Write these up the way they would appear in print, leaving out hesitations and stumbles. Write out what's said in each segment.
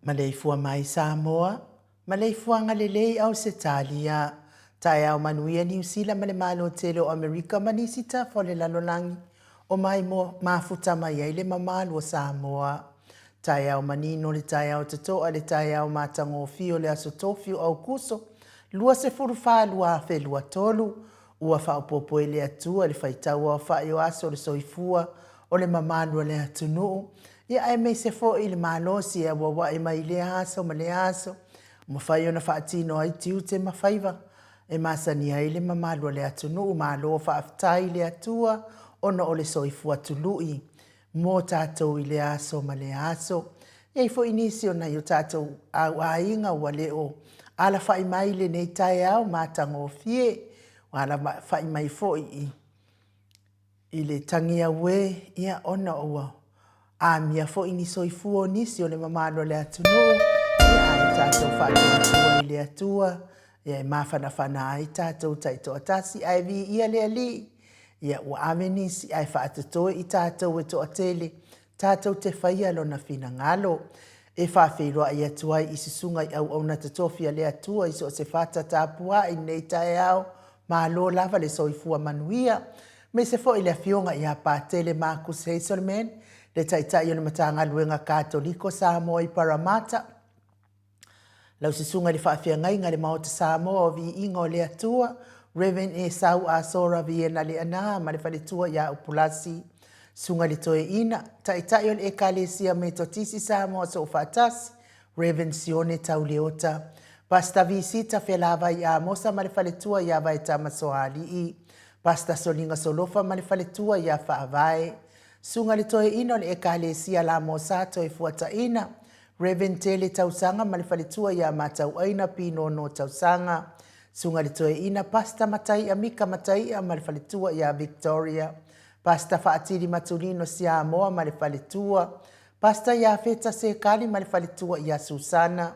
Maleifua mai Samoa, maleifuaga lelei Ausetalia, taeao manuia Niu Sila ma le Malo tele o Amerika ma nisi tafa o le lalolagi o mai mafuta mai ai le mamalu o Samoa. Taeao manino le taeao totoa le taeao matagofie o le aso tofi o Aukuso 24 2023, ua faaopoopo e le Atua le faitau aofai o aso o le soifua o le mamalu o le atunuu, ia aemaise foi le malosi e auauai mai i lea aso ma lea aso, ua mafai ona faatino ai tiute ma faiva e masani ai le mamalu o le atunuu. Malo faafetai i le Atua ona o le soifua tului mo tatou i lea aso ma lea aso. E i ai foi nisi o nai o tatou au aiga ua le o alafai mai i lenei taeao matagofie, ua alafai mai foi i i le tagiauē, ia, ona ua amia foi ni soifua o nisi o le mamalu o le atunuu, ia, ae tatou faatuatua i le Atua, ia, e mafanafana ai tatou taitoatasi, ae viia le Alii, ia, ua ave nisi ae faatotoe i tatou e toatele, tatou te faia Lona finagalo. E faafeiloai atu ai i susuga i auauna totofi a le Atua i so o se fata tapuai i lenei taeao, malo lava le soifua manuia. Aemaise foi le Afioga ia Patele Marcus Hazelman, le Taitai o le Matagaluega Katoliko Samoa i Parramatta, Lau Susuga i le Faafeagaiga i le Maota Samoa o Viiga o le Atua, Rev. Esau Asora Viena Leaana ma le faletua ia Upulasi, Susuga i le Toeaina, Taitai o le Ekalesia Metotisi Samoa Soofaatasi, Rev. Sione Tauleota, Pastor Visita Felavai Amosa ma le faletua ia Vaetama Soalii, Pastor Soliga Solofa ma le faletua ia Faavae, Susuga i le Toeaina o le Ekalesia Lamosa Toefuataina, Rev. Tele Tausaga ma le faletua ia Matauaina Pinono Tausaga, Susuga i le Toeaina Pastor Mataia Mika Mataia ma le faletua ia Victoria, Pastor Faatili Matulino Siamoa ma le faletua, Pastor Iafeta Sekali ma le faletua ia Susana,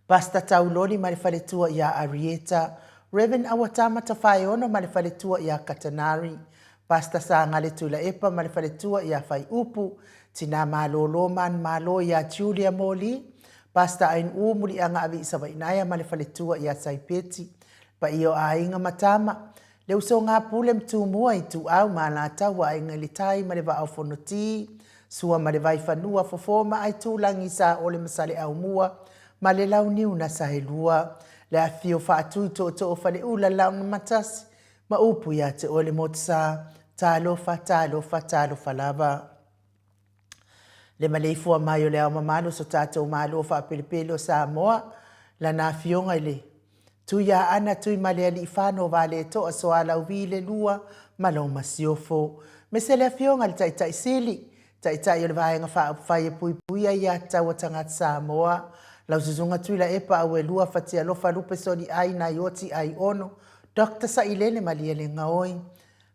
Pastor Tauloli ma le faletua ia Arieta, Rev. Auatama Tafaeono ma le faletua ia Katanari, Pastor Sagale Tuilaepa ma le faletua ia Faiupu, Tina Malolo Manumalo ia Julia Moli, Pastor Ainuu Muliaga Aviisavainaea ma le faletua ia Saipeti, Paia o aiga ma tama, Le usoga a Pule ma Tumua, Ituau ma Alataua, Aiga i le Tai ma le Vaa o Fonoti, Sua ma le Vaifanua, Fofo ma Aitulagi, Saole ma Saleaaumua ma le Launiu na Saelua, Le Afifio Faatui, Tootoo o Faleula, Laonamatasi ma upu ia te oe le Motusa, Talofa, talofa, talofa lava. Le maleifua mai o le Ao Mamalu o so tatou Malo faapelepele o Samoa, Lana Afioga i le Tuiaana Tuimalealiifano Vaaletoa Soalauvi le Lua ma lau Masiofo. Aemaise le Afioga i le Taitai Sili, Taitai o le Vaega Faaupufai e Puipuia Aiatatau a Tagata Samoa, lau Susuga Tuilaepa Auelua Fatialofa Lupe Soliai Naioti Aiono, Doctor Sailele Malielegaoi,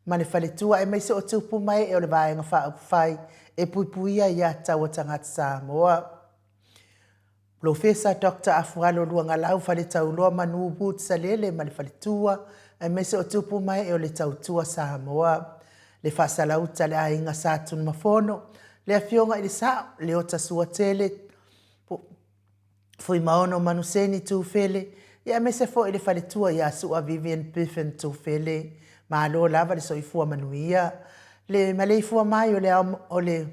ma le faletua aemaise o tupu ma ee o le Vaega Faaupufai e Puipuia Aiatatau a Tagata Samoa. Polofesa Doctor Afualo Luagalau Faletauloa Manu Wood Salele ma le faletua aemaise o tupu ma ee o le Tautua Samoa. Le Faasalauta le Aiga Sa Tunumafono, le Afioga i le Sao, Leota Suatele, Fuimaono Manuseni Tufele, ia aemaise foi le faletua ia Su'a Vivian Biffin Tufele. Malo lava le soifua manuia. Le maleifua mai o le ao, o le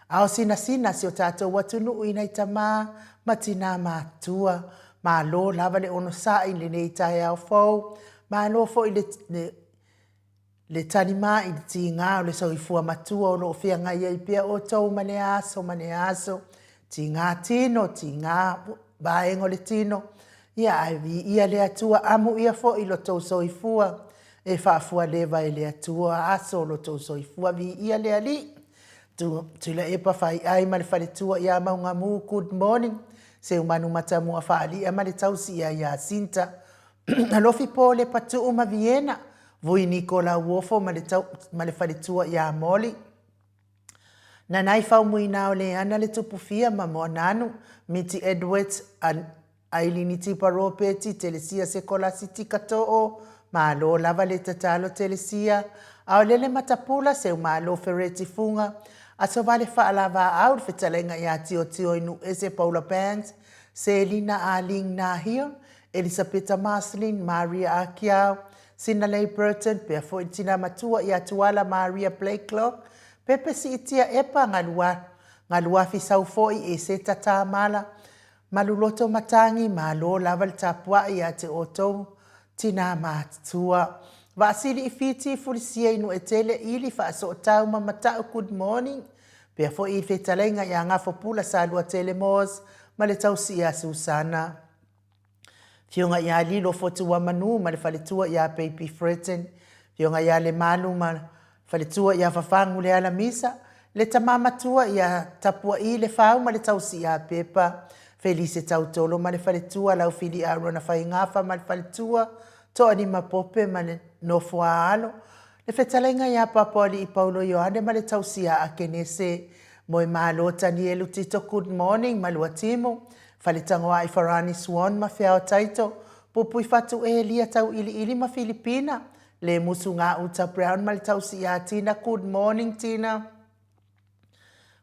ao sinasina si o tatou atunuu i nai tamā ma tinā matutua. Malo lava le onosai i lenei taeao fou. Malo foi le, le Le talima i le tiga o le soifua matua o lo o feagai ai pea outou ma lea aso ma lea aso, tiga tino, tiga vaega o le tino, ia ae viia le Atua, amuia foi lo tou soifua e faafualeva e le Atua aso o lo tou soifua, viia le Alii. Tuilaepa Faiai ma le faletua ia Maugamu, good morning. Seumanu Matamua Faalia ma le tausi ia Iasinta. Alofi po le Patuu ma Viena, Vui Niko Lauofo ma le tau, ma le faletua ia Molly. Nanai Faumuina o Leana le Tupufia ma Moananu, Miti Edwards, Ailini Tipa Ropeti, Telesia Sekolasi Tika Too, Malo lava le tatalo Telesia, Aolele Matapula, Seumalo Fereti Fuga, Asovale Faalavaau, le fetalaiga ia Tiotio Inuese Paula Banks, Selina Aling Nahil, Elisapeta Marceline, Maria Akiau, Sinalei Burton, pea foi le tina matua ia Tuala Maria Blakelock, Pepe Siitia Epa, Galua, Galuafi Saufoi, Eseta Tamala, Maluloto Matangi, malo lava le tapuai ia te outou tina matutua. Vaasili i Fiti, Fulisia i Nuetele, Ili Faasootau ma Mata'u, good morning. Pea foi i fetalaiga ia Gafopula Saluatele Moores ma le tausi ia Susana. Afioga ia Lilo Fotuamanu ma le faletua ia Baby Fretton, Afioga ia Lemalu ma faletua ia Fafagu Lealamisa, le tama matua ia Tapua'i Lefau ma le tausi ia Pepa, Felise Tautolo ma le faletua Laufili Arona Faigafa ma le faletua, Toalima Pope ma le nofo a alo, Le fetalaiga ia Papoali'i Paulo Ioane ma le tausi ia Akenese, Moemalo Tanielu Tito Good morning Maluatimu, Faletagoa'i Farani Swan ma Feao Taito, Pupuifatu Elia Tau'ili'ili ma Filipina, Lemusu Gauta Brown ma le tausi ia Tina Good morning Tina.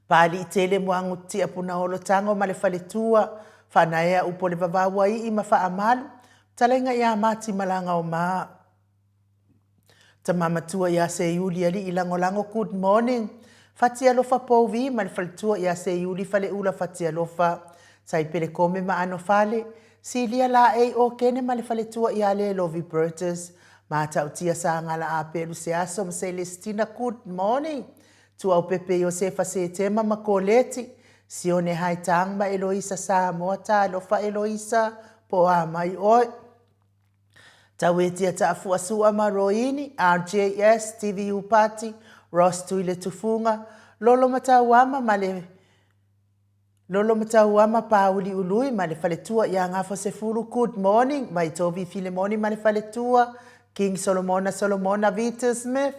Paali'itele Muagututia Punaolo Tago ma le faletua, Faanaea Upolevavau Ai'i ma Faamalu, Fetalaiga ia Mati Malagaoma. Tama matua ia Seiuli Alii Lagolago Good morning Fatialofa Pouvi ma le faletua ia Seiuli Faleula Fatialofa Saipele Kome ma Anofale Silia Laei Okene ma le faletua ia Lelovi Burgess Matautia Sagala Apelu Seaso ma Celestina Good morning Tuaupepe Iosefa Setema ma Koleti Sione Haitang ma Eloisa Samoa Talofa Eloisa po o a mai oe. Tauetia Taafuasua ma Roini, RJS, TVU Party, Ross Tuiletufuga, Lolo Matauama ma le Lolo Matauama Pāuli Ului ma le faletua ia Gafosefulu Good morning Vaitovi Filemoni ma le faletua King Solomona Solomona Vita Smith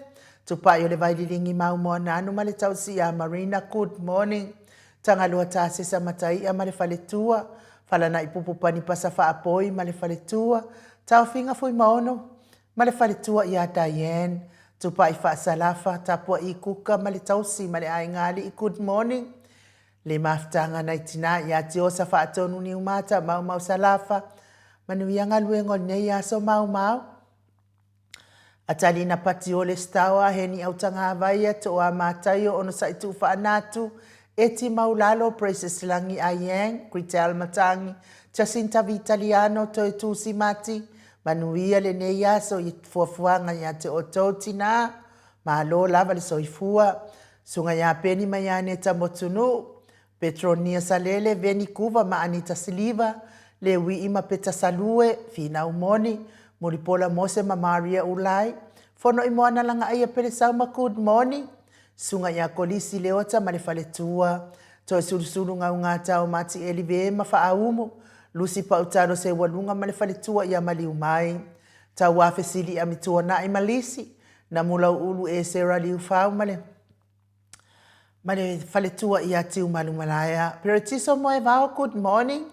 Tupai o le Vaililigi Maumoananu ma le tausi ia Marina Good morning Tagaloa Tasesa Mataia ma le faletua. Falanaʻi Pupu Pasa Faapoi ma le faletua, Taofiga Fuimaono ma le faletua ia Diane, Tupai Faasalafa, Tapuaʻi Kuka ma le tausi ma le aiga alii Good morning. Le mafutaga nai tinā ia Tiosa Faatonu Niumata Maumau Salafa, manuia galuega o lenei aso maumau. Atalina Patiole Staoa Heni Autagavaia Toa Mataio Onosai Tuufaanatu Eti Maulalo Precious Lagi Aiang Gritel Matangi Jacinta Vitaliano Toe Tusi Mati Manuia lenei aso i fuafuaga ia te outou tinā Malo lava le soifua Susuga ia Peni ma ia Aneta Motunuu Petronia Salele, Veni Kuva ma Anita Siliva, Leuii ma Peta Salue, Finau Moni, Mulipola Mose ma Maria Ulai, Fono i Moana Lagaaia Pelesau ma Good Morning, Susuga ia Kolisi Leota ma le Faletua, Toesulusulu Gaugata o Mati Eli Ve ma Faaumu, Lusi Pautalo Seualuga ma le Faletua ia Maliumai, Tauafe Sili Amituanai ma Lisi, Namulauulu Esera Liufau ma le Ma le faletua ia Tiumalumalaea. Peretiso Moevao, good morning.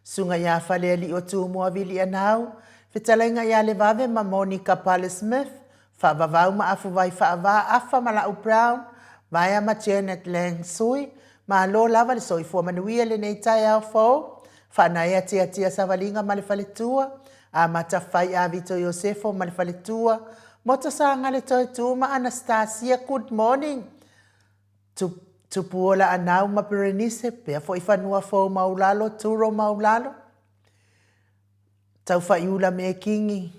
Susuga ia Falealii o Tumua Vilianau. Fetalaiga ia Levave ma Monica Pale Smith. Faavavau ma Afuvai Faava Afa ma Lau Brown. Vaea ma Janet Lang Sui. Malo lava le soifua manuia lenei taeao fou. Faanaea Tiatia Savaliga ma le faletua. Amata Fai Avito Iosefo ma le faletua. Moto Sagale Toetu ma Anastasia Good morning Tupuola Anau ma Berenice pea foi fanua fou maulalo Turo maulalo Taufa'iula Mekingi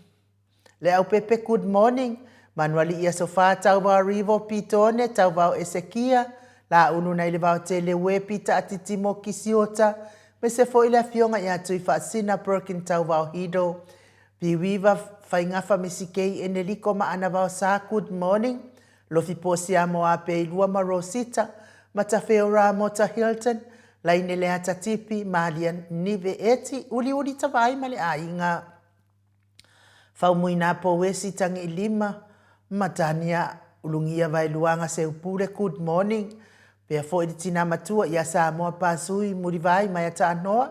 Leaupepe Good morning Manuali'i Aso Fa Tauvao Rivo Pitone Tauvao Esekia Laulu nai le Vaotele Ue Pita Atitimo Kisiota Mese foi le afioga ia Tuifaasina Perkin Tauvao Hido Piuiva Faigafa Misikei Eneliko ma Anavao Sa Good morning Lofi Posia Moape Ilua ma Rosita Matafeo Mota Hilton Laine Leata Tipi Malia Nive Eti Uliuli Tavai ma le aiga Faumuina Pouesi Tagiilima ma Tania Ulugia Vaeluaga Seupule Good morning Pea foi le tinā matua ia Samoa Pasui Mulivai mai Ataanoa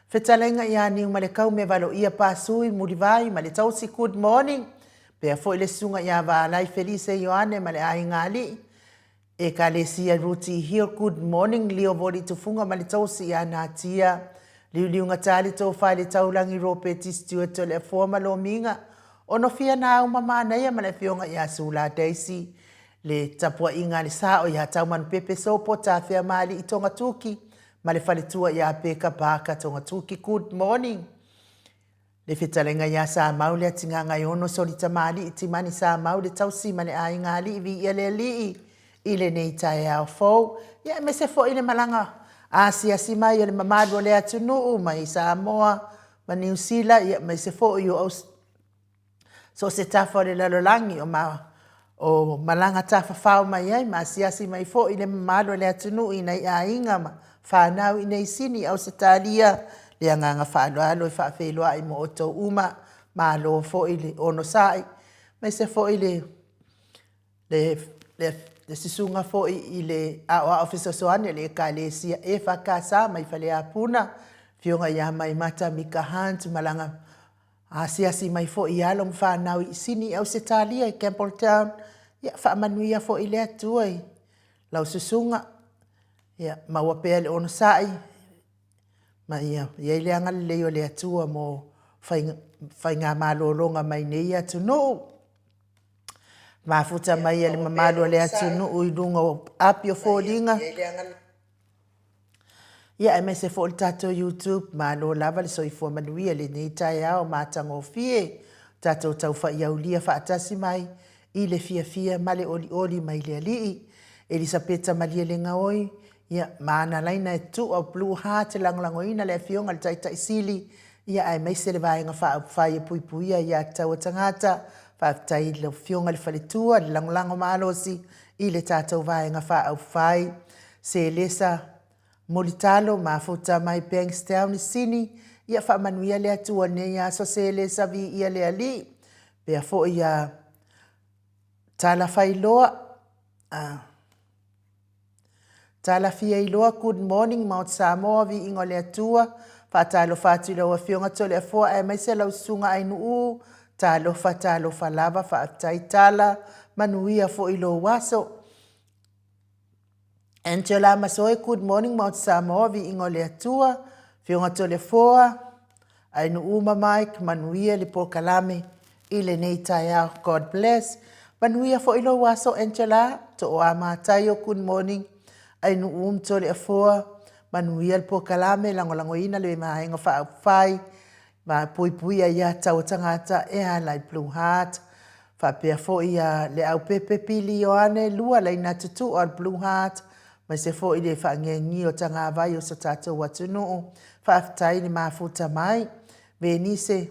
Fetalaiga ia Niumalekau me Valoia Pasui Mulivai ma le tausi Good morning Pea foi le susuga ia Valai Felise Ioane ma le aiga alii Ekalesia Ruti Hill Good morning Leo Voli Tufunga ma le tausi ia Natia Liuliuga le Tofa i le Taulagi Ropeti Stewart o le Afoa ma Lomiga Onofia Nau ma Manaia ma le afioga ia Sula Daisy Le tapuaiga a le sao ia Taumanupepe Sopo Tafeamaali'i Togatuki ma le faletua ia Peka Parker Togatuki Good morning Le fetalaiga ia Samau le Atigagaiono Solitamaali'i Timani Samau le tausi ma le aiga alii viia le alii i lenei taeao fou ia aemaise foi le malaga asiasi mai o le mamalu o le atunuu mai Samoa ma Niu Sila ia aemaise foi o So o se tafa o le lalolagi o, ma, o malaga tafafao mai ai ma asiasi mai foi le mamalu o le atunuu i nai aiga ma fanau i nei Sini i Ausetalia, le agaga faaaloalo e faafeiloai mo outou uma, malo foi le onosai, aemaise foi le, le, le, le susuga foi i le aoao fesoasoani a le Ekalesia EFKS mai Faleapuna, Afioga ia Maimata Mika Hunt, malaga Asiasi mai foi i alo ma fanau i Sini i Ausetalia i Campbelltown, ia faamanuia foi le Atua i lau susuga, ia maua pea le onosai, ma ia i ai le agalelei o le Atua mo faigamalologa mai nei atunuu. Mafuta mai e le mamalu o le atunuu i luga o api o foliga. Ia aemaise foi le tatou YouTube, malo lava le soifua manuia i lenei taeao matagofie, tatou taufaiaulia faatasi mai i le fiafia ma le olioli mai le Alii. Elisapeta Malielegaoi, ia, ma ana laina e tua o Blue Heart e lagolagoina le Afioga i le Taitai Sili, ia aemaise le Vaega Faaupufai e Puipuia Ia Tatau a Tagata. Faafetai i lau Afioga i le Faletua, le lagolago malosi i le tatou Vaega Faaupufai. Selesa Mulitalo, mafuta mai Bankstown i Sini, ia faamanuia le Atua nei aso Selesa viia le Alii, pea foi ia Talafailoa, a Talafiailoa, good morning Mount Samoa, viiga o le Atua, Faatalofa atu i lau Afioga Toleafoa aemaise lau Susuga Ainuu, talofa talofa lava, faafetai tala, manuia foi lou aso. Angela Masoe, good morning Maota Samoa, viiga o le Atua, Afioga Toleafoa, Ainuu ma Mike, manuia le polokalame i lenei taeao. God bless. Manuia foi lou aso Angela, Tooa Mataio, good morning. Ainuu ma Toleafoa, manuia le polokalame, lagolagoina le Vaega Faaupufai, ma puipuia ia taua tagata e ala i Blue Heart. Faapea foi ia Leaupepe Pili Ioane, lua laina tutua o le Blue Heart, aemaise foi le faangiangia o tagavai o so tatou atunuu. Faafetai le mafuta mai. Venise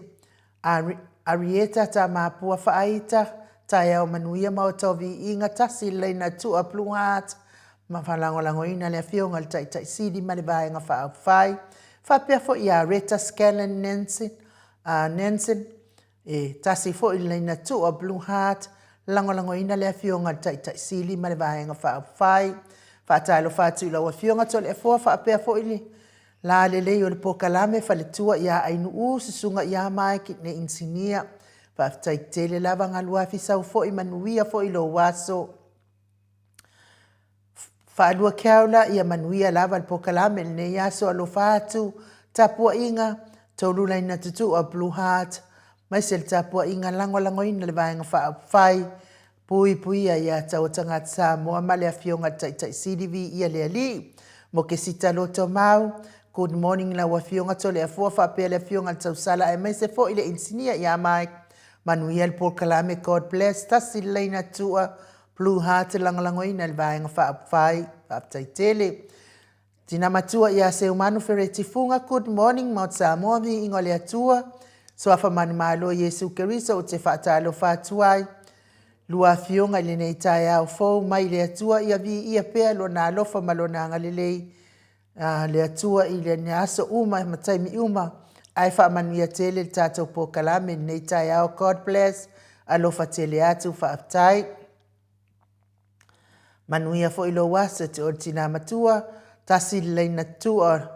Arieta Tamapua Faaita, taeao manuia Maota o Viiga, tasi le laina tua Blue Heart, ma faalagolagoina le Afioga i le Taitai Sili ma le Vaega Faaupufai. Faapea foi ia Reta Scanlan Nansen, Nansen, e tasi foi le laina tua Blue Heart, lagolagoina le Afioga i le Taitai Sili ma le Vaega Faaupufai. Faatalofa atu i lau Afioga Toleafoa faapea foi le lalelei o le polokalame Faletua ia Ainuu, Susuga ia Mike le Inisinia. Faafetai tele lava Galuafi sau foi manuia foi lou aso. Faalua Keaula, ia manuia lava le polokalame i lenei aso. Alofa atu, tapuaiga, tolu laina tutua Blue Heart, maise le tapuaiga lagolagoina le Vaega Faaupufai, puipuia ia taua tagata Samoa ma le Afioga i le Taitai Sili Viia le Alii. Mokesita Lotomau, good morning lau Afioga Toleafoa faapea le Afioga i le Tausala aemaise foi le Inisinia ia Mike. Manuia le polokalame God bless. Tasi le laina tua Blue Heart lagolagoina i le Vaega Faaupufai. Faafetai tele. Tina matua ia Seumanu Fereti Fuga, good morning Maota Samoa, viiga o le Atua, Suafa Manumalo Iesu Keriso ou te faatalofa atu ai. Lua afioga i lenei taeao fou mai le Atua ia viia pea lona alofa ma lona agalelei a le Atua i le aso uma ma taimi uma ae faamanuia tele le tatou polokalame i lenei taeao. God bless. Alofa tele atu. Faafetai. Manuia foi lou aso te oe tina matua. Tasi le laina tua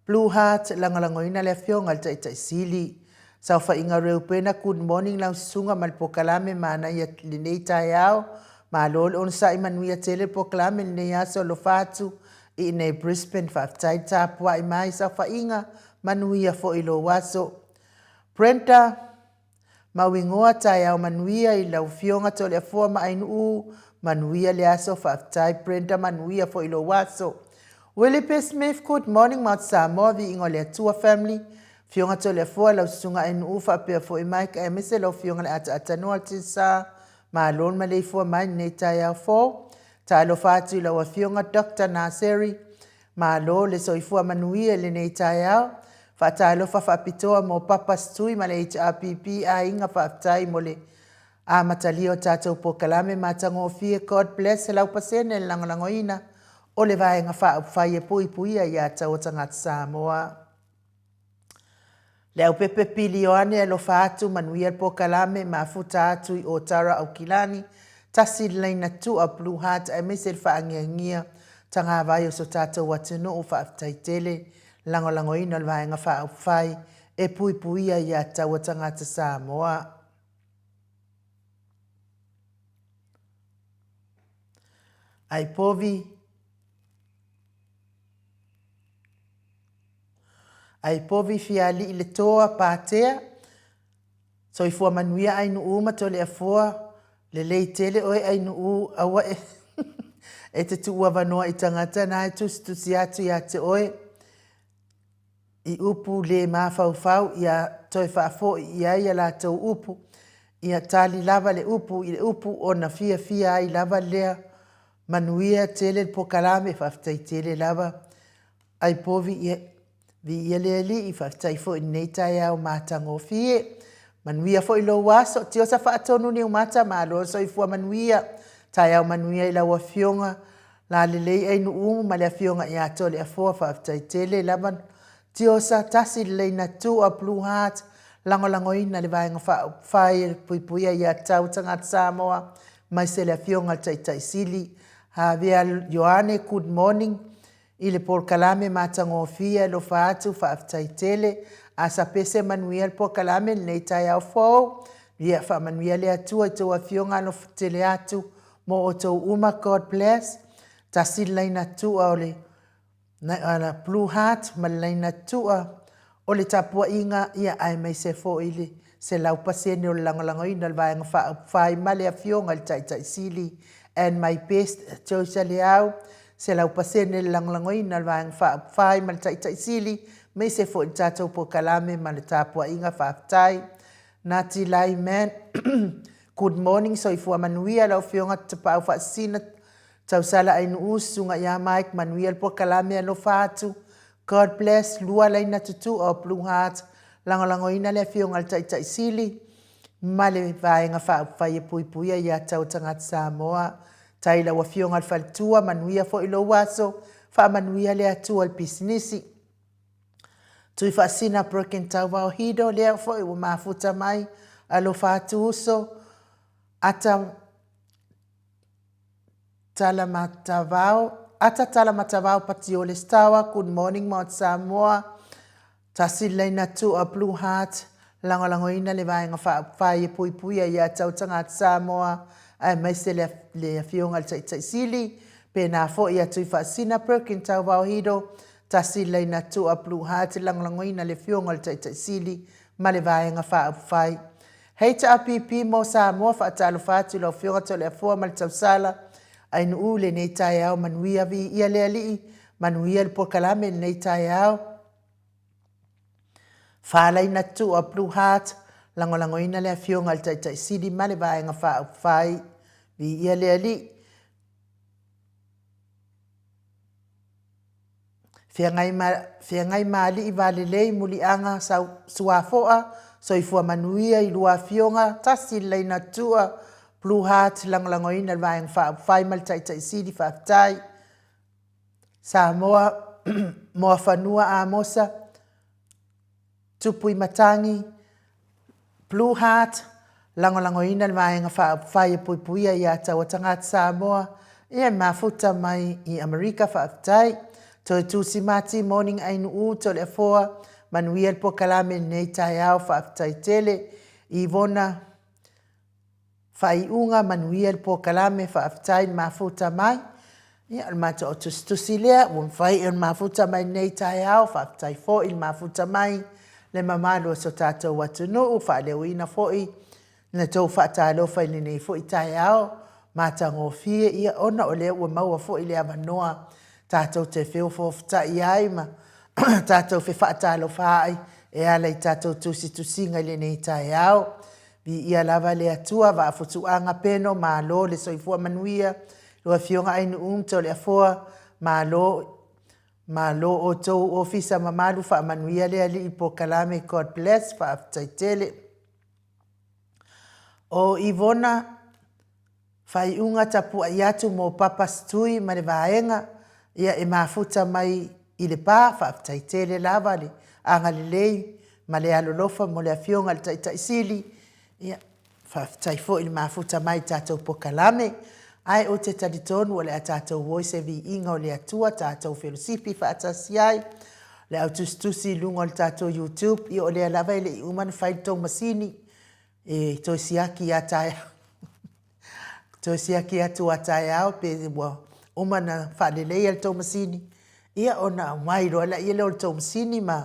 Blue Heart, lagolagoina le Afioga i le Taitai Sili. Saofaiga Reupena, good morning lau susuga ma le polokalame manaia lenei taeao. Malo le onosai manuia tele le polokalame lenei aso alofa atu i inei Brisbane. Faafetai le tapuai mai saofaiga, manuia foi lou aso. Brenda, Mauigoa taeao manuia i lau Afioga Toleafoa ma Ainuu, manuia le aso, faafetai Brenda manuia foi lou aso. Willie P. Smith, good morning Maota Samoa, viiga o le Atua family, Afioga Toleafoa, lau Susuga Ainuu faapea foi Mike aemaise lau Afioga le Ataatanoa Tisa, malo le maleifua mai lenei taeao fou. Talofa atu i lau Afioga Doctor Naseri, Malo le soifua manuia i lenei taeao. Faatalofa faapitoa mo Papa Stui ma le HRPP aiga faafetai mo le amatalia o tatou polokalame matagofie God bless 100% le lagolagoina o le Vaega Faaupufai e puipuia ia taua tagata Samoa. Leaupepe Pili Ioane alofa atu manuia le polokalame mafuta atu i Otara Aukilani tasi le laina tua Blue Heart aemaise le faangiangia tagavai o so tatou atunuu faafetai tele lagolagoina o le Vaega Faaupufai e puipuia ia taua tagata Samoa. Ai povi. Ai povi fialii le toa patea, soifua manuia Ainuu ma Toleafoa, lelei tele oe Ainuu aua e e te tuu avanoa i tagata na e tusitusi atu ia te oe i upu le mafaufau ia toe faafoi i ai a latou upu, ia tali lava le upu i le upu ona fiafia ai lava lea. Manuia tele le polokalame, faafetai tele lava. Ai povi ia, viia le Alii, faafetai foi i lenei taeao matagofie. Manuia foi lou aso, Tiosa Faatonu Niumata, malo le soifua manuia. Taeao manuia i lau Afioga Lalelei Ainuumu ma le Afioga ia Toleafoa, faafetai tele lava. Tiosa, tasi le laina tua, Blue Heart, lagolagoina le Vaega Faaupufai e Puipuia Ia Tau Tagata Samoa, maise le Afioga i le Taitai Sili, Havea Ioane, good morning. I le polokalame matagofie alofa atu faafetai tele. Asa pea se manuia le polokalame i lenei taeao fou. Ia faamanuia le Atua i tou afioga alofa tele atu mo outou uma. God bless. Tasi le laina tua o le Blue Heart ma le laina tua o le tapuaiga ia aemaise foi le 100% o le lagolagoina o le Vaega Faaupufai ma le Afioga i le Taitai Sili and my best Joyce Leau 100% le lagolagoina o le Vaega Faaupufai ma le Taitai Sili aemaise foi le tatou polokalame ma le tapuaiga faafetai. Nati Lai Man Good morning soifua manuia lau Afioga Tapaau Faasisina Tausala Ainuu Susuga ia Mike manuia le polokalame alofa atu God bless lua laina tutua o Blue Heart lagolagoina le Afioga i le Taitai Sili ma le Vaega Faaupufai e Puipuia ia Tau Tagata Samoa. Tai lau Afioga i le Faletua, manuia foi lou aso, faamanuia le Atua i le pisinisi. Tui Faasina Broken Tauvao Hido, lea foi ua mafuta mai, alofa atu uso, ata Talamatavao, ata Talamatavao Patiole Stawa, good morning Maota Samoa, Tasi le laina tua Blue Heart, lagolagoina le Vaega Faaupufai e puipuia ia tau tagata Samoa aemaise le le Afioga i le Taitai Sili, pēnā foi ia Tuifaasisina Perkin Tauvaohido, tasi le laina tua Blue Heart, lagolagoina le Afioga i le Taitai Sili ma le Vaega Faaupufai. Hei HRPP mo Samoa, faatalofa atu i lau Afioga Toleafoa ma le tausala, Ainuu i lenei taeao manuia, viia le Alii, manuia le polokalame i lenei taeao. Faalaina Tua Blue Heart, lagolagoina le Afioga i le Taitai Sili ma le Vaega Faaupufai. Viia le Alii. Feagai ma, feagai ma alii valelei, muliaga, sau, suafoa, soifua manuia i lua afioga, tasi le laina tua, Blue Heart, lagolagoina le Vaega Faaupufai ma le Taitai Sili, faafetai. Samoa, Moafanua Amosa, Tupuimatangi, Blue Heart, lagolagoina le Vaega Faaupufai e puipuia ia taua tagata Samoa ia e mafuta mai i Amerika faafetai. Toe Tusi Mati Morning Ainuu Toleafoa, manuia le polokalame i lenei taeao faafetai tele. Ivona Faaiuga manuia le polokalame faafetai le mafuta mai. Ia o le matou au tusitusi lea ua mafai ona mafuta mai lenei taeao, faafetai foi le mafuta mai le mamalu o so tatou atunuu, faaleoina foi na tou faatalofa i lenei foi taeao matagofie, ia ona o lea ua maua foi le avanoa tatou te feofoofotai ai ma tatou fefaatalofa ai e ala i tatou tusitusiga i lenei taeao. Viia lava le Atua, Vaafusuaga Peno, malo le soifua manuia, lau Afioga Ainuu ma Toleafoa, malo, malo outou ofisa mamalu, faamanuia le Alii i polokalame, God bless, faafetai tele. O Ivona Faaiuga tapuai atu mo Papa Stui ma le vaega, ia e mafuta mai i Lepa, faafetai tele lava le agalelei ma le alolofa mo le Afioga i le Taitai Sili, ia faafetai foi le mafuta mai i tatou polokalame. Ae ou te talitonu o le a tatou o i se viiga o le Atua, tatou felosipi faatasi ai, le au tusitusi i luga o le tatou YouTube, ia o lea lava e le i uma ona fai le tou masini, e toe siaki ia taeao, toe siaki atu a taeao pe ua uma ona faaleleia le tou masini, ia ona aumai loa lea o le tou masini ma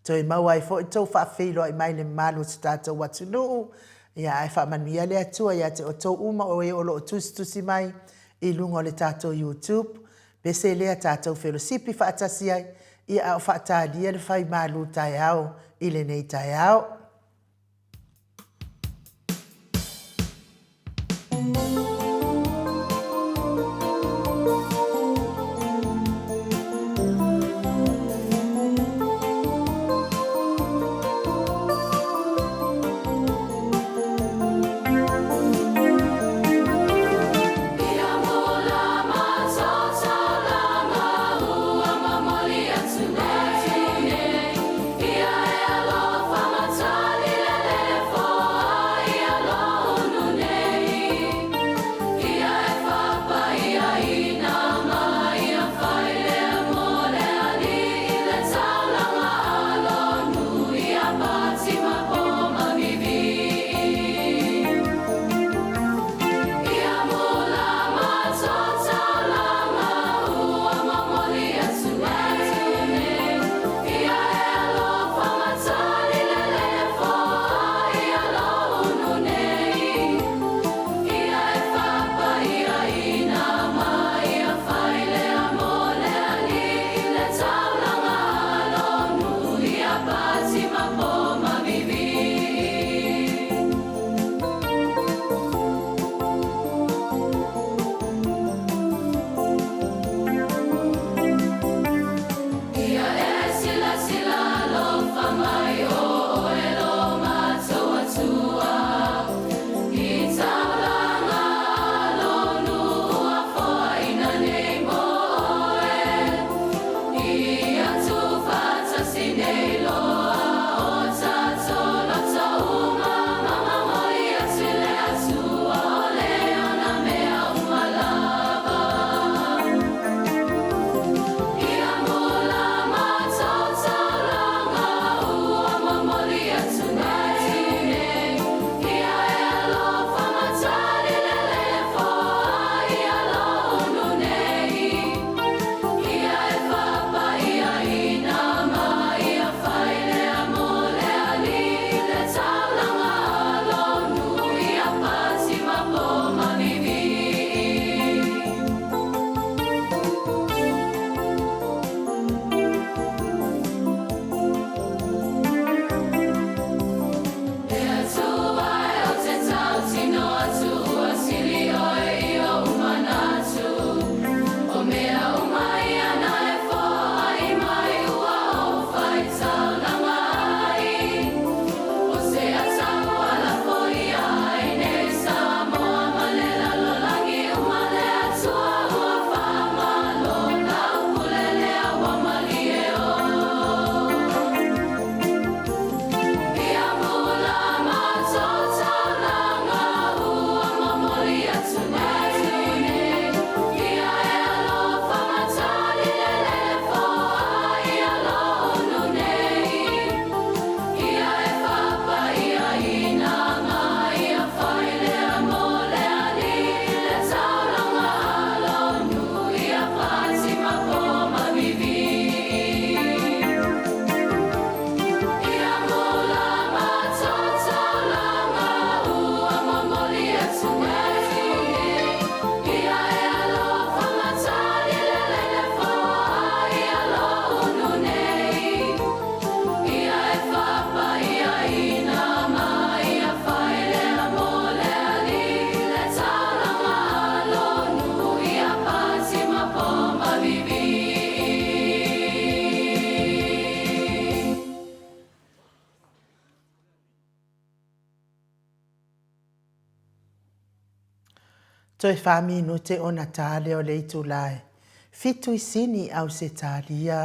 toe maua ai foi le tou faafeiloai mai i le mamalu o si tatou atunuu. Ia ae faamanuia le Atua ia te outou uma o e o lo o tusitusi mai i luga o le tatou YouTube. Pese lea tatou felosipi faatasi ai, ia a o faatalia le fai malu taeao i lenei taeao. Toe faaminute ona ta lea o le itulā e fitu i Sini, Ausetalia.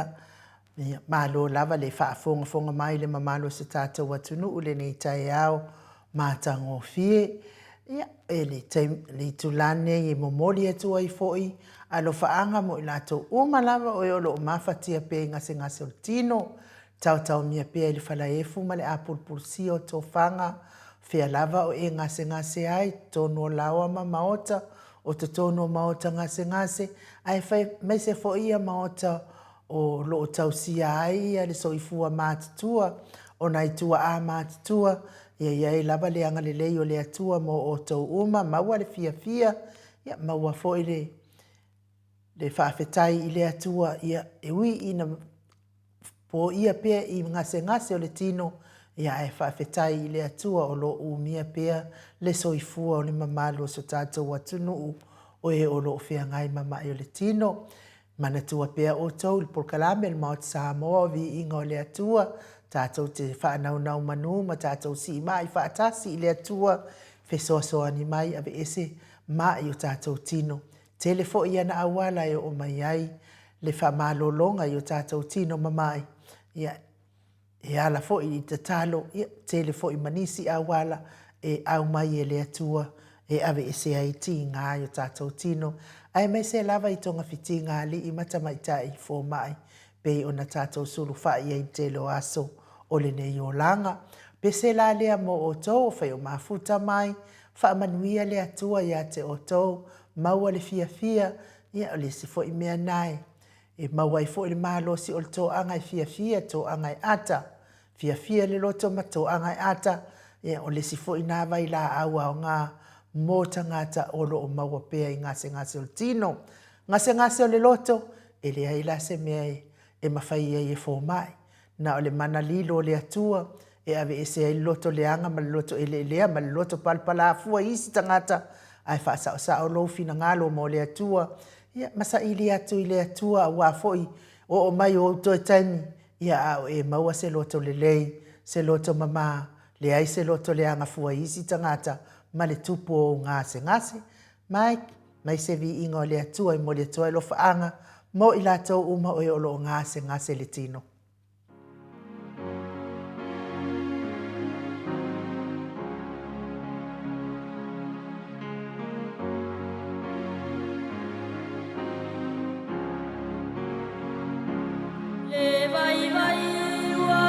Ia, malo lava le faafogafoga mai i le mamalu o se tatou atunuu i lenei taeao matagofie. Ia, e le le itulā lenei e momoli atu ai foi alofaaga mo i latou uma lava o e o lo o mafatia pea i gasegase o le tino, taotaomia pea i le falaefu ma le apulupulusia o tofaga, fea lava o e gasegase ai, totonu o laoa ma maota, o totonu o maota gasegase, ae aemaise foi ia maota o lo o tausia ai ia le soifua matutua o nai tuaa matutua. Ia i ai lava le agalelei o le Atua mo outou uma, maua le fiafia, ia maua foi le le faafetai i le Atua, ia, e ui ina poia pea i gasegase o le tino, ia ae faafetai i le Atua o lo o umia pea le soifua o le mamalu o so tatou atunuu o e o lo o feagai ma mai o le tino. Manatua pea outou i le polokalame a le Maota Samoa o Viiga o le Atua, tatou te faanaunaumanū ma tatou siimai faatasi i le Atua, fesoasoani mai aveese mai o tatou tino. Tele foi ana auala e oo mai ai le faamalologa i o tatou tino mamae, ia, e ala foi i tatalo, ia, tele foi ma nisi auala e aumai e le Atua e aveese ai tiga i o tatou tino, aemaise lava i togafitiga a alii ma tamaitai fomai, pei ona tatou sulufai i ai i le tele o aso o lenei olaga. Pese la lea mo outou o fai o mafuta mai, faamanuia le Atua ia te outou, maua le fiafia, ia o le isi foi mea lena e maua ai foi le malosi o le toaga e fiafia, toaga e ata, fiafia le loto ma toaga e ata, ia o le isi foi lena vailaau aoga mo tagata o lo o maua pea i gasegase o le tino. Gasegase o le loto, e leai la se mea e mafai ai e fomai, na o le mana lilo o le Atua e aveese ai le loto leaga ma le loto eleelea ma le loto palapalafua i isi tagata, ae faasaosao lou finagalo mo le Atua, ia, ma saili atu i le Atua aua foi oo mai ou toe taimi, ia a o e maua se loto lelei, se loto mama, leai se loto leaga fua i isi tagata ma le tupu o ou gasegase. Mike, mai se viiga o le Atua e momoli atu ai alofaaga mo i latou uma o e o lo o gasegase le tino. Le vaivai ua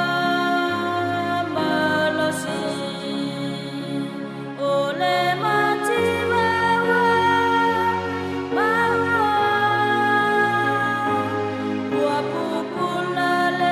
malosi o le mativa ua maua ua pupula.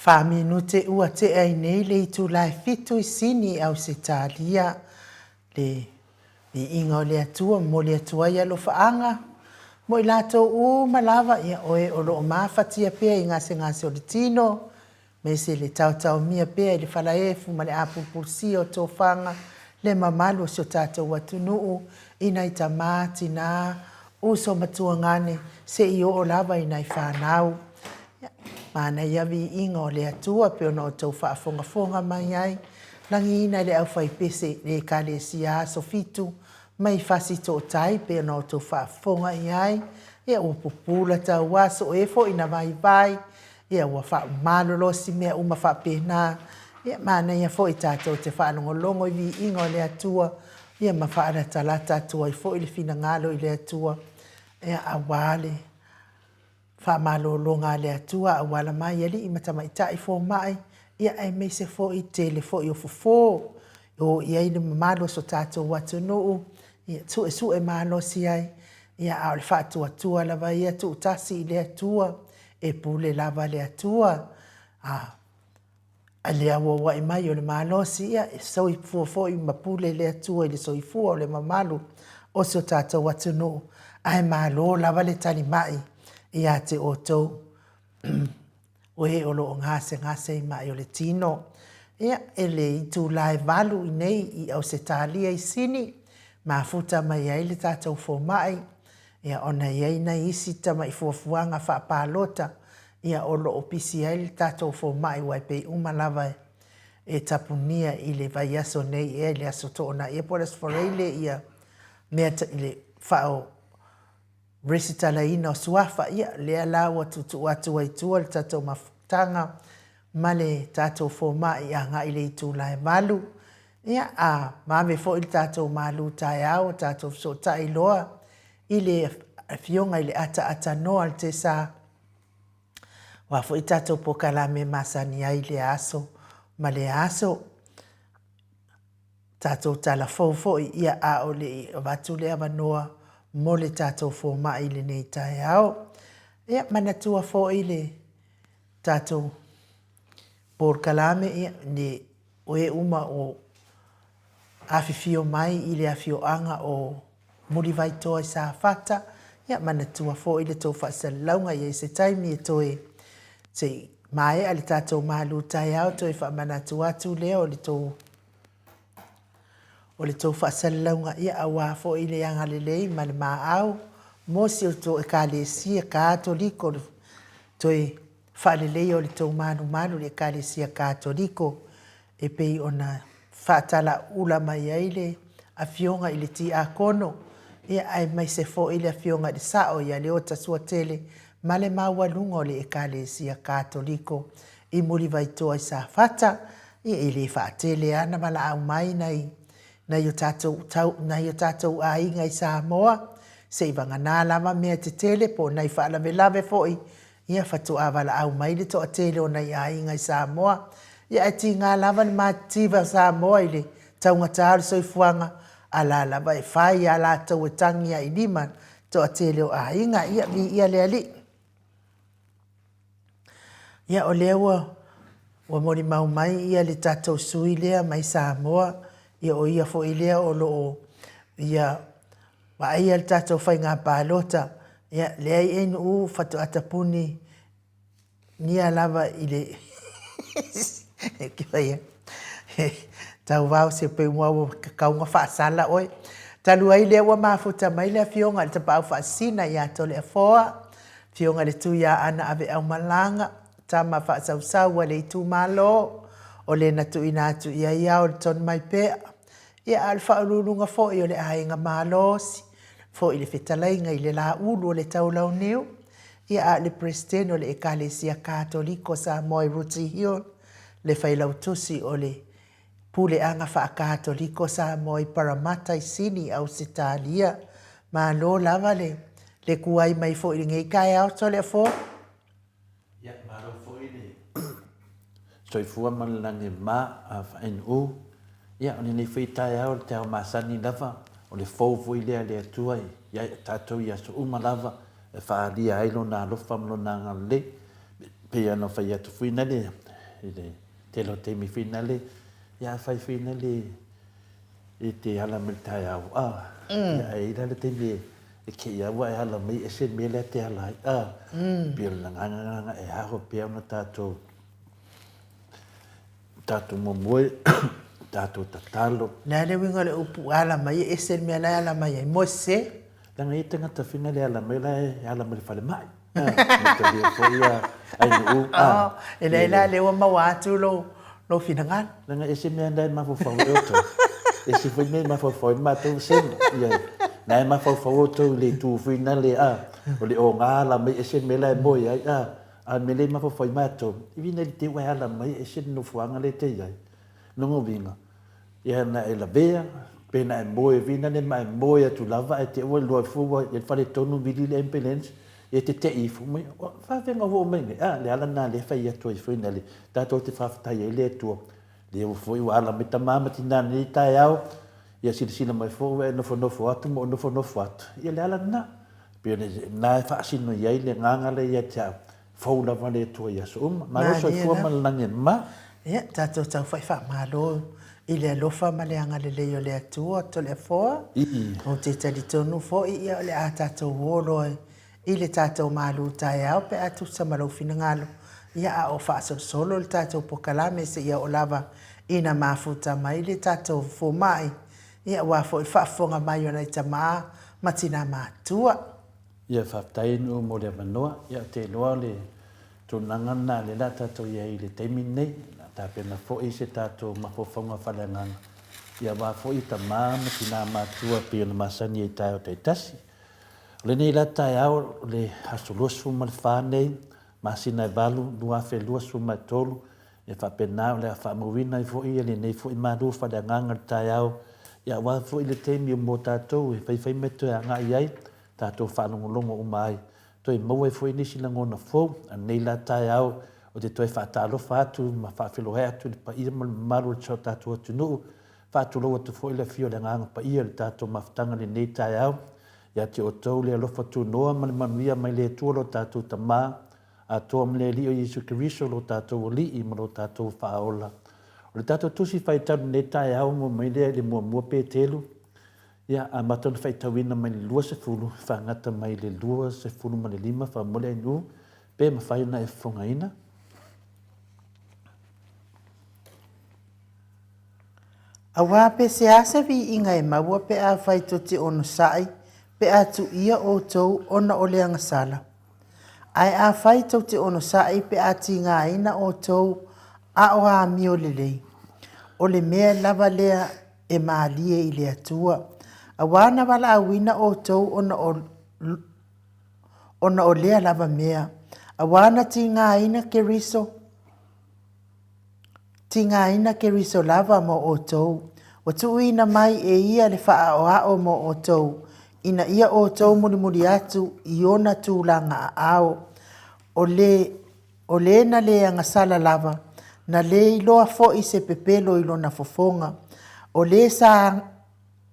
Faaminute ua tea ai nei le itula e fitu i Sini i Ausetalia, le viiga o le Atua momoli atu ai alofaaga mo i latou uma lava ia oe o lo o mafatia pea i gasegase o le tino, aemaise le taotaomia pea i le falaefu ma le apulupulusia o tofaga, le mamalu o si o tatou atunuu i nai tama, tina, uso ma tuagane, se i oo lava i nai fanau. Manaia viiga o le Atua pei ona outou faafogafoga mai ai, lagiina e le aufaipese i le Ekalesia Aso Fitu mai Fasitootai pei ona outou faafofoga i ai, ia ua pupula tauaso, o e foi na vaivai, ia ua faamalolosi mea uma faapena. Ia manaia foi tatou te faalogologo i viiga o le Atua, ia ma faalatalata atu ai foi le finagalo i le Atua, ia aua le faamalologa a le Atua auala mai i alii ma tamaitai fomai, ia aemaise foi tele foi o fofo e o i ai le mamalu o so tatou atunuu, ia suesue malosi ai, ia a o le faatuatua lava ia tuutasi i le Atua, e pule lava le Atua. A A le auauai mai o le malosi, ia, e soifua foi ma pule le Atua i le soifua o le mamalu o si o tatou atunuu, ae malo lava le talimai ia te outou o e o lo o gasegase i mai o le tino. Ia, e le itula e 8 i nei i Ausetalia i Sini, mafuta mai ai le tatou fomai, ia, ona e i ai nai isi tamai fuafuaga faapalota ia o lo o pisi ai le tatou fomai aua e pei uma lava e tapunia i le vaiaso nei ea i le Aso Toonai ea po o le Aso Faraile ia mea i le faa resitalaina o suafa. Ia lea la ua tuutuu atu ai tua le tatou mafutaga ma le tatou fomai agai i le itula e 8. Ia a vave foi le tatou malu taeao ua tatou fesootai loa i le afioga i le ataaatanoa a le Tesa Aua foi tatou polokalame masani ai i lea aso ma lea aso. Tatou tala fou foi, ia a o le i avatu le avanoa mo le tatou fomai i lenei taeao. Ia, manatua foi le tatou polokalame, ia, ne o e uma o afifio mai i le afioaga o Mulivaitoa i Safata, ia manatua foi le tou faasalalauga i ai se taimi e toe se i maea le tatou malu taeao toe faamanatu atu lea o le tou o le tou faasalalauga ia aua foi le agalelei ma le maau mo si outou Ekalesia Katoliko le toe faaleleia o le tou malumalu i le Ekalesia Katoliko e pei ona faatalauula mai ai le Afioga i le Tiakono, ia aemaise foi le Afioga i le Sao ia Leota Suatele ma le maualuga o le Ekalesia Katoliko i Mulivaitoa i Safata, ia e le faatele lava ona valaau mai nai nai o tatou tau nai o tatou aiga i Samoa, seivagana lava mea tetele po o nai faalavelave foi Ia faatoa valaau mai le toatele o nai aiga i Samoa. Ia ae tiga lava le matitiva o Samoa i le taugata o le soifuaga, ala lava e fai a latou e tagi ai i lima le toatele o aiga. Ia viia le Alii. Ia o lea ua ua molimau mai ia le tatou sui lea mai Samoa, ia o ia foi lea o lo o ia Vaaia le tatou faiga palota, ia leai ANU faatoa tapuni nia lava i le tauvao se pei ua tatau ona faasala oe. Talu ai lea ua mafuta mai le afioga i le Tapaau Faasisina ia Toleafoa, afioga i le Tuiaana Aveaumalaga, tama faasausau a le itumalo, o le na tuuina atu i ai ao le Tonumaipea. Ia, a o le faauluuluga foi o le Aiga Malosi, foi le fetalaiga i le Laulu o le Taulauniu, ia, a o le Peresetene o le Ekalesia Katoliko Samoa i Rooty Hill, le Failautusi o le Puleaga Faa-Katoliko Samoa i Parramatta i Sini, Ausetalia. Malo lava le le tuai mai foi i lenei taeao Toleafoa. Ia, malo foi le soifua ma le lagi e mama a FNU. Ia, o lenei foi taeao, o le taeao masani lava, o le fou foi lea a le Atua ia tatou i aso uma lava e faaalia ai Lona alofa ma Lona agalelei. E pei ona fai atu foi nale I le tele o taimi finale, ia afai finale e te ala mai le taeao, a, ia ae i ai la le taimi e kei a ua e ala mai ese le mea lea e te ala ai, a, pei o le agaga lena e ao pea ona tatou tatou momoe, tatou tatalo. O le a le uiga o le upu ala mai e ese le mea la e ala mai ai? Moe sese? Leaga e i ai tagata fina le ala mai la e ala mai le falemai. Maitalia foi ia Ainuu. Oh, e leai la lea ua maua atu lou, lou finagalo. Leaga ese mea na e mafaufau ai outou. Ese foi mea e mafaufau ai le matou vasega. Ia, na e mafaufau outou i le itu foi nale, a, o le oga ala mai ese le mea la e moe ai, a, a o le mea lea e mafaufau ai matou, e uiga i le te ua e ala mai ese le nofoaga lea e te i ai. Lona uiga, Ia na e lavea, pe na e moe vina le ma e moe atu lava ae te ua iloa ifo ua i le faletonu vili le ambulance, ia te tei ifo mai, o faafega ua oo mai nei? A, le ala lena lea e fai atu ai foi na le tatou te faafetai ai le Atua, lea ua foi ua ala mai tama ma tina i lenei taeao, ia silasila mai foi ua e nofonofo atu ma ou nofonofo atu, ia le ala lena. Pei o lena e faasino i ai le agaga lea ia te au, Fou lava le Atua i aso uma. Malo soifua ma le lagi e mama. Ia, tatou taufai faamalo i le alofa ma le agalelei o le Atua, Toleafoa. Ou te talitonu foi ia o le a tatou o loa i le tatou malu taeao pe a tusa ma lou finagalo, ia a o faasolosolo le tatou pokalame seia oo lava ina mafuta mai le tatou fomai, ia aua foi le faafofoga mai o nai tama ma tina matutua. Ia faafetai nuu mo le avanoa. Ia ou te iloa o le tulaga lena lea o le a tatou i ai i le taimi lenei. O le a tapena foi se tatou mafaufauga faaleagaga ia aua foi tama ma tina matutua e pei ona masani ai i taeao taitasi. O lenei la taeao o le aso 24 nei, masina e 8, 2023, e faapena o le a faamauina ai foi lenei foi malu faaleagaga i le taeao, ia aua foi le taimi mo tatou e faifai ma toe agai ai, tatou faalogologo uma ai, toe maua ai foi nisi lagona fou. A o lenei la taeao, ou te toe faatalofa atu ma faafeiloai atu i le paia ma le mamalu o si o tatou atunuu, faatulou atu foi le afio o le Agaga Paia i le tatou mafutaga i lenei taeao. Ia te outou le alofa tunoa ma le manuia mai le Atua lo tatou Tama, atoa ma le Alii o Iesu Keriso lo tatou Alii ma lo tatou Faaola. O le tatou Tusi Faitau i lenei taeao ua mai lea i le muamua Petelu, Ia, amata ona faitauina mai le 20, faagata mai le 25 faamolemole ainuu, pe mafai ona e fofogaina. Aua pe seā se viiga e maua pe afai tou te onosai pe a tuuia outou ona o le agasala. Ae afai tou te onosai pe a tigaina outou a o amio lelei, o le mea lava lea e malie i le Atua, auā na valaauina outou ona o, ona o lea lava mea, auā na tigaina Keriso, tigaina Keriso lava mo outou, ua tuuina mai e ia le faaoao mo outou, ina ia outou mulimuli atu i ona tulaga aao, o le O le na le agasala lava, na le iloa foi se pepelo i lona fofoga, o le sa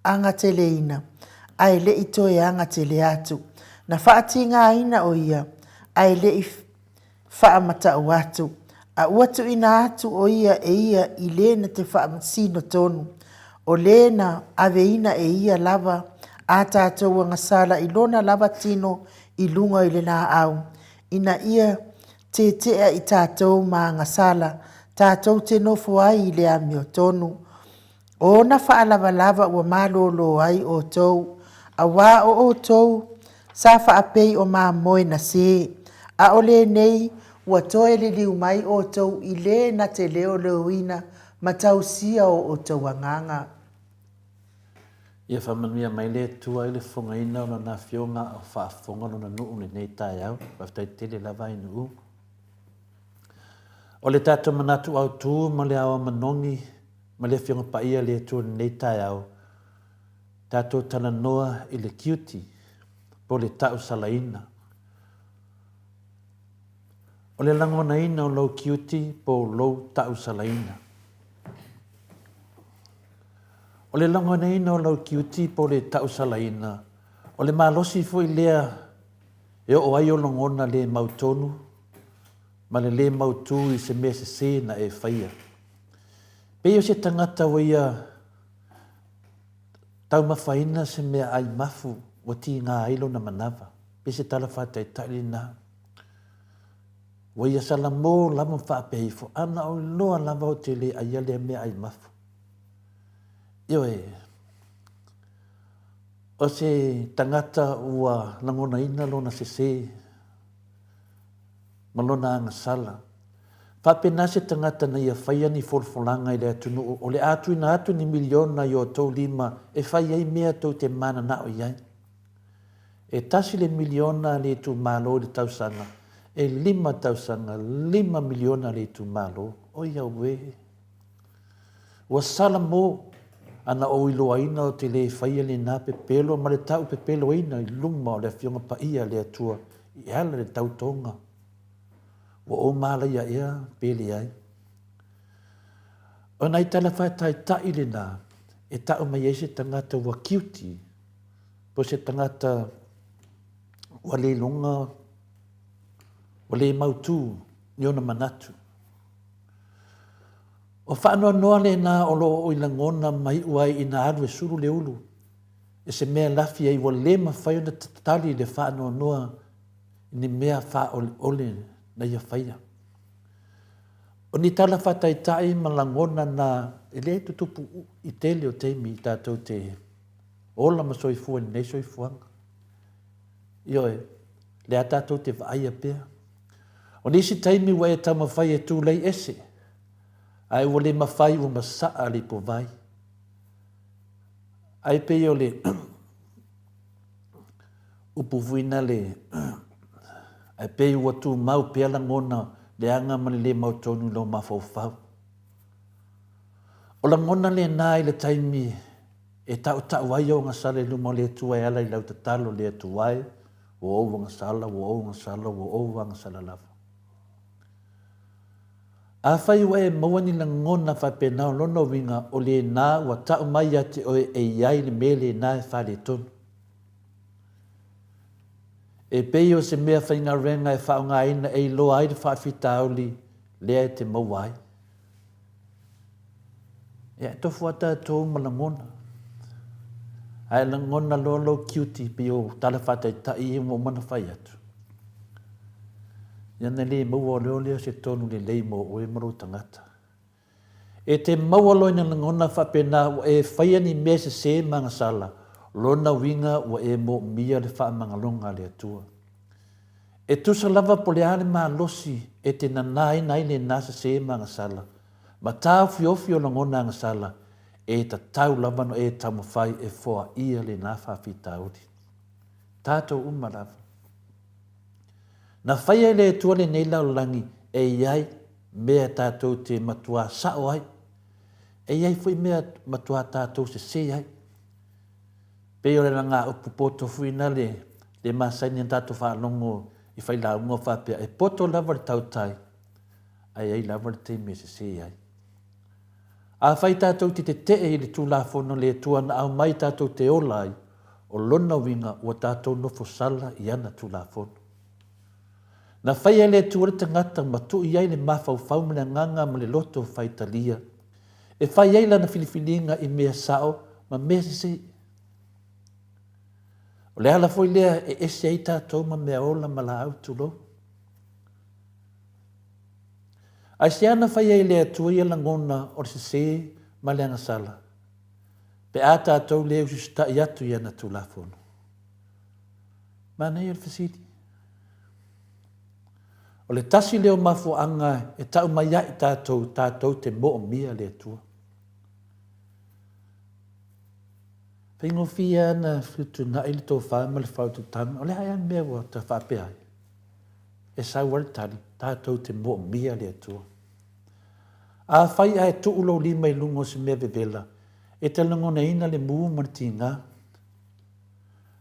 agateleina, ae le i toe agatele atu. Na faatigaina o ia, ae le i faamatau atu, a ua tuuina atu o ia e ia i le na te faamasino tonu, o le na aveina e ia lava a tatou agasala i lona lava tino i luga i le laau, ina ia tetea i tatou ma agasala, tatou te nofo ai i le amiotonu. O ona faalavalava ua malōlō ai outou, auā o outou sa faapei o mamoe na sē, a o lenei ua toe liliu mai outou i le na te leoleoina ma tausia o outou agaga. Ia faamanuia mai le Atua i le fofogaina o Lana Afioga a o faafofoga Lona nuu i lenei taeao. Faafetai tele lava i nuu. O le tatou manatu autu ma le aoa manogi ma le Afioga Paia a le Atua i lenei taeao, tatou talanoa i le tiuti po o le tausalaina. O le lagonaina o lou tiuti po o lou tausalaina. O le lagonaina o lau tiuti po o le tausalaina, o le malosi foi lea e oo ai o logona le mautonu ma le lē mautū i se mea sesē na e faia. Pei o se tagata ua ia taumafaina se meaai mafu ua tiga ai lona manava, pei se tala faataitai lena. Ua ia salamo lava ma faapea ifo, Ana ou iloa lava ou te le aia lea meaai mafu. Ioe, o se tagata ua lagonaina lona sesē ma lona agasala. Faapena se tagata na ia faia ni folafolaga i le atunuu o le a tuuina atu ni miliona i o outou lima e fai ai mea tou te mananao i ai. E tasi le miliona a le itumalo i le tausaga, e lima tausaga, lima miliona a le itumalo. Oi auē! Ua sala mo, ana ou iloaina ou te le faia lena pepelo ma le tau pepeloina i luma o le Afioga Paia a le Atua i ala i le tautoga. Ua ou malaia ea pe leai. O nai tala faataitai lena e tau mai ai se tagata ua kiuti, po o se tagata ua le iloga, ua le mautū i ona manatu. O faanoanoa lena o lo o i lagona ma iu ai ina alu e sulu le ulu e se mea lafi ai ua le mafai ona tali le faanoanoa i ni mea faaoleole na ia faia. O ni tala faataitai ma lagona na e le tutupu i tele o taimi i tatou te ola ma soifua i lenei soifuaga. Ioe, lea tatou te vaaia pea. O nisi taimi ua e taumafai e tulei ese, ae ua le mafai ua masaa le ipovai. Ai pei o le upu foi na le ae pei ua tumau pea lagona leaga ma le le mautonu i lou mafaufau. O lagona lena i le taimi e tautau ai ou agasala i luma o le Atua e ala i lau tatalo, le Atua e, ua ou agasala, ua ou agasala, ua ou agasala lava. Afai ua e maua ni lagona faapena o lona uiga o lena ua tau mai ia te oe e i ai le mea lena e faaletonu. E pei o se mea faigaluega e faaaogaina e iloa ai le faafitauli lea e te maua ai. Ia, e tofu lava tatou ma lagona. Ae lagona loa lou kiuti pei o tala faataitai ia ua uma ona fai atu. Ia na le maua loa lea o se tonu lelei mo oe ma lou tagata. E te maua loa i na lagona faapena ua e faia ni mea sese ma agasala, lona uiga ua e moomia le faamagaloga a le Atua. E tusa lava po o le a le malosi e te nanaina ai lena sese ma agasala, ma taofiofi o lagona agasala, e tatau lava ona e taumafai e foaia lena faafitauli. Tatou uma lava. Na faia e le Atua lenei lalolagi e i ai mea tatou te matuā sao ai, e i ai foi mea matuā tatou sesē ai. Pei o le lagaupu poto foi na le le masani ona tatou faalogo i failauga faapea, e poto lava le tautai, ae i ai lava le taimi e sesē ai. Afai tatou te tetee i le Tulafono a le Atua na aumai tatou te ola ai, o lona uiga ua tatou nofo sala i ana Tulafono. Na faia e le Atua le tagata ma tuu i ai le mafaufau ma le agaga ma le loto faitalia, e fai ai lana filifiliga i mea sao ma mea sese. O le ala foi lea e ese ai tatou ma mea ola ma laau, tulou. Aisea na fai ai e le Atua ia lagona o le sese ma le agasala, pe a tatou le usiusitai atu i ana Tulafono? Manaia le fesili. O le tasi lea o mafuaaga e tau mai ai tatou, tatou te moomia le Atua. Faigofie lava ona fetuunai le tofa ma le faautautaga, o le a ea le mea ua ta faapea ai? E sau ai le tali, tatou te moomia le Atua. Afai ae tuu lou lima i luga o se mea vevela, e te lagonaina le mu ma le tiga.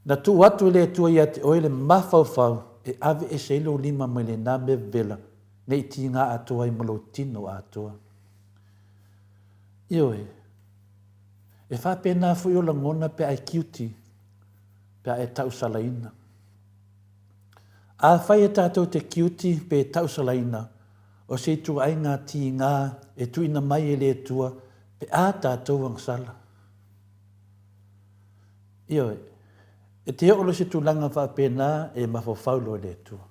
Na tuu atu e le Atua ia te oe le mafaufau e ave ese ai lou lima mai lena mea vevela, ne i tiga atoa ai ma lou tino atoa. Ioe, e faapena foi o lagona pe a e kiuti, pe a e tausalaina. Afai e tatou te kiuti pe tausalaina, o se ituaiga tiga e tuuina mai e le Atua pe a tatou agasala. Ioe, e te oo loa i se tulaga faapena e mafaufau loa i le Atua.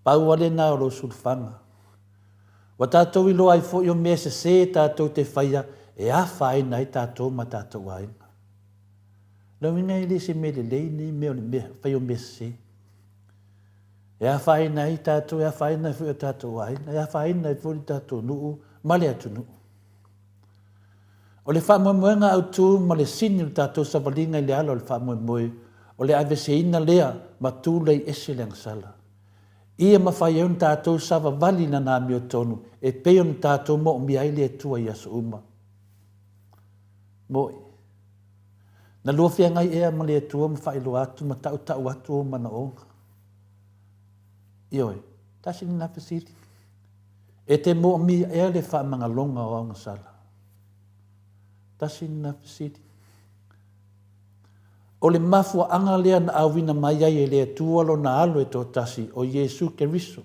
Pau lava lena o lou sulufaga. Ua tatou iloa ai foi o mea sese tatou te faia e afaina ai tatou ma tatou aiga. O le uiga e le se mea lelei lenei mea o le mea fai o mea sese. E afaina ai tatou, e afaina ai foi o tatou aiga, e afaina ai foi le tatou nuu ma le atunuu. O le faamoemoega autu ma le sini o le tatou savaliga i le ala o le faamoemoe, o le aveeseina lea ma tulei ese le agasala. Ia mafai ai ona tatou savavali i lana amiotonu e pei ona tatou moomia ai le Atua i aso uma. Moe. Na lua feagai ea ma le Atua ma faailoa atu ma tautau atu ou manaoga? Ioe, tasi lena fesili. E te moomia ea le faamagaloga o aogasala? Tasi lena fesili. O le mafuaaga lea na auina mai ai e le Atua Lona Alo e toatasi, o Iesu Keriso,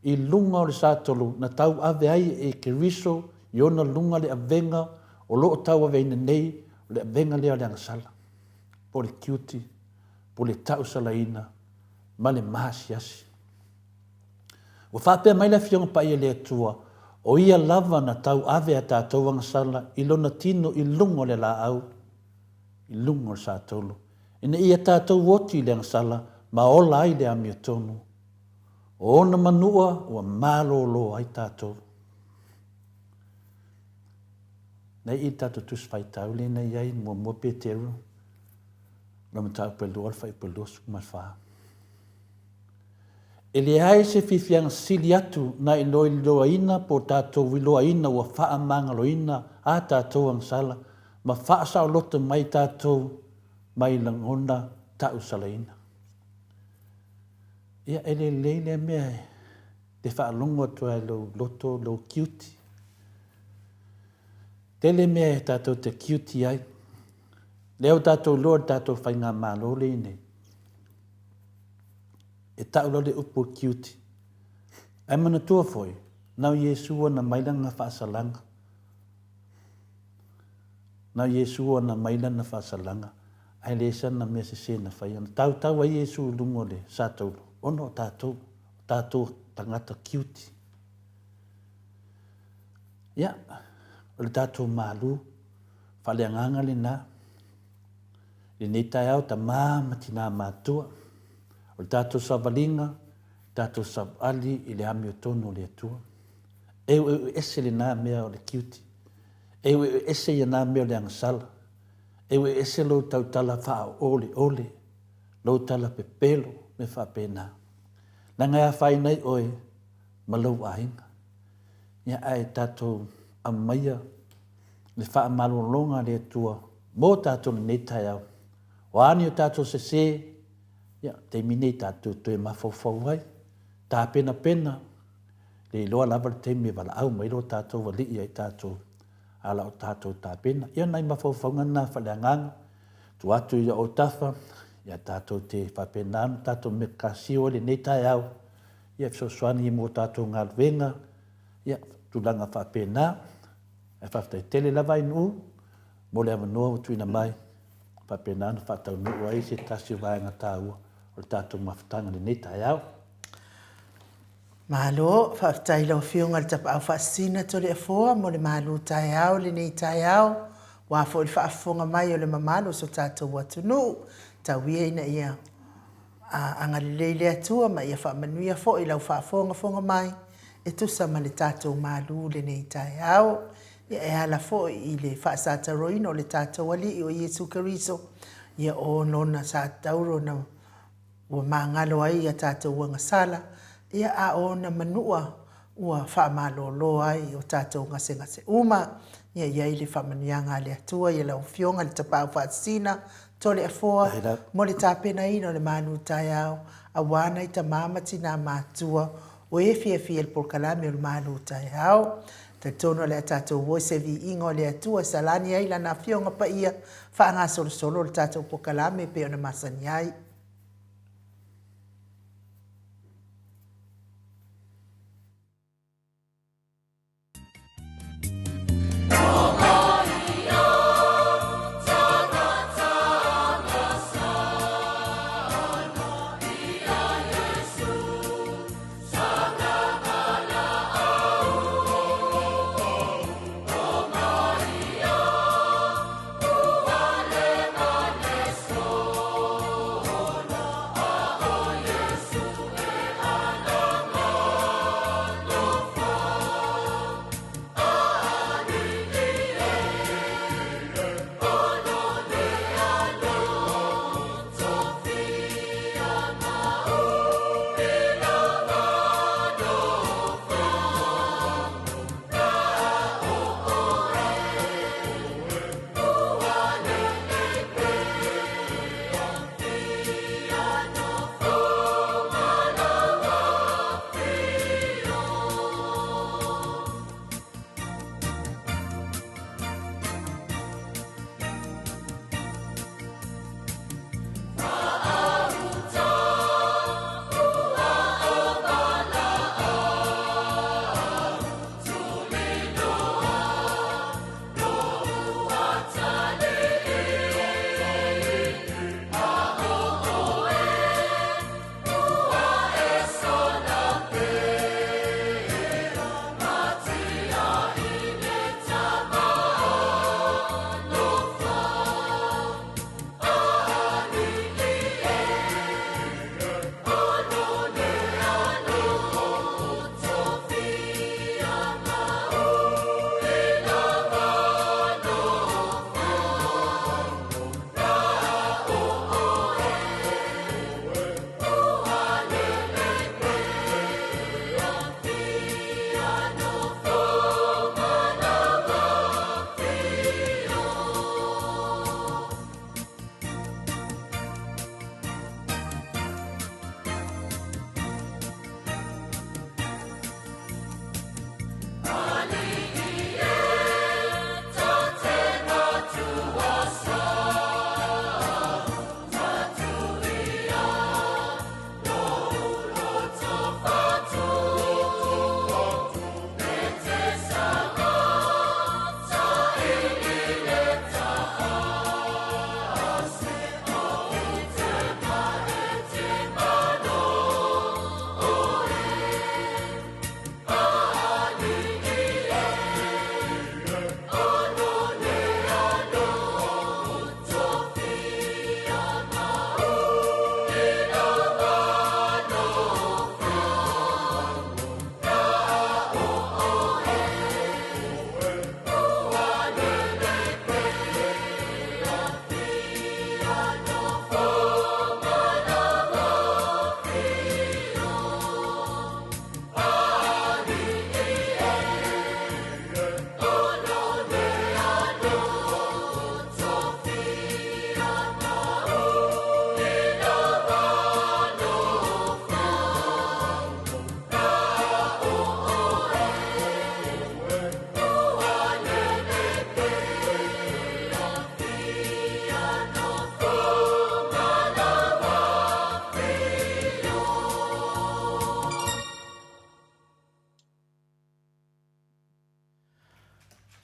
i luga o le satolu na tauave ai e Keriso i ona luga le avega o lo o tauaveina nei, o le avega lea o le agasala, po o le tiute, po o le tausalaina ma le maasiasi. Ua faapea mai le Afioga Paia i le Atua, o Ia lava na tauave a tatou agasala i Lona tino i luga o le laau, i luga o le satolu, ina ia tatou oti i le agasala ma ola ai le amiotonu. O ona manua ua malōlō ai tatou. Nei i le tatou Tusi Faitau lea na i ai, muamua Peteru, lona mataupu e lua, le fuaiupu e 24. E leai se fiafiaga sili atu na i lo iloaina po o tatou iloaina ua faamagaloina a tatou agasala ma faasaoloto mai tatou mai lagona tausalaina. Ia, e lelei lea mea e te faalogo atu ai i lou loto, lou tiute. Tele mea e tatou te tiute ai. Lea ua tatou iloa i le tatou faigamalo lea e i ai nei. E tau loa le upu o tiute. Ae manatua foi, na o Iesu na mai lana faasalaga. Na o Iesu na mai lana faasalaga, ae leai sana mea sese na faia. Na tautau ai Iesu i luga o le satauro, ona o tatou, o tatou tagata tiute. Ia, o le tatou malu, faaleagaga lena. I lenei taeao, tama ma tina matutua, o le tatou savaliga, tatou savali i le amiotonu o le Atua. Eueu ese lena mea o le tiute. Eueu ese ia na mea o le agasala. Eueu ese lou tautala faaoleole, lou tala pepelo, mea faapena. Leaga e afaina ai oe ma lou aiga. Ia ae tatou aumaia le faamalologa a le Atua mo tatou i lenei taeao. O a ni o tatou sese, ia, taimi nei tatou toe mafaufau ai, tapenapena, le iloa lava le taimi e valaau mai lo tatou Alii ia i tatou, a la o tatou tapena. Ia, nai mafaufauga na faaleagaga, tuu atu i ou tafa, ia tatou te faapena ona tatou mekasio ai lenei taeao, ia fesoasoani mo tatou galuega, ia, tulaga faapena. Ae faafetai tele lava Ainuu mo le avanoa ua tuuina mai, faapena ona faataunuu ai se tasi o vaega taua o le tatou mafutaga i lenei taeao. Malo, faafetai i lau Afioga i le Tapaau Faasisina Toleafoa mo le malu taeao i lenei taeao, aua foi le faafofoga mai o le mamalu o so tatou atunuu. Tau ia ina ia agalelei le Atua ma ia faamanuia foi lau faafogafoga mai e tusa ma le tatou malu lenei taeao. Ia e ala foi i le faasataroina o le tatou Alii o Iesu Keriso, ia o Lona satauro na ua magalo ai a tatou agasala, ia a o ona manua ua faamalolo ai o tatou gasegase uma. Ia i ai le faamanuiaga a le Atua i lau Afioga i le Tapaau Faasisina, Toleafoa, mo le tapenaina o le malu taeao, aua nai tama ma tina matutua o e fiafia i le polokalame o le malu taeao. Talitonu o le a tatou o i se viiga o le Atua e salani ai Lana Afioga Paia faagasolosolo le tatou polokalame e pei ona masani ai.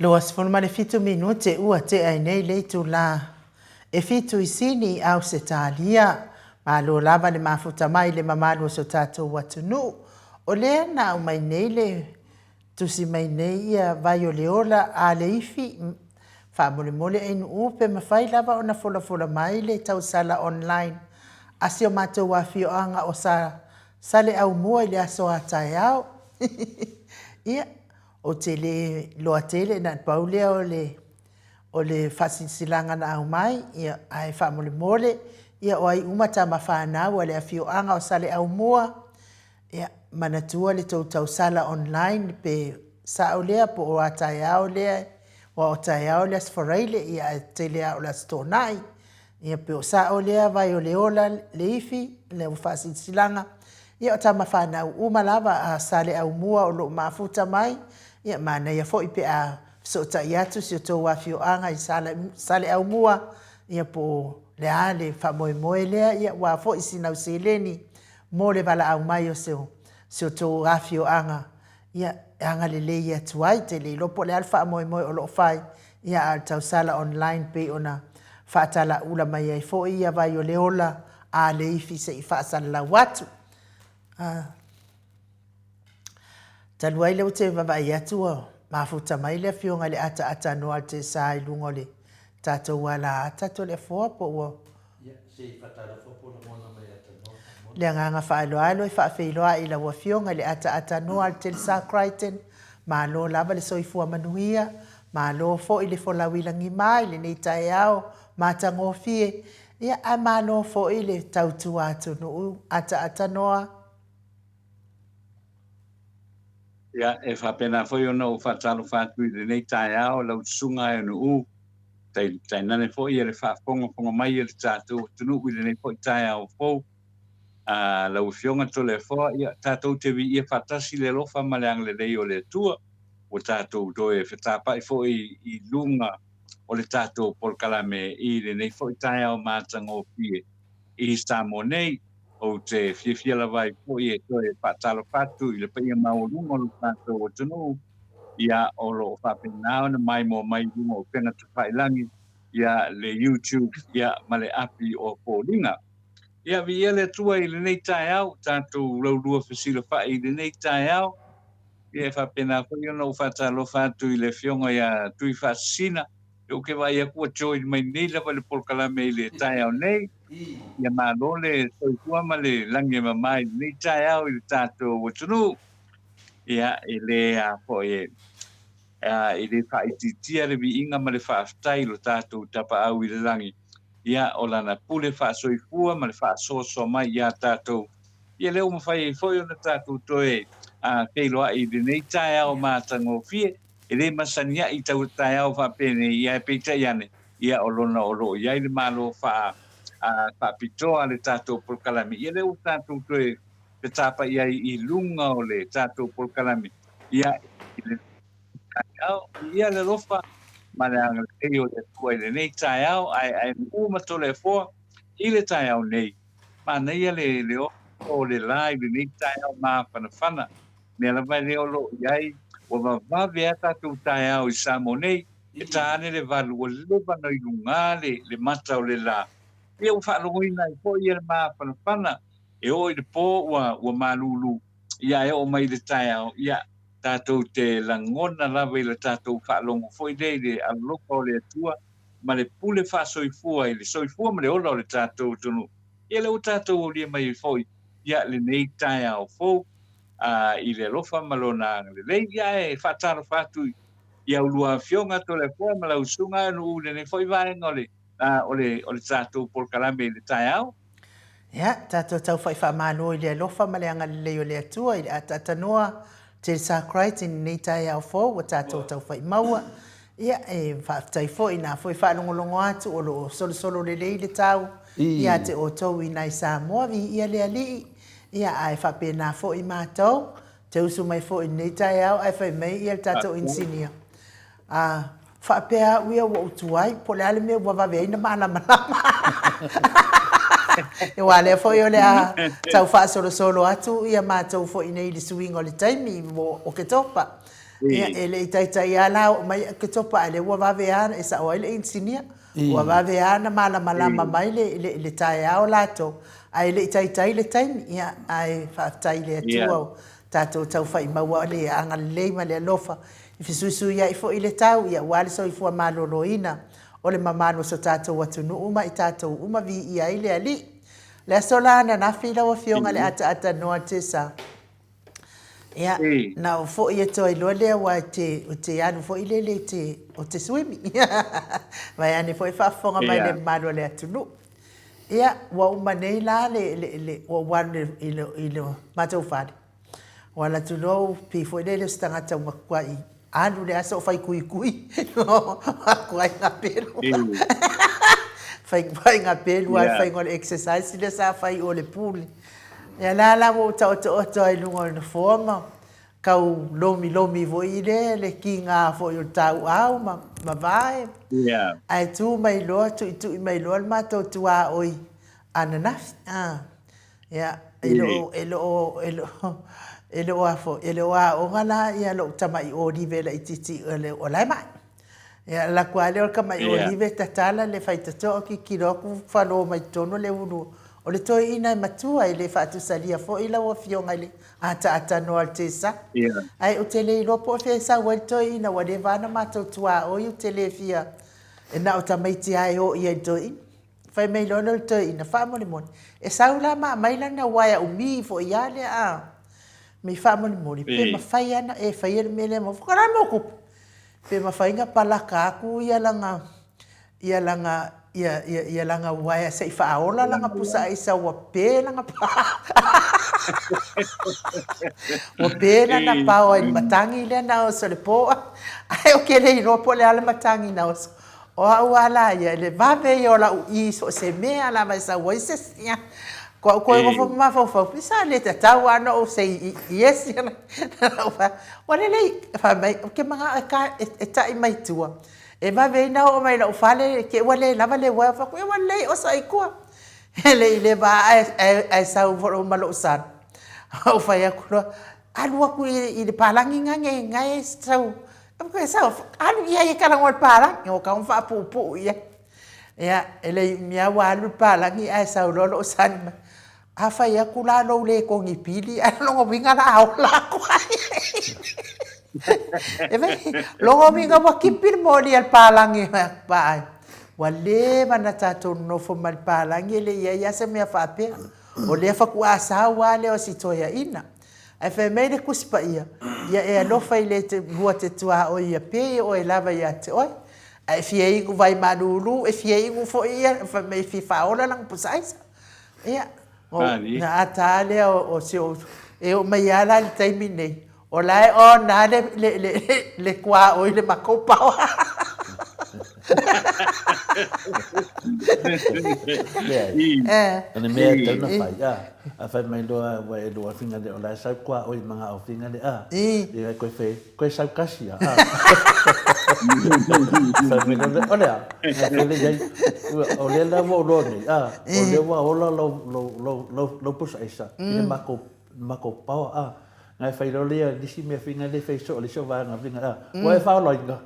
27 minute ua tea ai nei le itulā e fitu i Sini i Ausetalia. Malo lava le mafuta mai i le mamalu o si o tatou atunuu. O lea na aumai nei le tusi mai nei ia vai o le ola a le ifi. Faamolemole ainuu pe mafai lava ona folafola mai le tausala online a si o matou afioaga o sa Saleaaumua i le aso a taeao. Ia, Ou te le iloa tele, na o le pau lea o le o le faasilasilaga na aumai, ia, ae faamolemole, ia, o ai uma tama fanau a le afioaga o Saleaaumua, ia, manatua le tou tausala online pe sao lea po o a taeao lea, aua o taeao le Aso Faraile, ia, ae tele lava o le Aso Toonai. Ia pe o sao lea vai o le ola le ifi, le faasilasilaga, ia o tama fanau uma lava a Saleaaumua o lo o mafuta mai, ia manaia foi pe a fesootai atu si o tou afioaga i Saleaaumua, ia po o le a le faamoemoe lea, ia aua foi sinau seleni mo le valaau mai o si o tou afioaga ia, e agalelei atu ai. Te le iloa po o le a le faamoemoe o lo o fai, ia, a o le tausala online pei ona faatalaula mai ai foi ia vai o le ola a le ifi se i faasalalau atu. A talu ai lea ou te vaavaai atu ua mafuta mai le afioga i le ataata noa o le Tesa i luga o le tatou alaata Toleafoa po ua Ia, se i faatalofa po o lagona mai ia Tanoa faamolemole. Le agaga faaaloalo e faafeiloai i lau Afioga i le ataata noa a le Telsa Crichton, malo lava le soifua manuia, malo foi le folau i lagima i lenei taeao matagofie, ia ae malo foi le tautua atunuu ataata noa. Ia, e faapena foi ona ou faatalofa atu i lenei taeao lau Susuga Aeonuu, tainane foi le faafogafoga mai a le tatou atunuu i lenei foi taeao fou. A lau Afioga Toleafoa, ia, tatou te viia faatasi le alofa ma le agalelei o le Atua, ua tatou toe fetapai foi i luga o le tatou polokalame i lenei foi taeao matagofie i Samoa nei. Ou te fiafia lava ai foi e toe faatalofa atu i le paia maualuga o lo tatou atunuu, ia, o lo o faapena ona maimoa mai i luga o upega tafailagi, ia, le YouTube, ia, ma le api o foliga. Ia, viia le Atua i lenei taeao, tatou laulua fesilafai i lenei taeao. Ia, e faapena foi ona ou faatalofa atu i le Afioga ia Tuifaasisina, Ou te vaai atu ua join mai nei lava le polokalame i le taeao nei. Ia malo le soifua ma le lagi e mama i lenei taeao i le tatou atunuu. Ia, e le a foi e, e le faaitiitia le viiga ma le faafetai i lo tatou Tapaau i le lagi. Ia, o lana pule faasoifua ma le faasoasoa mai iā tatou. Ia lea ua mafai ai foi ona tatou toe feiloai i lenei taeao matagofie. E le masani ai i taua taeao faapenei, ia ae peitai ane, ia o lona o lo o i ai le Malo faa, faapitoa le tatou polokalame, ia lea ua tatou toe fetapai ai i luga o le tatou polokalame, ia i lenei taeao, ia le alofa ma le agalelei o le Atua i lenei taeao, ae ae nu'u ma Toleafoa i le taeao nei, manaia le le o le la i lenei taeao mafanafana. Mea lava lea o lo o i ai, ua vavave a tatou taeao i Samoa nei, e ta ane le valu, ua leva ona i luga le, le mata o le la. Ia ua faalogoina ai foi ia le mafanafana, e oo i le po ua, ua malulu, ia ae oo mai i le taeao, ia tatou te lagona lava i le tatou faalogo foi lea i le alofa o le Atua ma le pule faasoifua i le soifua ma le ola o le tatou atunuu. Ia lea ua tatou aulia mai ai foi ia lenei taeao fou i le alofa ma lona agalelei. Ia ae faatalofa atu i a ulua afioga Toleafoa ma lau susuga Aenu'u i lenei foi vaega o le, o le, o le tatou polokalame i le taeao. Ia, tatou taufa'i faamalo i le alofa ma le agalelei o le Atua i le ataatanoa Telsa Christ i lenei taeao fou ua tatou taufa'i maua. Ia, e faafetai foi i na foi faalogologo atu o lo o solosolo lelei le tau ia te outou i nai Samoa, viia le Alii. Ia, ae faapena foi matou, te usu mai foi i lenei taeao ae fai mai ia le tatou inisinia, a faapea au ia ua ou tuai, po o le a le mea ua vave ai na malamalama. Aua lea foi o le a tau faasolosolo atu ia matou foi nei i le suiga o le taimi mo Oketopa. Ia, e le i taitai lava la oo mai Oketopa a o lea ua vave lava e sao ai le inisinia. Ua vave lava ona malamalama mai le, le, le taeao latou, ae le i taitai le taimi. Ia, ae faafetai i le Atua ua tatou taufai maua le agalelei ma le alofa i fesuisuiai foi le tau, ia, aua le soifua maloloina o le mamalu o so tatou atunuu ma i tatou uma, viia ai le Alii. O le aso la ananafi lau Afioga i le ataatanoa Tesa, Ia, na ou foi atu ai loa lea aua ou te alu foi lele i te, ou te swim. Vaeane foi faafofoga mai le mamalu o le atunuu. Ia, ua uma nei la le, le, le, ua ou alu i le, i le matou fale. Ua alu atu loa ou pei foi lele o se tagata ua matuai alu le aso o fai kuikui. Matuai gapelu. Fai, fai gapelu lava le faiga o le exercise lea sa fai i o i le pool. Ia la la ua ou taotooto ai i luga o le nofoa ma tau lomilomi foi le le kiga foi o le tauau ma ma vae. Yeah. Ae tu mai loa, tuitui mai loa le matou tuaoi ananafi. Ah. Ia, e le o, e le o, e le o, e le o a foi, e le o aoga la ia lou tamai olive laitiiti o la e mai. Ia, alu atu lava lea o le tamai olive tatala le faitotoa, tilotilo atu falo mai totonu le ulu o le toeaina e matua, e le faatusalia foi lau Afioga i le ataatanoa o le Tesa. Ae ou te le iloa po o fea e sau ai le toeaina, ua leva lava ona matou tuaoi, ou te le fia, e na o tamaiti lava e o i ai i le toeaina. Fai mai loa lea o le toeaina, faamolemole, e sau la ma aumai lana uaea umi foi lava lea a, me i faamolemole, pe mafai lava ona e faia le mea lea mo au. O le a le mea ua tupu? Pe mafai ona palaka atu ia lana ia lana ia ia ia lana uaea se i faaola lana pusa aisa ua pe lana pa ua pe lana paoa i le matagi lea na oso i le po ae ou te le iloa po o le a le matagi na oso. O au lava la ia, le vave ia o lau i so o se mea lava e sau ai se isi, ia. Ko au koe nofo ma mafaufau, pe sa le tatau lava ona ou say yes Ua lelei, fai mai, ou te manao e ta, e ta'i mai tua. E vave ai ona oo mai i lou fale, te i ua le lava le uaea, fai atu, ia ua lelei oso ai i tua. E le i leva lava ae sau ma lou son. Ou fai atu loa, alu atu i le palagi na e sau, alu i ai e talanoa i le palagi. Ua tatau ona faapuupuu i ai. Ia, e le i umi lava ua alu le palagi ae sau loa lou son mai, A fai atu la lou le togi pili, ae o lona uiga la a ola atu ai. E fai, lona uiga ua tipi le moli a le palagi vaai. Ua leva ona tatou nonofo ma le palagi e le i i ai lava se mea faapea. O lea faatoa sau lava lea o si toeaina. Ae fai mai le Tusi Paia, Ia e alofa i le lua te tuaoi ia pei o oe lava ia te oe. A e fia inu vai malulu, e fia inu foi ia, fai mai e fia faaola lana pusa aisa. Ia, ona ata lava lea o si ou, e oo mai lava la i le taimi lenei, o la e on lava le, le, le, le tuaoi i le matou paoa. Leai. O le mea e tatau ona fai, a, a fai mai loa ua e lua finga lea o la e sau tuaoi ma ngā o finga lea, a, ia e koe fai, koe sau kasi a, a. Fai mai loa lea, o le a, nā fai lea i ai, o lea la ua ou loa nei, a, o lea ua ola lou, lou, lou, lou, lou pusa aisa i le makou makou paoa, a, nā e fai loa lea nisi mea finga lea e fai soo le isi o vaega finga, a, ua e faaolaina.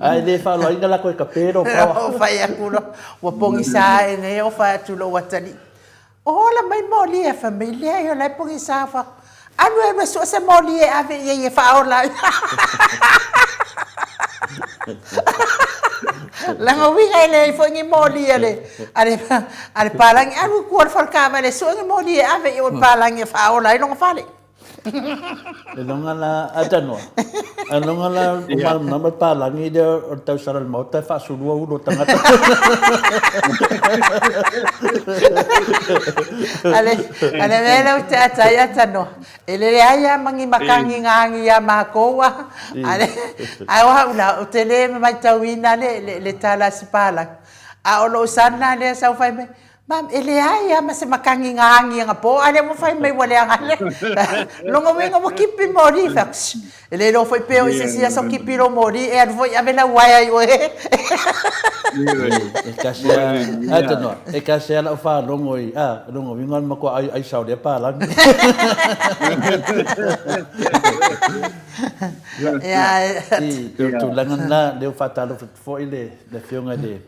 Ae le faaolaina la koe ka pe lou paoa. Ou fai atu loa, ua pogisa ae nei ou fai atu i lou atalii, Ola mai moli e fai mai, leai o la e pogisa fai atu, alu e alu e sue se moli e ave i ai e faaola ai. Leaga uiga e leai foi ni moli a le, a le, a le palagi, alu i tua o le fale taavale e sue ni moli e ave i o i le palagi e faaola ai lona fale. E loga la, a tanoa, a loga la o malamalama le palagi lea o le tausala i le maota e faasulua ulu o tagata. A le, a le mea lea ou te ata ai a tanoa, e leai lava ma ni matagi na agi ia matou a, a le, ae o au la, ou te le matauina le, le, le tala a si palagi. A o lou son la lea sa ou fai mai, Mam, e leai a ma se makagi ga agi anapo, a lea ua fai mai ua leaga le. Lona uiga ua kipi moli, fai atu, Shh, e le iloa foi pe o i se isi aso kipi lou moli, e alu foi ave lau uaea i oe. E kasi a, ai tanoa, e kasi a lau faalogo i, a, lona uiga o le matua ai, ai sao lea palagi. I, tulaga lena, lea ua faatalofa atu foi le Afioga i le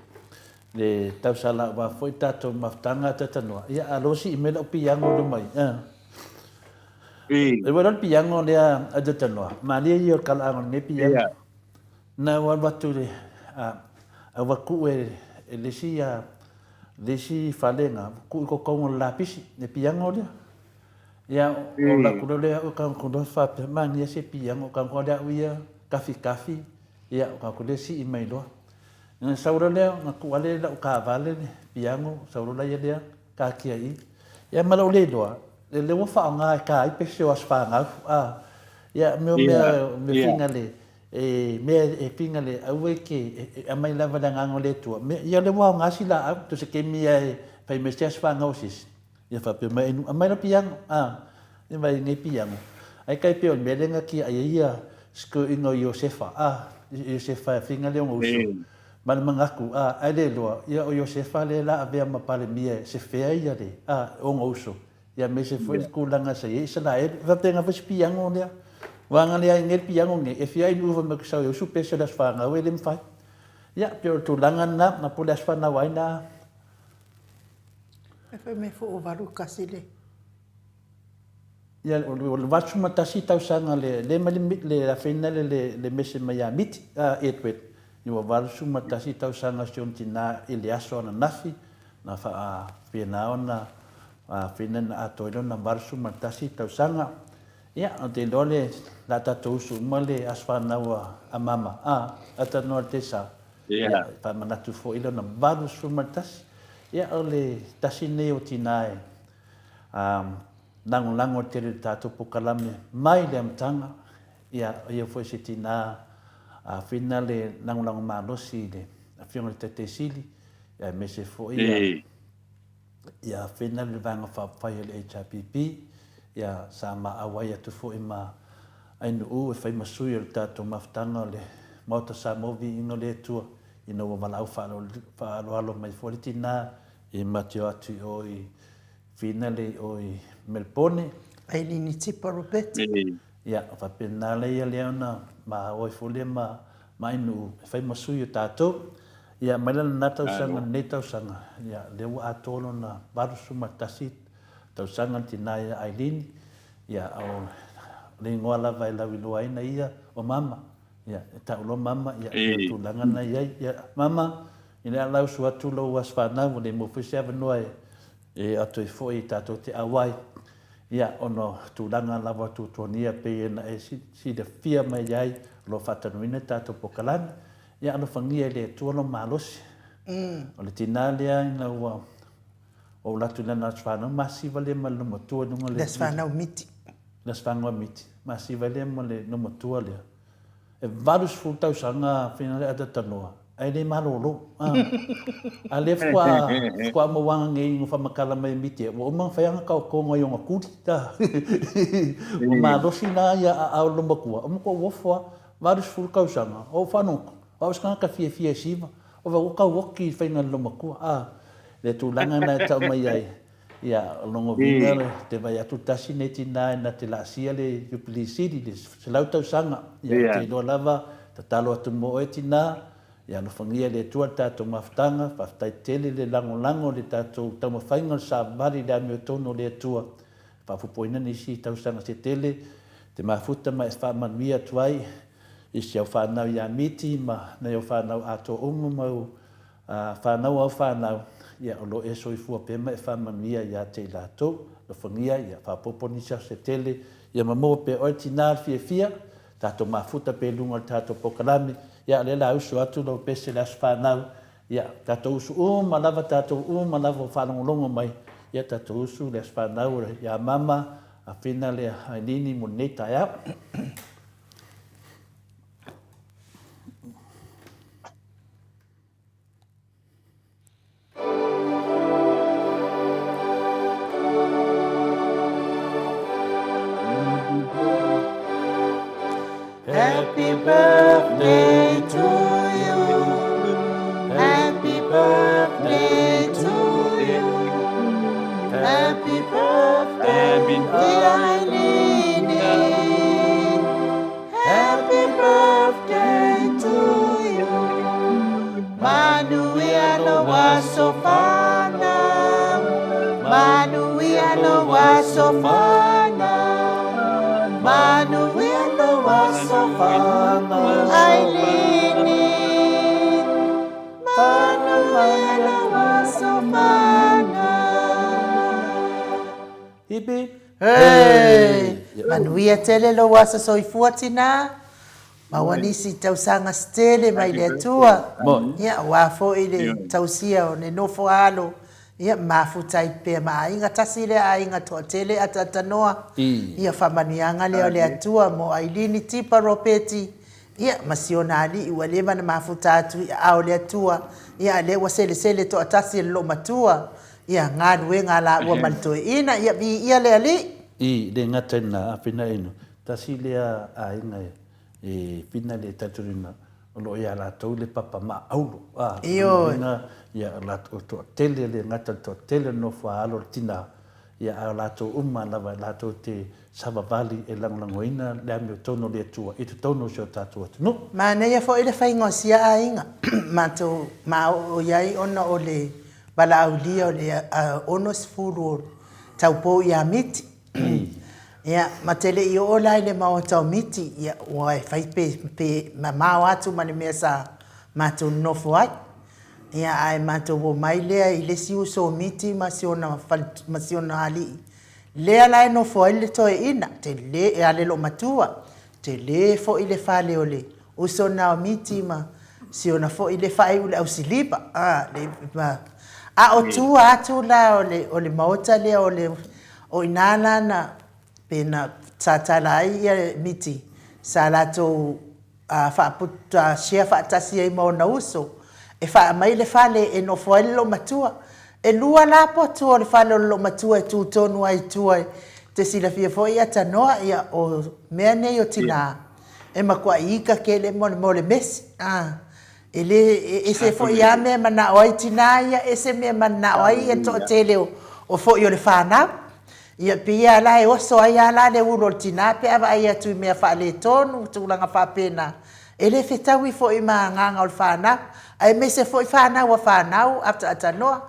Le tausala aua foi tatou mafutaga tatanoa. Ia a loa sii mai lau piango luma i. E ua le piango lea a tatanoa. Malie ia o le kalaaga o lenei piango. Na ua alu atu le a ua tuu e le isi le isi fale na tuu i kokoga o le lapisi le piango lea. Ia o alu atu loa lea au ka ku loa faapea manaia se piango ka ku lea au ia kafi kafi ia ka ku le sii mai loa. Ona sau loa lea, ona tuu lea i lau taavale le piano, sau loa laia lea taatia i i. Ia ma lou le iloa, lea ua faaaoga e ta ai pese o aso fanau, a. Ia mea o mea, mea fina le, e mea e fina le aua e te, e aumai lava i le agaga o le Atua. Ia lea ua aoga si laau, so se taimi lava e fai mai se aso fanau a se isi, Ia faapea mai ai, aumai lau piano, a, ia mai lenei piano. Ai tai pei o le mea lea na tiai ai ia sikuiuga o Iosefa, a, Iosefa e faiga lea ona uso. Ma le manatu, a, ai le iloa, ia o Iosefa lea la avea ma Palemia e sefea ia le, a, ona uso. Ia aemaise foi le tulaga sa i ai Isaraelu. E faapena foi si piano lea. Aua ana leai nei le piano nei, e fia inu fai mai ou te sau e usu pese o le aso fanau e le mafai. Ia, pei o le tulaga lena, na po le aso fanau a ai na. E fai mai foi ua 81 le. Ia, o le 81 tausaga le, le mai le, le afeina le, le, le mese mai ia Miti, a Edward. Ia ua 81 tausaga si ona tina i le aso ananafi, na faapena ona afeina na atoa ai lona 81 tausaga. Ia, ou te iloa le, le a tatou usu uma le aso fanau a Mama, a, a talanoa i le Tesa. Ia, e faamanatu foi lona 81, ia o le tasi lenei o tina e lagolago tele i le tatou polokalame mai le amataga, ia o ia foi se tina whina le lagolago malosi i le Afioga i le Taitai Sili, aemaise foi ia ia whina le Vaega Faaupufai a le HRPP, ia sa ma auai atu foi ma Ainuu e fai ma sui o le tatou mafutaga o le Maota Samoa Viiga o le Atua ina ua valaau faaaloalo mai foi le tina i matio atu i o i Finale i o i Melbourne. Ailini Tipa Ropeti. Ia, faapena lea lea ona ma o ai foi lea ma ma Ainuu e fai ma sui o tatou. Ia, mai la lena tausaga lenei tausaga, ia, lea ua atoa lona 81 tausaga le tina ia Ailini. Ia, o le igoa lava e lauiloaina ia, o Mama. Ia, e tau loa Mama, ia, o le tulaga lena e i ai. Ia, Mama, i le ala usu atu lou aso fanau, ua le maua foi se avanoa e, e atu ai foi tatou te auai. Ia, ona o tulaga lava o tuatuagia pei ona e silafia mai ai, o lo o faatanuina tatou polokalame. Ia, alofagia e le Atua lou malosi. O le tina lea ina ua Ou alu atu i lana aso fanau, masiva lea ma le lomatua i luga o le. Le aso fanau miti. Le aso fanau miti. Masiva lea ma le lomatua lea. E 80 tausaga fina le atatanoa, ae le malolo. Ah. A lea faatoa, faatoa maua nei no whamakala mai miti, ua uma ona fai ana taotoga i ona kuli. Ua malosi la ia a ao lomatua, o matua uofo a, 80 tausaga, o whanonga, o au se tagata fiafia e siva, o ua tau oki i faiga le lomatua. Ah. Le tulaga lena e tau mai ai, ia, o lona uiga te vaai atu tasi nei tina na te laasia le Jubilee Sili, le 100 tausaga, ia, ou te iloa lava, tatalo atu mo oe tina, ia alofagia e le Atua le tatou mafutaga, faafetai tele le lagolago i le tatou taumafaiga o le savali i le amiotonu o le Atua, faafopoina nisi tausaga se tele, te mafuta ma e faamanuia atu ai i si au fanau ia Miti ma nai au fanau atoa uma ma au A whanau au whanau, ia o lo e soifua pea ma e whamanuia ia te i latou, alofagia ia whapopo nisi au se tele, ia ma maua pea oe tina le fiafia, tatou mafuta pea i luga o le tatou polokalame, ia lea la usu atu lau pese le aso whanau, ia tatou usu uma lava tatou uma lava o whaalogologo mai, ia tatou usu le aso whanau ia mama, a whina le Ainini mo lenei taeao. Happy birthday to you. Happy birthday to you. Happy birthday, dear Eileen. Happy birthday to you. Manuia lou aso fanau. Manuia lou aso fanau. Manuia lou aso fanau. Eileen. Manuia lou aso fanau. Hip hip. Hey! Manuia tele lou aso soifua tina. Maua nisi tausaga se tele mai le Atua. Ia, aua foi le tausia o le nofo a alo, ia, mafuta ai pea ma aiga. Tasi lea aiga toatele ataatanoa. Ia, faamanuiaga lea o le Atua mo Ailini Tipa Ropeti, ia, ma si ona alii ua leva ona mafuta atu i aao o le Atua. Ia, a lea ua selesele toatasi e le loomatua, ia, galuega a laua ma le toeaina. Ia, viia le Alii. I le gata i lena, afina inu, tasi lea aiga e E whina le talitonuina o lo o ia latou le papa maa auro, a, Ioe. lona uiga, ia, o le toatele le gata o le toatele o le nofo a alo o le tina, ia, a o latou uma lava latou te savavali e lagolagoina le amiotonu o le Atua i totonu o si o tatou atunuu. Manaia foi le faiga o sia aiga matou maoo i ai ona o le valaaulia o le 60 o taupou ia Miti. Ia, ma te le i oo la i le maota o Miti, ia, ua e fai pe, pe mamao atu ma le mea sa matou nonofo ai. Ia, ae matou omai lea i le isi uso o Miti ma si ona fale, ma si ona alii, lea la e nofo ai le toeaina, tele, a le loomatua, tele foi le fale o le uso lena o Miti ma si ona foi le faaiu i le ausiliva, a, le, ma, a o tua atu la o le, o le maota lea o le, o i ina la na, pe na tatala ai ia Miti, sa latou faaputu, share faatasi ai ma ona uso, e faaamai le fale e nofo ai le loomatua. E lua la potu o le fale o le loomatua e tu tonu ai i tua e te silafia foi ia Tanoa, ia o mea nei o tinā, e matuai ika tele mo le mo le mesi, a, e le, e ese foi a mea e manao ai tinā ia, ese mea e manao ai ia le toatele o, o foi o le fanau. Ia pei a la e oso ai a la le ulu o le tinā pe a vaai atu i mea faaletonu, tulaga faapena, e le fetaui foi ma agaga o le fanau, aemaise foi fanau a fanau ataatanoa.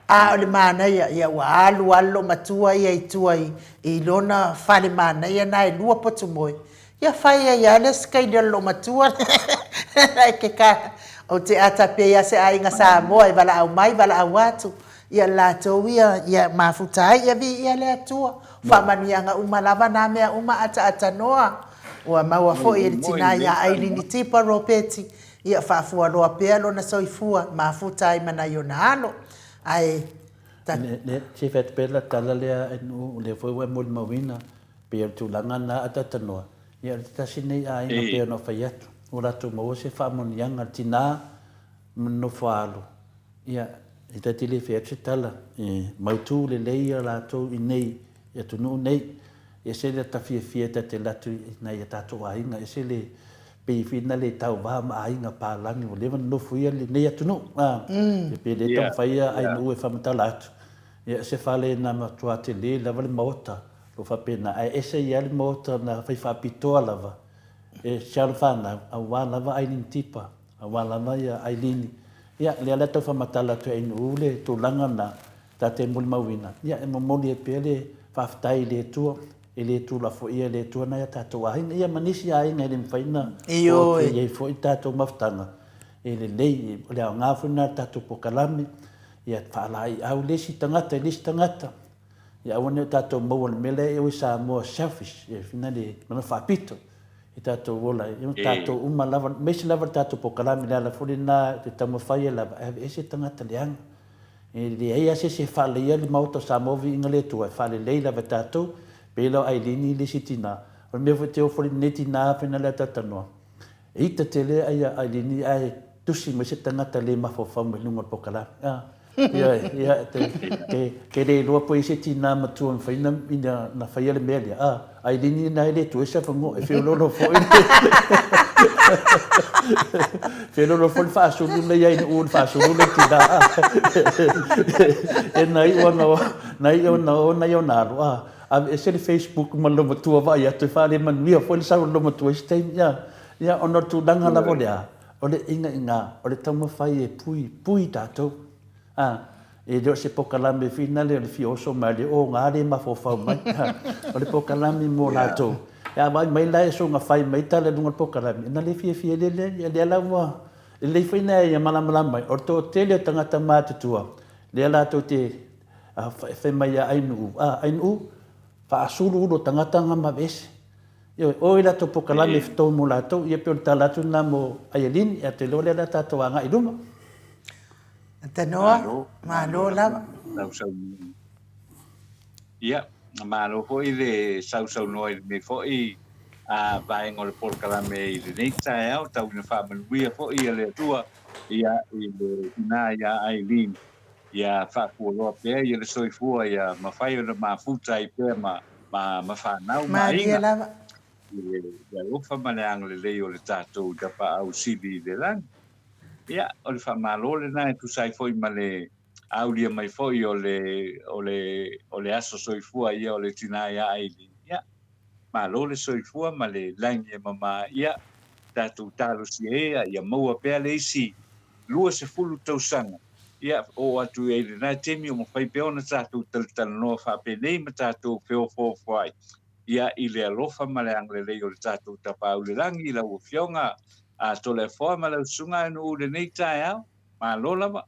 A o le manaia, ia ua alu lava le loomatua ia i tua i, i lona fale manaia na e lua potu moe, Ia fai ai lava le sikaili o le loomatua like ka ou te ata pea ia se aiga Samoa e valaau mai valaau atu ia latou ia ia mafuta ai ia viia le Atua faamanuiaga uma lava na mea uma ataatanoa ua maua foi e le tina ia Ailini Tipa Ropeti ia faafualoa pea lona soifua mafuta ai ma nai ona alo ae ta. Le se fai atu pea la tala lea o lea foi ua e molimauina Pei o le tulaga lena a Tatanoa, ia o le tasi lenei aiga pei ona ou fai atu, ua latou maua se faamanuiaga, le tina ma le nofo a alo, ia, e ta te le fai atu se tala, e mautu lelei ia latou i nei, i atunuu nei, e ese le ta fiafia ta te alu atu i nai a tatou aiga, ese le, pei foi na le tauva ma aiga palagi ua leva ona nofoia lenei atunuu, a, e pei o lea e taumafai ia Ainuu e faamatala atu, ia se fale na matua tele lava le maota, Ua faapena, ae ese ia le maota na fai faapitoa lava e si alo fanau, aua lava Aileen Tipa, aua lava ia Aileen. Ia, lea la e tau faamatala atu e Ainuu le tulaga lena, ta te molimauina, ia e momoli ai pea le faafetai i le Atua, e le tuulafoia e le Atua nai a tatou aiga, ia ma nisi aiga e le mafai ona oo atu i ai foi tatou mafutaga, e lelei, o le aoga foi lena o le tatou polokalame, ia faalaeiau le isi tagata i le isi tagata, Ia aua ne i o tatou maua i le mea lea e oi Samoa selfish, ia fina le mana faapito i tatou ola ai. Ia tatou uma lava, aemaise lava le tatou polokalame, le ala foi lena e taumafai ai lava e aveese tagata leaga. E leai lava se isi e faaleleia le Maota o Samoa viiga le Atua, e faalelei lava e tatou, pei la o Ailini le isi tina. O le mea foi e te ofo i lenei tina fina lea talatalanoa, E ita tele ai a Ailini ae tusi mai se tagata le mafaufau mai luga o le pokalame. A, ioe, ia, te, ke, ke le iloa po i ai se tinā matua e mafai na, na faia le mea lea. A, Ailini na e le toe se avanoa, e feoloolo foi le. Felolo foi le faasulu lea i ai nuu le faasulu le tina. E na iu ona na iu ona o na ia ona alu a. Aveese le Facebook ma le loomatua vaai atu e faale manuia foi le sau o le loomatua i isi taimi. Ia, ia ona o le tulaga lava o le a, o le ʻigaʻiga o le taumafai e puipui tatou. A, e le o se pokalame finale o le fia oso mai le o gā le mafaufau mai. O le pokalame mo latou. E a vaai mai la e soga fai mai tala i luga o le pokalame, na le fiafia le lea, ia lea la ua lelei foi na ia malamalama mai. O le toatele o tagata matutua, lea latou te fai mai ia Ainuu, a, Ainuu, faasulu ulu o tagata nga ma aveese. Ioe, o i latou pokalame e fetou mo latou, ia pei o le tala atu lena mo Aialini, ia te iloa lea o le a tatou agai i luma. Tanoa, malo lava. Ia, malo foi le sausaunoa i lenei foi a vaega o le polokalame i lenei taeao, tau ina faamanuia foi e le Atua ia i le tina ia Eileen, ia faafualoa pea ia le soifua ia mafai ona mafuta ai pea ma ma ma fanau ma Malie aiga lava. i le alofa ma le agalelei o le tatou Tapaau Sili i le lagi. Ia, o le faamalo lena e tusa ai foi ma le aulia mai foi o le, o le, o le aso soifua ia o le tina ia Aileen. Ia, malo le soifua ma le lagi e mama. Ia, tatou talosia ea ia maua pea le isi 20 tausaga. Ia, oo atu i ai lena taimi o mafai pea ona tatou talatalanoa faapenei ma tatou feofoofoai. Ia, i le alofa ma le agalelei o le tatou Tapaau i le Lagi, lau Afioga a Toleafoa ma lau Susuga Nuu i lenei taeao. Malo lava.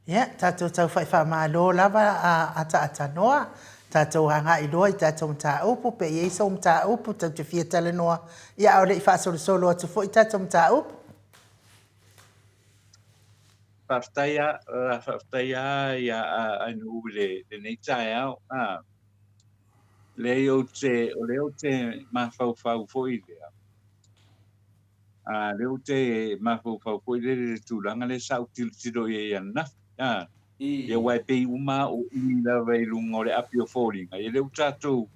Ia, tatou tauwhai faamalo lava a ataatanoa, tatou agai loa i tatou mataupu, pe i ai sou mataupu tou te fia talanoa, ia a o le i faasolosolo atu foi tatou mataupu. Faafetai a, faafetai a ia a Nuu i lenei taeao. A, leai ou te, o lea ou te mafaufau foi lea. A, lea ou te mafaufau foi lele i le tulaga lea sa ou tilotilo i ai ananafi. A, ia aua e pei uma lava o i lava i luga o le api o foliga. Ia lea ua tatou,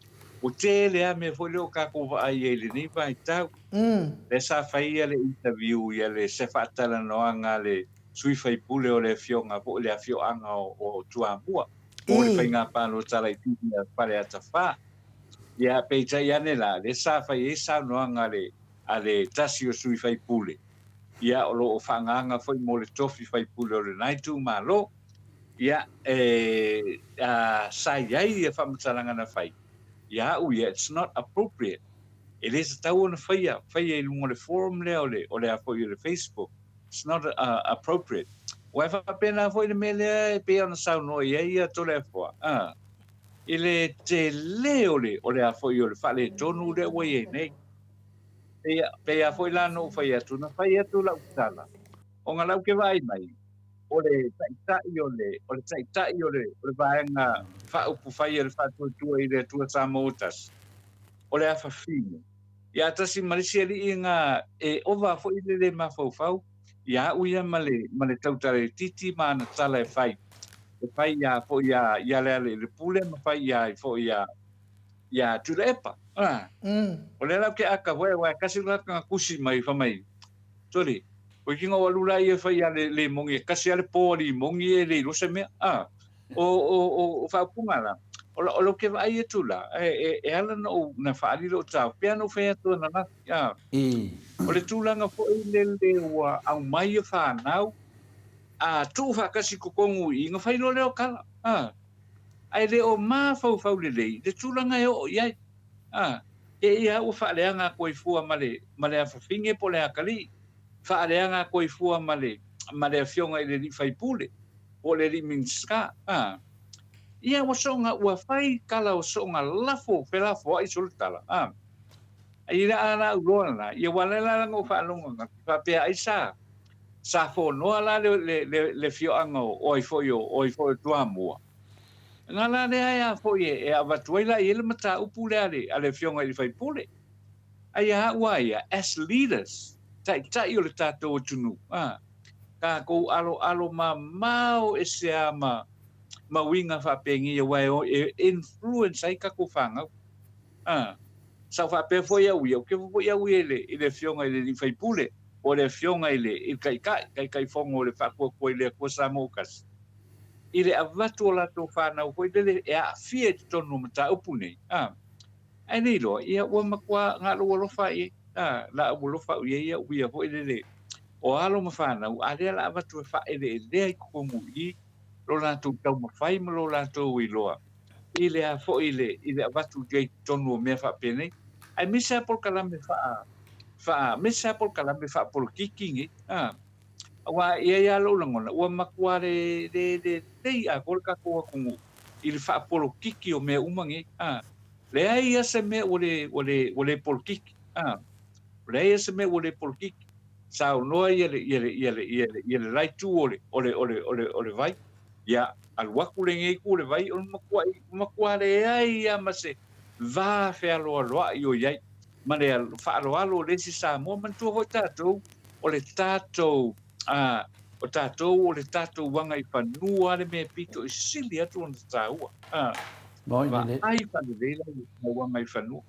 ua tele lava mea foi lea o tatou vaai ai i lenei vaitau. Lea sa fai ia le interview ia le se faatalanoaga a le sui faipule o le afioga po o le afioaga o Toamua mo le faiga palota laitiiti a Faleata 4. Ia peitai ane la, lea sa fai ai saunoaga a le a le tasi o sui faipule, ia o lo o faaagaaga foi mo le tofi faipule o lena itumalo. Ia e a sa i ai ia faamatalaga na fai, ia au ia it's not appropriate. E le tatau ona faia, faia i luga o le forum lea o le o le a foi o le Facebook. It's not appropriate. Aua e faapena foi le mea lea e pei ona saunoa i ai ia Toleafoa, a, i le tele o le o le a foi o le faaletonu lea ua i ai nei. Pei, pei lava foi la na ou fai atu, na fai atu lau tala, ona lau ke vaai mai, o le taitai o le, o le taitai o le, o le vaega faaupufai a le Faatuatua i le Atua Samoa ua tasi, o le afafine. Ia tasi ma le isi alii na e ova foi le le mafaufau ia au ia ma le, ma le tautala itiiti ma ana tala e fai. E fai ia foi ia, ia Lealailepule ma fai ia ai foi ia, ia Tuilaepa. Ah. O lea la ou te aka foi, aua e tasi le tagata na tusi mai fai mai, Sole, koe kina o alu la ia e fai ia le, le moni, e tasi lava le po a limoni e le iloa se mea. Ah. O, o, o, o faaupuga la, o, o lou ke vaai atu la, e, e, e ala na ou, na faaali lou tao, pei lava na ou fai atu ananafi, ah. O le tulaga foi lele ua aumai e fanau, a tuu faatasi i totonu i i, ona fai loa lea o tala. Ah. Ae le o mafaufau lelei le tulaga e oo i ai. A, e ia ua faaleaga atu ai fua ma le, ma le afafine po o le atalii, faaleaga atu ai fua ma le, ma le afioga i le alii faipule po o le alii Minisita. A, ia ua soona, ua fai tala o soona lafo felafoai solo tala. A, ai la a la uloa la, ia ua la la na ou faalogo ananafi, faapea ai sa, sa fonoa la le, le, le, le afioaga o, o ai foi o, o ai foi o Toamua. Na la lea e a foi e, e avatu ai la i ai le mataupu lea a le, a le afioga i le faipule. Ai a au a ia, as leaders, taitai o le tatou atunuu, a, tatou aloalo mamao ese a ma, ma uiga faapenei aua e, e influence ai tatou fanau. A, Sa ou faapea foi au ia, ou te foi au ia i le, i le Afioga i le Alii Faipule, po o le Afioga i le, i le Taitai, Taitaifono o le Faatuatua i le Atua Samoa ua Tasi, i le avatu o latou fanau foi lele e aafia i totonu o mataupu nei, a. Ae le iloa, ia ua matua na o lou alofa i ai, a, la ou alofa au i ai au ia foi lele, o alo ma fanau, a lea la avatu e faaeleelea i totonu i i, lo latou taumafai ma lo latou iloa i le a foi i le, i le avatu i ai totonu o mea faapenei. Aemaise lava polokalame faa, faa, aemaise lava polokalame faapolokiki nei, a. Aua e i ai lava lou lagona, ua matua le, le lelei atoa le tatou atunuu i le faapolokiki o mea uma nei, a. Leai lava se mea ua le, ua le, ua le polokiki, a. Leai lava se mea ua le polokiki. Saunoa ia le, ia le, ia le, ia le, ia le la itu o le, o le, o le, o le, o le vai. Ia, alu atu lenei itu o le vai, o le matuai, matua leai lava ma se va fealoaloai o i ai, ma le faaaloalo o le isi Samoa. Manatua foi tatou, o le tatou, a, o tatou o le tatou agaifanua le mea pito i sili atu ona taua. A, vaai faalelei la i le agaifanua.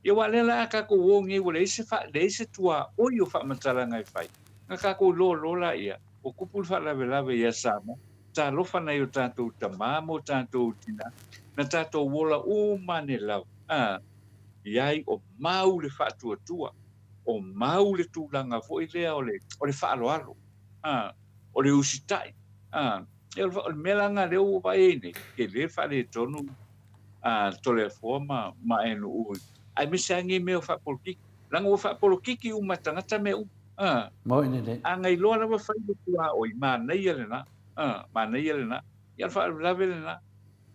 Ia aua lea la a tatou o nei ua leai se fa, leai se tuaoi o faamatalaga e fai, na tatou iloa loa laia, ua tupu le faalavelave ia Samoa. Talofa nai o tatou tama ma o tatou tina, na tatou ola uma ane lava, a, i ai o mau le faatuatua, o mau le tulaga foi lea o le, o le faaaloalo, a, o le usitai, a. Ia o le mea la lena lea ua vaai ai nei, tele le faaletonu a Toleafoa ma, ma NU, aemaise lava nei mea o faapolokiki. Leaga ua faapolokiki uma e tagata mea uma. A, Moni lelei. a na iloa lava fai le tuaoi, manaia lena. A, manaia lena. Ia o le faalavelave lena.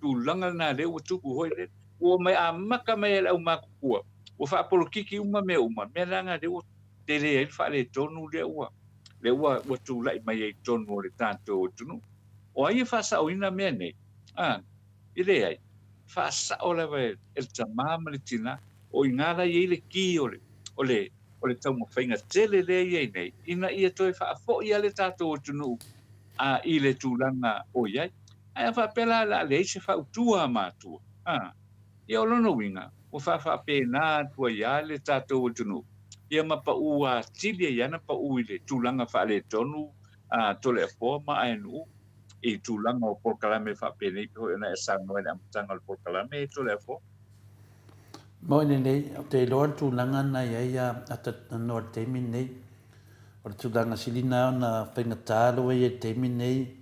Tulaga lena lea ua tupu foi lea. Ua mai amata mai e le aumatutua, ua faapolokiki uma mea uma, mea la lena lea ua tele ai le faaletonu lea ua, lea ua, ua tulai mai ai i totonu o le tatou atunuu. O ai e faasaoina mea nei? A, E leai, faasao lava e le tama ma le tina, o i ina la i ai le ki o le, o le, o le taumafaiga tele lea e i ai nei, ina ia toe faafoi lava le tatou atunuu a i le tulaga o i ai. Ae a faapea la o le a leai se fautua a matua, a, ia o lona uiga, ua faafaapena atu ai lava le tatou atunuu, ia ma pau atili ai lava na pau i le tulaga faaletonu a Toleafoa ma Aenuu. i tulaga o polokalame faapenei pei foi ona e saunoa i le amataga o le polokalame e Toleafoa. Moni lelei, ou te iloa le tulaga na i ai a talanoa i le taimi lenei. O le tulaga sili na ona faigata aloa ia i le taimi lenei,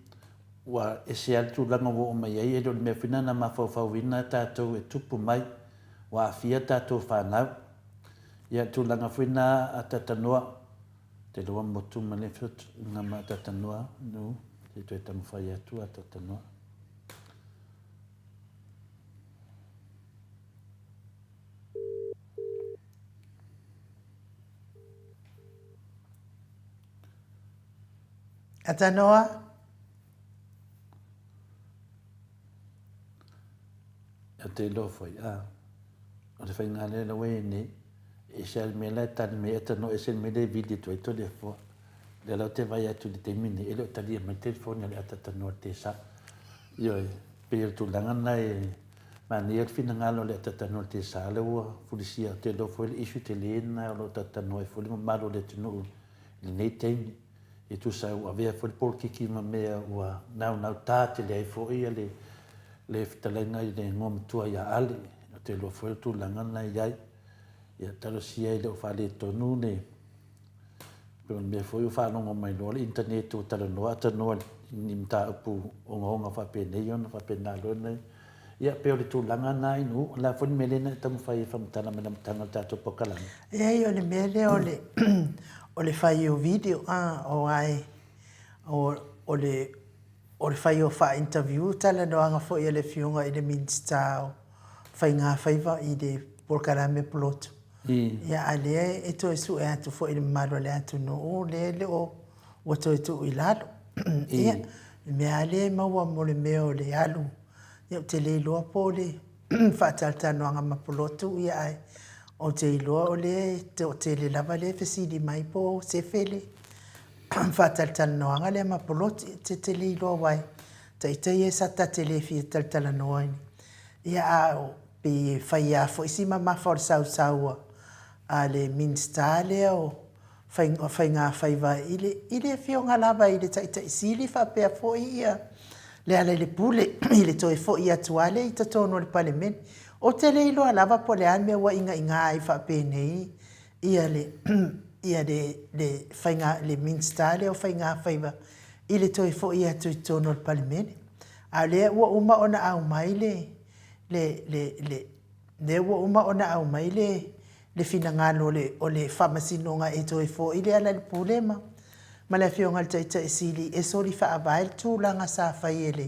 ua ese lava le tulaga ua oo mai ai, e le o le mea foi lena na mafaufauina tatou e tupu mai, ua aafia tatou fanau. Ia, le tulaga foi lena a talanoa, Te loa motu ma le fut nga ma tatanoa nu te toe taumafai atu a tatanoa. Atanoa. Ia te iloa foi, a, o le whainga lea lawa e nei, e se al mea la e tali mai e tano e se mea le vili atu ai Toleafoa. Lea la ou te vaai atu i le taimi nei, e le o talia mai le telefoni a le ata tanoa i le tesa. Ioe, pei o le tulaga lena e manaia le finagalo o le ata tanoa i le tesa lea ua fulisia. Ou te iloa foi le issue tele lena o lo o talatalanoa ai foi le mamalu o le atunuu i lenei taimi. E tusa ua avea foi le polokiki ma mea ua naunauta tele ai foi le le fetalaiga i le igoa matua ia Ale. Ou te iloa foi o le tulaga lena e i ai. Ia talosia e le o faaletonu le pei o le mea foi ua faalogo mai loa le internet ua talanoa atanoa i ni mataupu ogaoga faapenei ona faapena loa lea. Ia pei o le tulaga lena i Nuu. O le a foi le mea lea na e taumafai e faamatala mai i le amataga o le tatou polokalame? Leai, o le mea lea o le o le fai o video a, o ai o o le o le fai o faa-interview talanoaga foi a le Afioga i le Minisita o Faiga Faiva i le polokalame pulotu. Ia a lea e toe sue atu foi i le mamalu o le atunuu lea e le o ua toe tuu i lalo. Ia, le mea lava lea e maua mo le mea o le alu, ia ou te le iloa po o le faatalatalanoaga ma pulotu, ia ae ou te iloa o lea e toatele lava lea e fesili mai po o sefe le faatalatalanoaga lea ma pulotu. Ou te le iloa aua e ita ia sa ta te le fia talatalanoa i ia a o. Pei e fai lava foi si mamafa o le sausau a le Minisita lea o Faiga Faiva i le i le Afioga lava i le Taitai Sili faapea foi ia Lealailepule i le toe foi atu lava lea i totonu o le Palemene. Ou te le iloa lava po o le a le mea ua ingainga ai faapenei ia le ia le le faiga le Minisita lea o Faiga Faiva i le toe foi atu i totonu o le Palemene. A o lea ua uma ona aumai le le, le, le, lea ua uma ona aumai le, le finagalo o le, o le Faamasinoga e toe foi Lealailepule ma, ma le Afioga i le Taitai Sili e soli faavae le tulaga sa fai e le,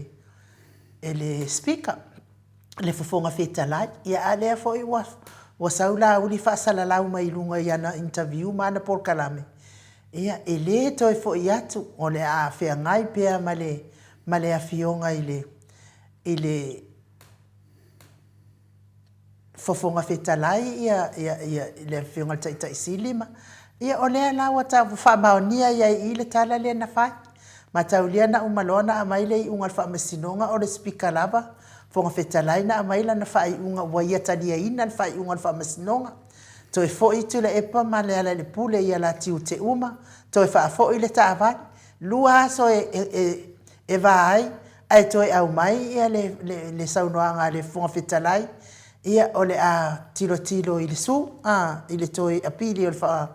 e le Speaker, le Fofoga Fetalai. Ia a lea foi ua, ua sau Laauli faasalalau mai i luga i ana interview ma ana polokalame, ia e le toe foi atu, o le a feagai pea ma le, ma le Afioga i le, i le Fofoga Fetalai ia, ia, ia, le Afioga i le Taitai Sili ma, ia o lea la ua tau faamaonia ai i i le tala lea na fai. Mataulia na uma loa ona aumai le iuga a le Faamasinoga o le Sipika lava, Fofoga Fetalai na aumai lana faaiuga ua ia taliaina le faaiuga o le Faamasinoga. Toe foi Tuilaepa ma Lealailepule i a la tiute uma, toe faafoi le taavale. 2 aso e, e, e, e va ai ae toe aumai ia le, le, le saunoaga a le Fofoga Fetalai, ia o le a tilotilo i le su, a, i le toe apili o le faa,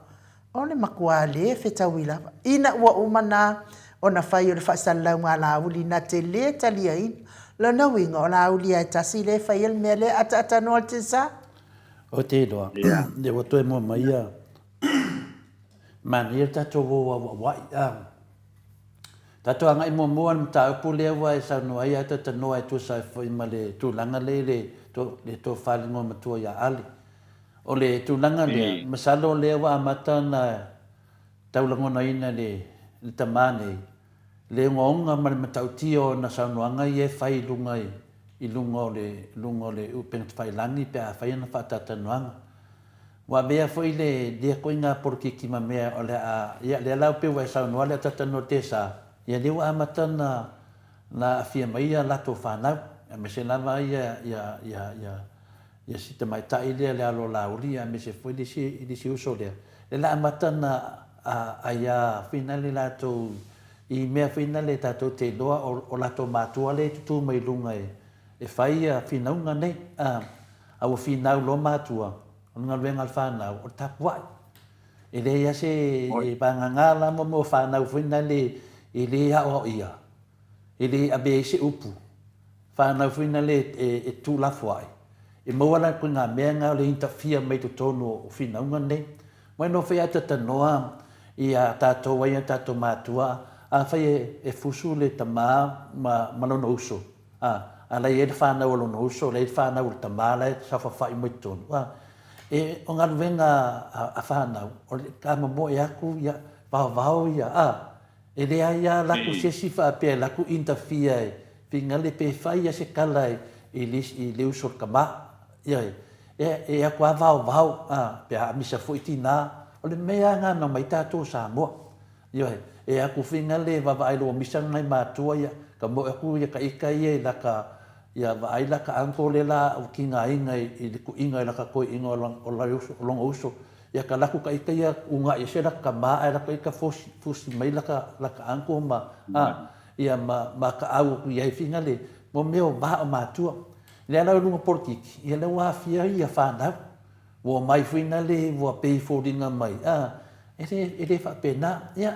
o le matua le fetaui lava. Ina ua uma na ona fai o le faasalalauga a Laauli na te le taliaina. Lona uiga, o Laauli lava e tasi lea e faia le mea lea, ataatanoa le tesa. Ou te iloa, lea ua toe mua mai ia, manaia le tatou o auauai, a. Tatou agai muamua i le mataupu lea ua e saunoa ai ae talanoa e tusa ai foi ma le tulaga lea i le tofa i le igoamatua ia Ale. O le tulaga lea, masalo o lea ua amata ona taulagonaina e le tama nei le ogaoga ma le matautia o ana saunoaga ia e fai i luga i luga o le luga o le upegatafailagi pe a fai ana faatalatalanoaga. Ua avea foi le lea koiga polokiki ma mea o le a, ia lea la pei ua e saunoa le atatanoa tesa, ia lea ua amata ona na aafia mai ia latou fanau, aemaise lava ia ia ia ia ia si tamaitai lea le alo o Laauli, ia aemaise foi le isi le isi uso lea. Lea la amata ona aia foi nale latou i mea foi nale tatou te iloa o, o latou matua lea e tutū mai luga e e fai ia finauga nei. A, a ua finau loa matua, o le galuega a le fanau, o le tapuai. E leai lava se e vagana la mo mea o fanau foi nale e le aoaoia, e le avea ai se upu. Fanau foi nale e, e tuulafoai. E maua la koiga mea na o le interfere mai totonu o finauga nei. Mai no fai a tatanoa ia tatou ai a tatou matua, afai e, e fusu le tama ma, ma lona uso, A, a la e i ai le fanau a lona uso, la e i ai le fanau a le tama la e saofafai mai totonu. A, e, o galuega a, a fanau, o le ka momoe aku, ia, vaovao ia, a, e leai a laku se isi faapea e laku interfere e figale pe fai ia se kala e, i le, i le uso o le tama. Ia, e, e aku a vaovao, a, pe a amisa foi tina, o le mea a na mai tatou Samoa. Ioe, e aku finga le vavaai loa misa nai matua ia, ka moe aku ia ka ika ia i laka, ia vaai laka uncle le la u kinga inga i le kuinga i laka koi inga o la uso, o longa uso, ia ka laku ka ika ia unga ia se laka ka ma ai laka ika fosi, fusi mai laka, laka uncle ma, a, ia ma, ma ka au aku ia i finga le, mo mea o va o matua. Le ala o lunga polokiki, ia le ua afia ia whanau. Ua omai foi na le ua pei foliga mai, a, e le, e le faapena. Ia,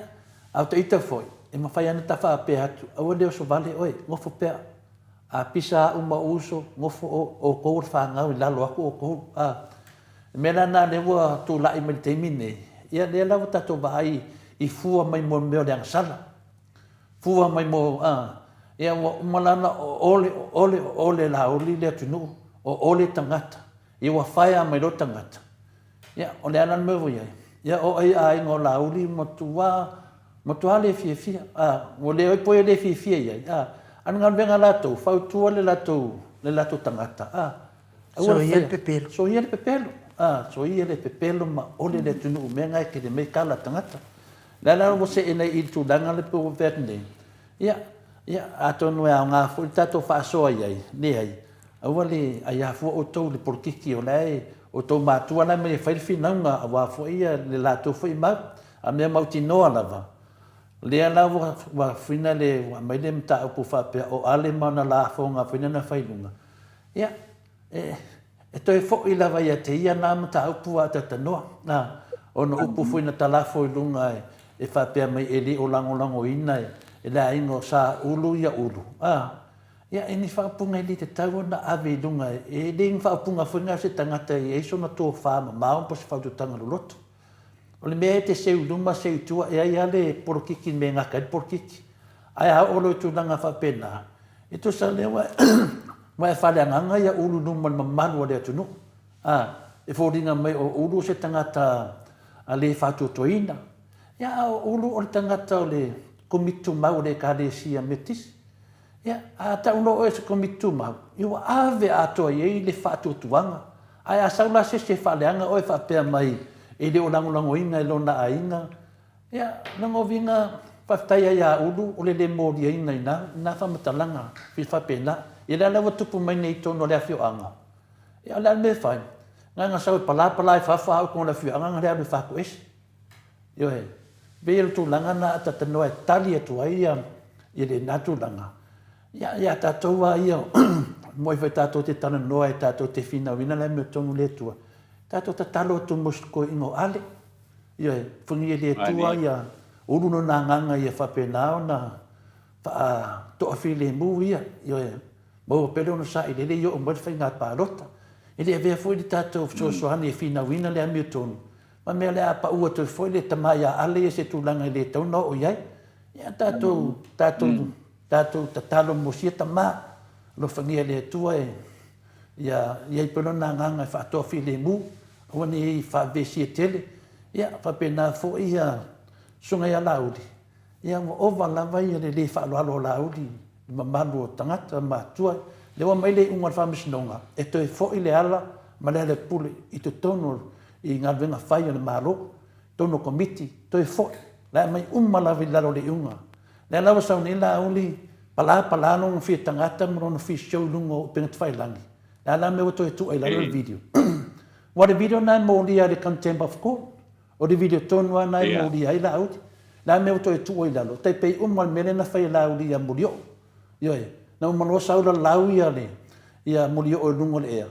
a o ta ita foi, e mafai ana ta faapea atu, aua le oso vale oe, gofo pea. A pisa a'u ma ou uso, gofo o, outou o le fanau i lalo aku outou. A, le mea la na lea ua tula'i mai le taimi nei, ia lea la ua tatou vaai i fua mai mo le mea o le agasala. Fua mai mo, a, ia ua uma la ona o ole, o ole, o ole Laauli le atunuu, o ole tagata. Ia ua faea mai loa tagata. Ia, o le a la le mea ua i ai? Ia, o ai aiga o Laauli matua, matua le fiafia. A, ua le oi poe le fiafia i ai. A, a le galuega a latou, fautua le latou, le latou tagata. A, aua le Soia le pepelo. Soia le pepelo. A, soia le pepelo ma ole le atunuu mea nga e tele mai kala a tagata. Le a la ua see nei i le tulaga le pe ua fai atu nei. Ia, ia, atonu e aoga foi le tatou faasoa i ai, leai. Aua le aiafua outou i le polokiki o la e outou matua la e mai e fai le finauga aua foi le latou foi mau. A mea mautinoa lava, lea la ua fuina le, ua aumai le mataupu faapea o Ale ma ana lafoga foi lea na fai i luga, ia, e toe foi lava ia te ia na mataupu a talatalanoa, a, ona upu foi na talafo i luga e faapea mai e le o lagolagoina e le aiga o Sa Ulu ia Ulu, a, ia, e ni faaupuga e le tatau ona ave i luga, e le ni faaupuga foi na o se tagata e i ai sona tofa mamao po o se faautautaga loloto. O le mea e te seu i luma seu i tua, e ai lava le polokiki i le mea e gata ai le polokiki. Ae a oo loa i tulaga faapena, e tusa lea ua ua e faaleagaga ia Ulu i luma o le mamalu o le atunuu. A, e foliga mai o Ulu o se tagata a le faatuatuaina. Ia, a o Ulu o le tagata o le Komiti Tumau o le Ekalesia Metotisi. Ia, a tau loa oe o se Komiti Tumau, ia ua ave atoa i ai le faatuatuaga. Ae a sau la se isi e faaleaga oe faapea mai e le o lagolagoina e lona aiga, ia, lona uiga, faafetai lava ia Ulu o le le moliaina i na faamatalaga faapena. Ia lea la ua tupu mai nei i totonu o le afioaga, ia o le a le mea e fai? Na ona sau e palapala i fafo a oo i totonu o le afioaga ona le alu e fatoese. Ioe. E pei o le tulaga lena a talanoa e tali atu ai ia lena tulaga. Ia, ia tatou lava ia, moe foi tatou te talanoa e tatou te finauina le amiotonu le Atua, tatou tatalo atu mo si toeaina o Ale. Ioe, funia e le Atua ia ulu lona agaga ia faapena ona faatoafilemu ia. Ioe, maua pea le onosai lele i oo mai le faiga palota. E le avea foi le tatou fesoasoani e finauina le amiotonu, Ma mea o le a pau atu ai foi le tama ia Ale ia se tulaga e le tatau ona oo i ai. Ia tatou, tatou, tatou tatalo mo sia tama, alofagia e le Atua e ia i ai pea lona agaga e faatoafilemu, aua ne i faavevesia tele. Ia faapena foi ia Susuga ia Laauli, ia ua ova lava ia le le faaaloalo o Laauli i le mamalu o tagata ma matua. Lea ua aumai le iuga o le Faamasinoga e toe foi le ala ma le alepule i totonu i galuega fai a le Malo, totonu o Komiti, toe foi, la e aumai uma lava i lalo o le iuga. Lea la ua sau nei Laauli, pala pala lona fia tagata ma lona fia show i luga o upega tafailagi, le a la le mea ua toe tuu ai i lalo le video? Aua o le video lena e molia e le Contempt of Court. O le video tonu lava lena e molia ai Laauli. Le a le mea ua toe tuu ai i lalo? Tai pei uma le mea lea na fai e Laauli ia Molioo. Ioe. Na uma loa sau lalau ia Molioo i luga o le ea.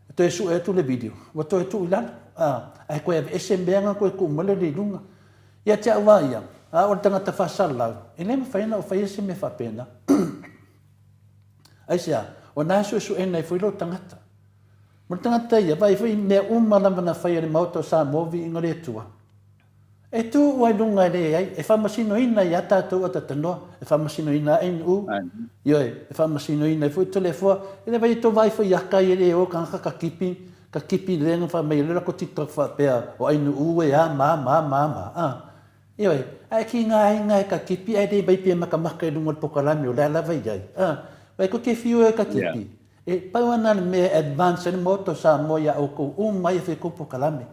E toe sue atu le video, ua toe tuu i lalo, a, ae toe aveese mea na toe tuu mai lea i luga. Ia te au lava ia, a o le tagata faasalalau, e le mafai ona ou faia se mea faapena. Aisea? O na e suesueina ai foi lou tagata. Ma le tagata ia, vaai foi i mea uma lava na fai e le Maota o Samoa, viiga o le Atua. E tu ua i luga e leai, e faamasinoina ai a tatou atatanoa, e faamasinoina ai NU, ioe, e faamasinoina ai foi Toleafoa, e le vai e tou vaai foi ia kai e le o kangaka ka kipi, ka kipi lenga fa mai le lako TikTok faapea o NU e a ma ma ma ma, a. Ioe, ae ki nga aiga e ka kipi ae le vai pe makamaka i luga o le pokalame o le a lava i ai, a. Vai ko te whiu e ka kipi, e pau ana le mea e advance ai le Maota o Samoa ia outou uma ia fai kou pokalame.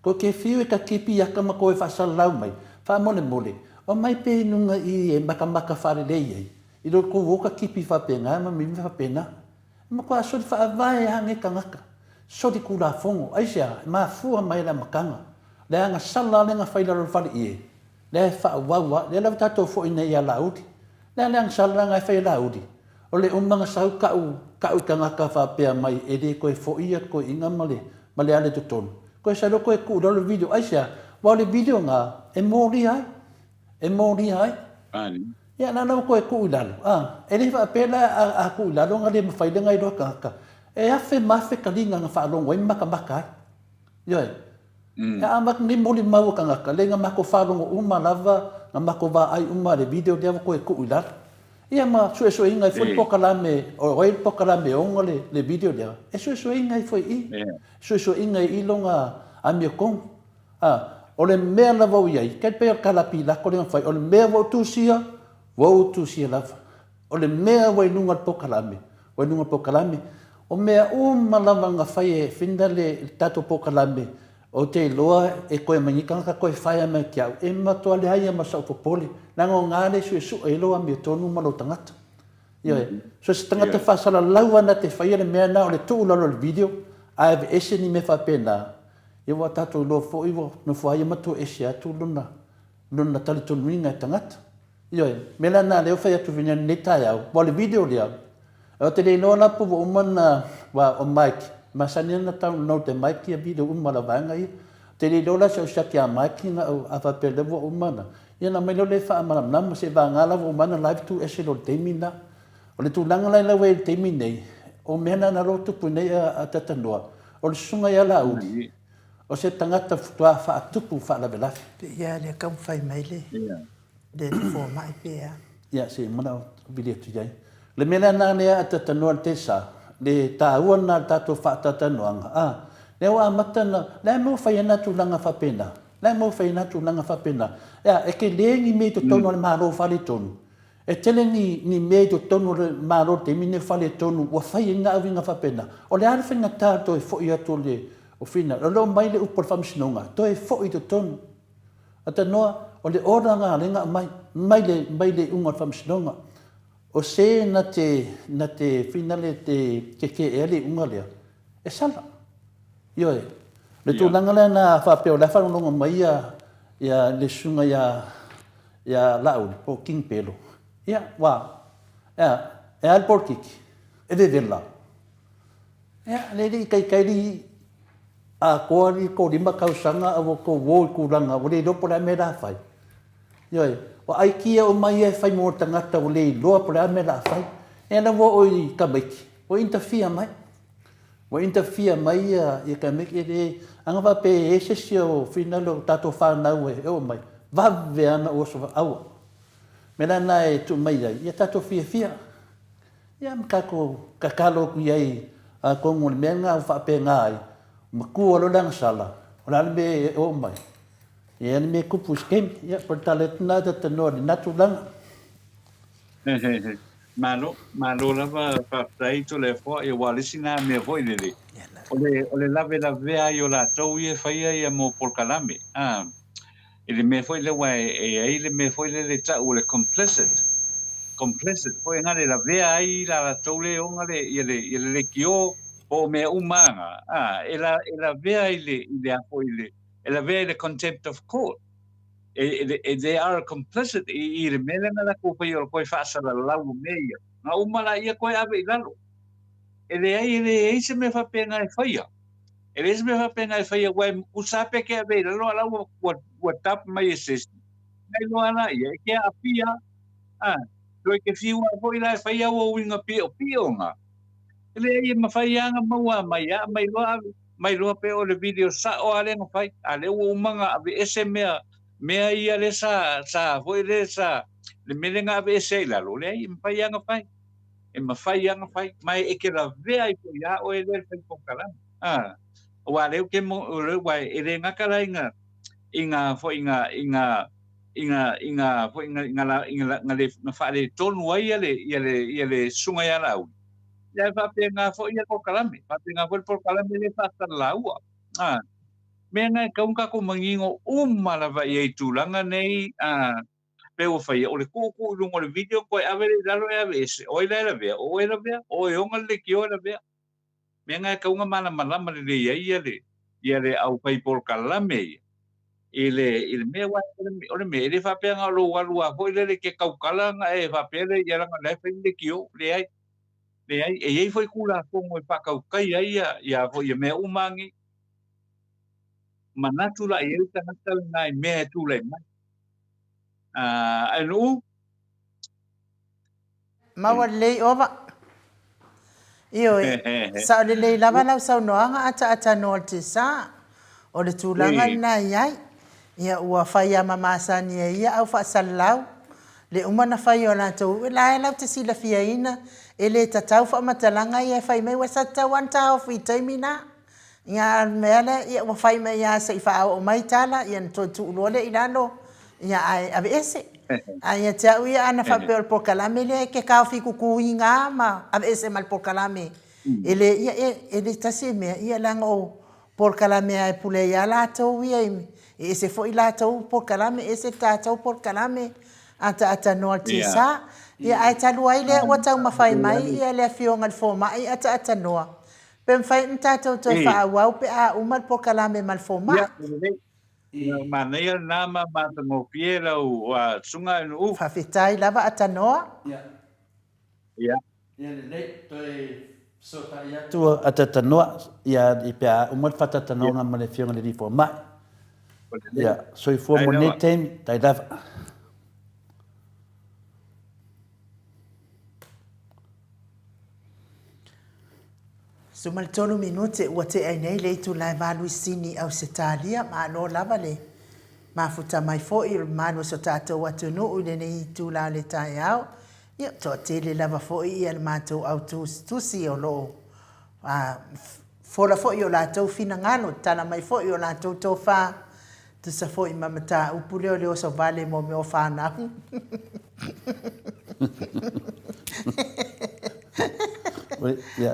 Ko ke whiu e ka kipi aka ma koe faasalalau mai, faamolemole, omai pea i luga i e makamaka faalelei ai, i lo kou o ka kipi faapena ma mimi faapena. E matua soli faavae a nei tagata, soli kulafono, aisea, e mafua mai le amataga, le agasala le na fai lalo le fale ie, lea e faaauau a, lea lava tatou foi nei ia Laauli, lea le agasala na e fai e Laauli, o le uma na sau ka'u ka'u i tagata faapea mai e le toe foi ia toeaiina ma le ma le ala i totonu, toe sau loa toe tuu i lalo le video, aisea? Aua o le video na e molia ai, e molia ai. Ia la la ua toe tuu i lalo, a, e le faapea la a, a tuu i lalo na le mafai lea na iloa tagata, e afe ma afe taliga na faalogo ai ma makamaka ai. Ioe. E amata nei molimau a tagata, lea na matou faalogo uma lava, na matou vaai uma i le video lea ua toe tuu i lalo. Ia ma suesueina ai foi le polokalame, o ai le polokalame e ona le video lea, e suesueina ai foi i i. Suesueina i i lona amiotonu. A, o le mea lava ua i ai, tai pei o le tala a Pilato lea na fai, o le mea ua ou tusia, ua ou tusia lava. O le mea ua i luga o le polokalame, ua i luga o le polokalame. O mea uma lava na fai e Finda le tatou polokalame, ou te iloa e toe aumai nei tagata toe fire mai te au, e matua leai lava ma sau popole, leaga o na le suesue ai lou amiotonu ma lou tagata. Ioe. So se tagata faasalalau lava na te faia le mea lena o le tuu i lalo o le video ae aveese ni mea faapena, ia ua tatou iloa foi ua nofo lava ia ma toese atu lona lona talitonuina e tagata. Ioe. O le mea la lena lea ua fai atu i lenei taeao, aua o le video lea, ou te le iloa la po ua uma ona, aua o Mike, e masani ona download e Mike ia video uma a le vaega ia. Ou te le iloa la si au siaki a Mike na ou, a faapea lea ua uma ona, ia ona aumai loa lea e faamalamalama, seiavagana la ua uma ona live tuu ese loa i le taimi lena. O le tulaga la ua i ai i le taimi nei, o mea na na o lo o tupu nei a Tatanoa, o le susuga ia Laauli, o se tagata faatoa faatupu faalavelave. Pei a lea taumafai mai le le fomai pe a. Ia, se i manao vili atu i ai. O le mea lea na lea a Tatanoa le Tesa, le taua lena o le tatou faataatanoaga, a, lea ua amata ona, le a mea ua fai ai na tulaga faapena? Le a mea ua fai ai na tulaga faapena? E a, e tele ni mea i totonu o le Malo faaletonu, E tele ni, ni mea i totonu o le Malo i le taimi lenei o faaletonu ua fai ai ni gaoiga faapena. O le a le faigata o le toe foi atu o le o Fina? O lo o mai le upu a le Faamasinoga, toe foi i totonu. Atanoa, o le order lena lea na aumai, mai le, mai le iuga o le Faamasinoga. O se na te, na te Fina le te kekeea le iuga lea, e sala. Ioe. O le tulaga lea na faapea o la e faalogologo mai ia, ia le susuga ia ia Laauli po o King Pelo, ia, ua, e a, e a le polokiki? E vevela. Ia, le le i taitai le atoa le 35 tausaga a ua tou o i tulaga ua le iloa po o le a mea la fai. Ioe, o aikia uma ia e fai mo le tagata ua le iloa po o le a mea la fai. Ia la ua oo i tamaiti, ua interfere mai. Ua interfere mai ia tamaiti e le, ana faapea e i ai se isi o finale o tatou fanau e oo mai, vave lava ona ou oso aua. O le mea la lena e tuu mai ai, ia tatou fiafia, ia ma tatou tatalo atu i ai atonu o le mea lena ua faapena ai, matua loa le agasala, o le a le mea e oo mai, e i ai le mea e tupu i se taimi. Ia, o le tala atu lena Talanoa i lena tulaga. Malo, malo lava faafetai Toleafoa, ia aua o le isi na mea foi lele, o le, o le lavelavea ai o latou ia e faia ia mo polokalame, a, i le mea foi lea aua e, e i ai le mea foi lele e tau o le complicit, complicit foi na le lavea ai la latou le ona le, ia le, ia le leitio po o mea uma na, a, e, la, e lavea i le, i le a foi i le, e lavea i le contempt of court. E, e, they are complicit i, i le mea lea na latou faia o le toe faasalalau o mea ia. Na uma laia toe ave i lalo. E leai, e leai se mea faapena e faia. E leai se mea faapena e faia, aua e usa pe ke ave i lalo, a la ua, ua, ua tap mai e se isi. Na iloa laia, e ke aafia, a, toe ke fiu lava foi la e fai au uiga piopio na. E leai, e mafai lava ona maua mai, a mai loa ave. Mai loa pe o le video sa'o a lea na fai, a lea ua uma ona aveese mea, mea ia lea sa, sa foi lea sa, le mea lea na aveese ai i lalo, leai, e mafai lava ona fai. E mafai lava ona fai, ma e ke lavea ai foi ia oe lea le fai polokalame. A, aua lea ou te mo, aua e le gata la i ga, i ga foi i ga, i ga, i ga, i ga foi i ga, i ga, i ga, na le, na faaletonu ai ia le, ia le, ia le susuga ia Laauli. Ia e faapena foi ia polokalame, faapena foi le polokalame lea e faatalalaua. A, mea na e tatau ona tatou manino uma lava i ai i tulaga nei, a, pe ua faia, o le tuutuu i luga o le video toe ave lea i lalo e aveese, o ai la e lavea? O oe e lavea, o oe e ona le leitio e lavea. Mea na e tatau ona malamalama lelei ai ia le, ia le aufai polokalame ia, i le, i le mea, aua o le mea, e le faapea na o lou alu lava foi lele e te tautala ona e faapea lea, ia leaga o la e fai le leitio. Leai. Leai, e i ai foi Tulafono e faatautai ai ia, ia, foi, ia mea uma nei. Manatu la i ai le tagata lena i mea e tulai mai. Uh, ae nuu? Maua lelei ova. Ioe, sao lelei lava lau saunoaga ataatanoa o le tesa. O le tulaga lena e i ai. Ia ua fai lava ma masani ai ia au faasalalau. Le uma na fai o latou, e la e lau te silafiaina, e le tatau faamatalaga ia e fai mai, ua sa tatau lava ona taofi i taimi na. Ia a o le mea lea, ia ua fai mai lava se i faaoo mai tala, ia ona toe tuu loa lea i lalo, ia ae aveese. Ae ia te au ia, ana faapea o le polokalame lea e te taofi tutuina lava ma aveese ma le polokalame, e le, ia e le tasi e mea, ia leaga o polokalame lava e pule ai lava latou ia, e ese foi latou polokalame, ese le tatou polokalame, ataatanoa le tisa. Ia, ae talu ai lea ua taumafai mai ia le Afioga i le Fomai ataatanoa, pe mafai ona tatou toe faaauau pe a uma le polokalame ma le Fomai. Ia, lelei. Ia, manaia lena ma matagofie lau susuga Nu'u. Faafetai lava Atanoa. Ia. Ia. Ia lelei, toe fesootai atu a Tatanoa ia pe a uma le faatatanauga ma le Afioga i le Alii Fomai. Ia, soifua mo lenei taimi, tai lava. 13 minute ua tea ai nei le itula e 8 i Sini, Ausetalia. Malo lava le mafuta mai foi o le mamalu o so tatou atunuu i lenei itula o le taeao. Ia, toatele lava foi ia le matou au tusitusi o lo o fola foi o latou finagalo, tala mai foi o latou tofa, tusa foi ma mataupu lea o le oso vale mo mea o fanau.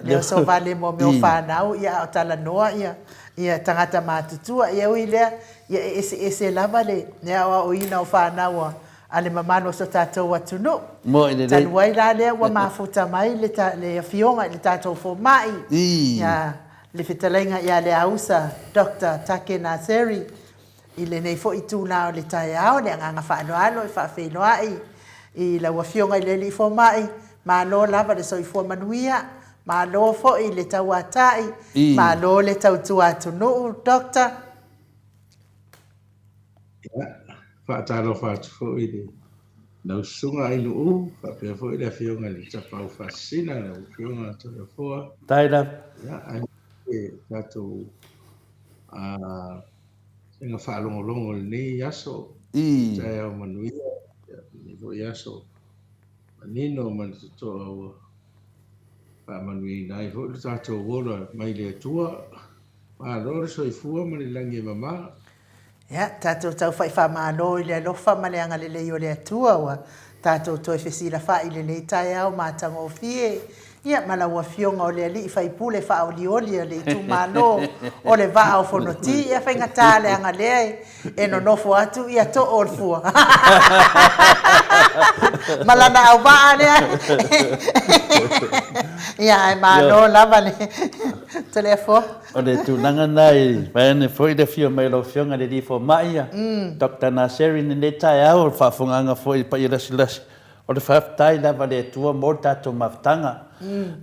Le oso vale mo mea o fanau, ia a o talanoa ia, ia tagata matutua. Ia ui lea, ia e eseese lava le aoaoina o fanau a a le mamalu o so tatou atunuu. Moe lelei. Talu ai la lea ua mafuta mai le, le afioga i le tatou fomai, ia le fetalaiga ia Leausa Doctor Take Naseri, i lenei foi itula o le taeao, le agaga faaaloalo e faafeiloai i lau afioga i le alii fomai, malo lava le soifua manuia, malo foi le tauatai, malo le tautua atunuu, Doctor. Ia, faatalofa atu foi i le lau Susuga Ainuu, faapea foi le Afioga i le Tapaau Faasisina, lau Afioga Toleafoa. Tai lava. Ia, aemaise tatou faiga faalogologo i lenei aso, taeao manuia, ia, lenei foi aso manino ma le totoa ua faamanuiaina ai foi lo tatou ola mai le Atua. Malo le soifua ma le lagi e mama. Ia, tatou taufa'i faamalo i le alofa ma le agalelei o le Atua ua tatou toe fesilafa'i i lenei taeao matagofie, ia, ma lau Afioga o le Alii Faipule faaolioli o le itumalo o le Vaa o Fonoti, ia faigata leaga lea e nonofo atu ia too o le fua ma lana auvaa lea. Ia, ae malo lava le Toleafoa. O le tulaga lena i vaeane foi le afio mai o lau Afioga i le Alii Fomai, ia Doctor Naseri i lenei taeao, o le faafofogaaga foi i le paia lasilasi, o le faafetai lava i le Atua mo le tatou mafutaga.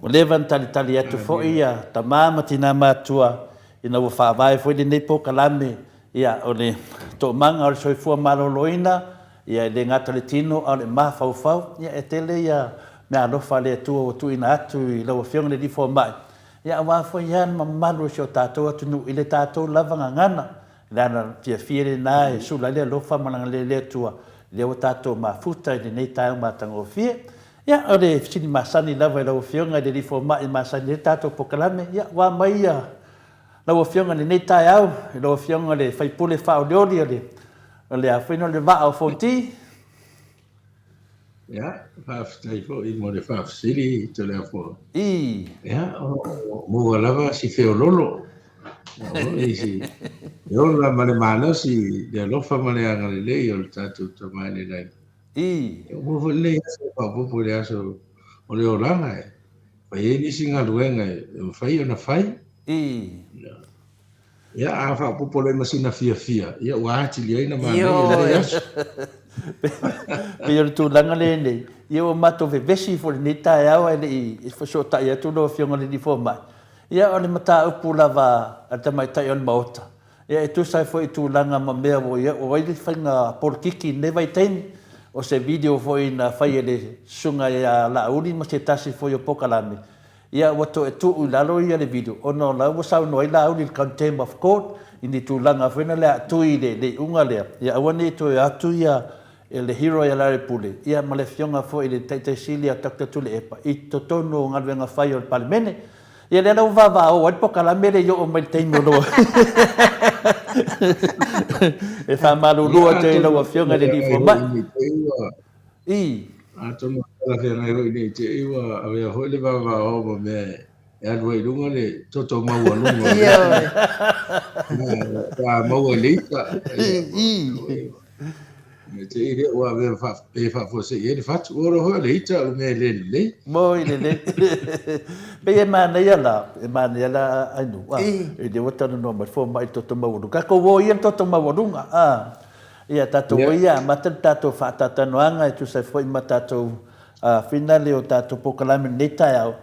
Ua leva ona talitali atu foi ia tama ma tina matutua ina ua faavae foi lenei polokalame, ia o le toomaga o le soifua maloloina, ia e le gata i le tino a o le mafaufau, ia e tele ia meaalofa a le Atua ua tuuina atu i lau Afioga i le Alii Fomai, Ia aua foi lea le mamalu o si o tatou atunuu i le tatou lava gagana, le ala fiafia lena e sula ai le alofa ma le agalelei o le Atua, lea ua tatou mafuta i lenei taeao matagofie. Ia, o le fesili masani lava i lau Afioga i le Alii Fomai e masani ai le tatou polokalame, ia ua mai ia lau Afioga i lenei taeao, i lau Afioga i le sui usufono faaolioli o le, o le a foi o le Vaa o Fonoti. Ia, faafetai foi mo le faafesili Toleafoa. I. Ia, o maua lava si feololo. Foi si e ola ma le malosi, le alofa ma le agalelei o le tatou Tama i le lagi. I. Ua maua foi lenei aso e faaopoopo i le aso o le olaga e fai ai nisi galuega e mafai ona fai. I. Ia, a faaopoopo loa ma sina fiafia, ia ua atili ai ona manaia lenei aso. Pei o le tulaga lea nei, ia ua matou vevesi foi i lenei taeao ae le i fesootai atu lau Afioga i le Alii Fomai. Ia o le mataupu lava a le tamaitai o le Maota, ia e tusa ai foi i tulaga ma mea ua i ai, ua i ai le faiga polokiki i lenei vaitaimi, o se video foi na fai e le Susuga ia Laauli ma se tasi foi o polokalame, Ia ua toe tuu i lalo ia le video ona o la ua saunoa ai Laauli i le contempt of court i ni tulaga foi na le a tui i le iuga lea ia aua ne i toe atu ia le hero ia Larry Pule ia ma le afioga foi i le Taitai Sili a Doctor Tuilaepa i totonu o galuega fai o le Palemene. Ia lea la ua vavao ai le polokalame lea i oo mai i le taimi o lo E faamalulu atu ai i lau afioga i le Alii Fomai. I. Atonu e talafeagai foi ne i te i ua avea foi le vavao ma mea e alu ai i luga le toto maualuga o le pe a maua i le ita. Me te i lea ua avea pe faafuasei ai le fatu. Ua iloa foi o le ita o le mea e le lelei. Moi lelei. Pei e manaia la, e manaia la Ainuu, a, i lea ua talanoa mai le fomai i le toto maualuga. Tatou o ia i le toto maualuga, a. Ia, tatou o ia e amata le tatou faataatanoaga e tusa ai foi ma tatou finale o tatou polokalame i lenei taeao.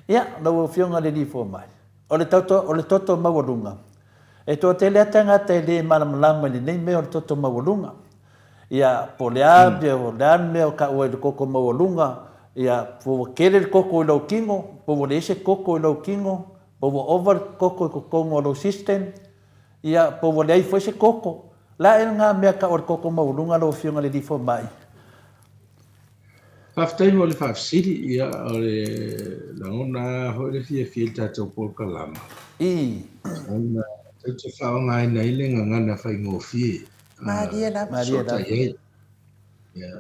Ia, lau Afioga i le Alii Fomai, o le toto, o le toto maualuga, E toatele lava tagata e le malamalama i lenei mea o le toto maualuga. Ia, po o le a mea, o le a le mea o taua i le toto maualuga, ia, po ua tele le toto i lou tino, po ua leai se toto i lou tino, po ua ova le toto i totonu o lou system, ia, po ua leai foi se toto. O le a ea lena mea taua o le toto maualuga lau Afioga i le Alii Fomai? Faafetai mo le faafesili, ia o le lagona lava foi le fiafia i le tatou polokalama. I. Ona tatou te faaaogaina ai le gagana faigofie. Malie lava. Malie lava. Fesootai ai. Ia,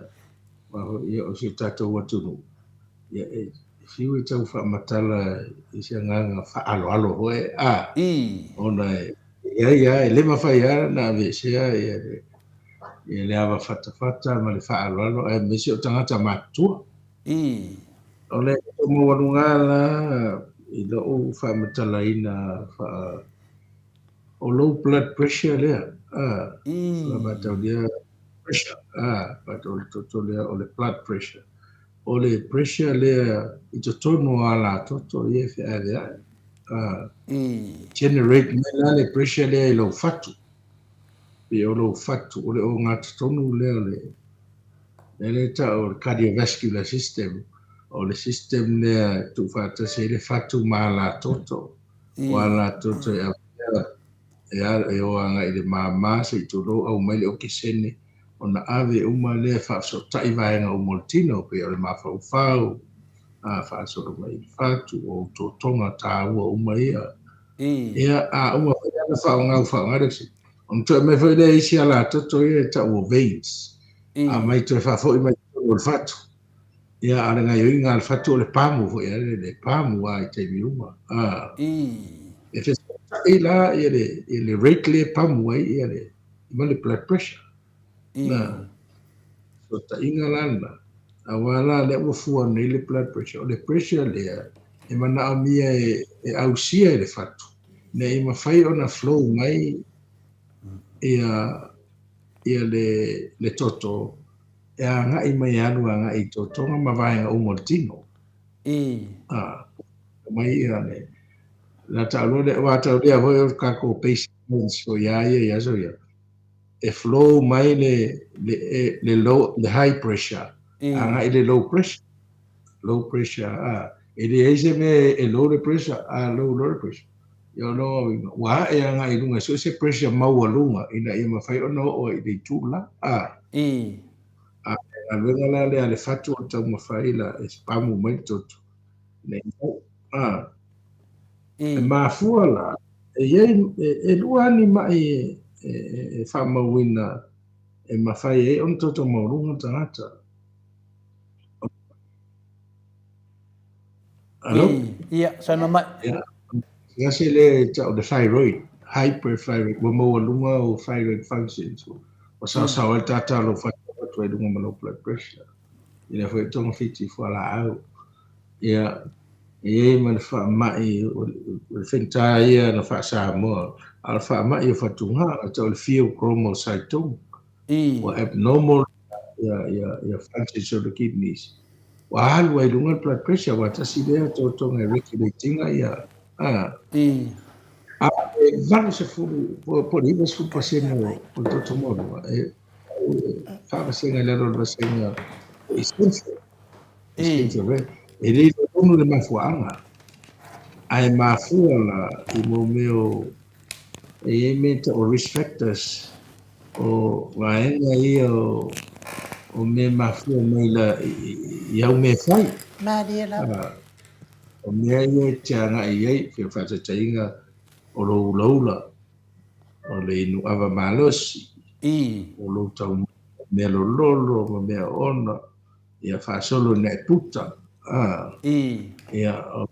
aua foi ia o si o tatou atunuu, ia e fiu e tau faamatala i se agaga faaaloalo foi, a. I. Ona e i ai lava, e le mafai lava ona aveesea ia le ia le ava fatafata ma le faaaloalo aemaise o tagata matutua. I. O le maualuga la i lou faamatalaina faa o low blood pressure lea, a, I. la mataulia pressure, a, o le toto lea o le blood pressure. O le pressure lea i totonu o alatoto ia e feaveai, a, I. generate mai la le pressure lea i lou fatu. Pei o lou fatu, o le ogatotonu lea o le mea lea e tau o le cardiovascular system, o le system lea e tuufaatasi ai le fatu ma alatoto. O alatoto e avea e o agai i le māmā se i tulou aumai le okesene ona ave uma lea e faafesootai vaega uma o le tino, pei o le mafaufau, a faasolo mai i le fatu, o otootoga taua uma ia. Ia, a uma foi la ona faaaoga ua faaaoga le oxygen, ona toe aumai foi lea isi alatoto ia e tau o veins, aumai toe faafoi mai i totonu o le fatu. Ia, a o le gaoioiga a le fatu o le pamu foi, a le pamu lava i taimi uma. A, e fesootai la ia le, ia le rate lea e pamu ai ia le, ma le blood pressure. Na, fesootaiga la lena, aua la lea ua fua nei le blood pressure, o le pressure lea e manaomia e, e ausia e le fatu, ina ia mafai ona flow mai ia, ia le, le toto e agai mai e alu agai i totoga ma vaega uma o le tino. A, mai ia le, la tau loa lea, aua tau lea foi o le tatou basic science foi a ia i aso ia, e flow mai le le le low le high pressure agai i le low pressure low pressure a e leai se mea e low le pressure a low low le pressure ia o lona uiga ua ae agai i luga e so o se pressure maualuga ina ia mafai ona oo ai i le itu la a a galuega la lea a le fatu o le taumafai la e pamu mai le toto ina ia a E mafua la, e i ai, e lua lava ni maʻi e faamauina e mafai ai ona toto maualuga le tagata. Alo? Ia, saunoa mai. Ia, se lea e tau le thyroid, hyperthyroid, ua maualuga ou thyroid functions, ua saosao ai le tata o lou fatu atu ai i luga ma lou blood pressure. I lea foi e togafiti i fualaau. Ia, e i ai ma le faamai, o le faigata ia ona faa-Samoa, a o le faamai o fatugao, e tau o le pheochromocytoma. Ua abnormal ia, ia, ia functions o le kidneys. Ua alu ai i luga le blood pressure, aua tasi lea totoga e regulate ina ia, a. A e 80, po o le 90% o le toto maualuga, e faavasega i lalo o le vasega essential. E le iloa tonu le mafuaaga, ae mafua la i mo mea o e i ai mea e tau o risk factors, o vaega ia o o mea e mafua mai la i au mea e fai. Malie lava. O mea ia e te agai i ai, pei o faataitaiga o lou ulaula, o le inu ava malosi, o lou taumafa mea lololo ma mea oona, ia faasolo ina e puta, a, ia, o,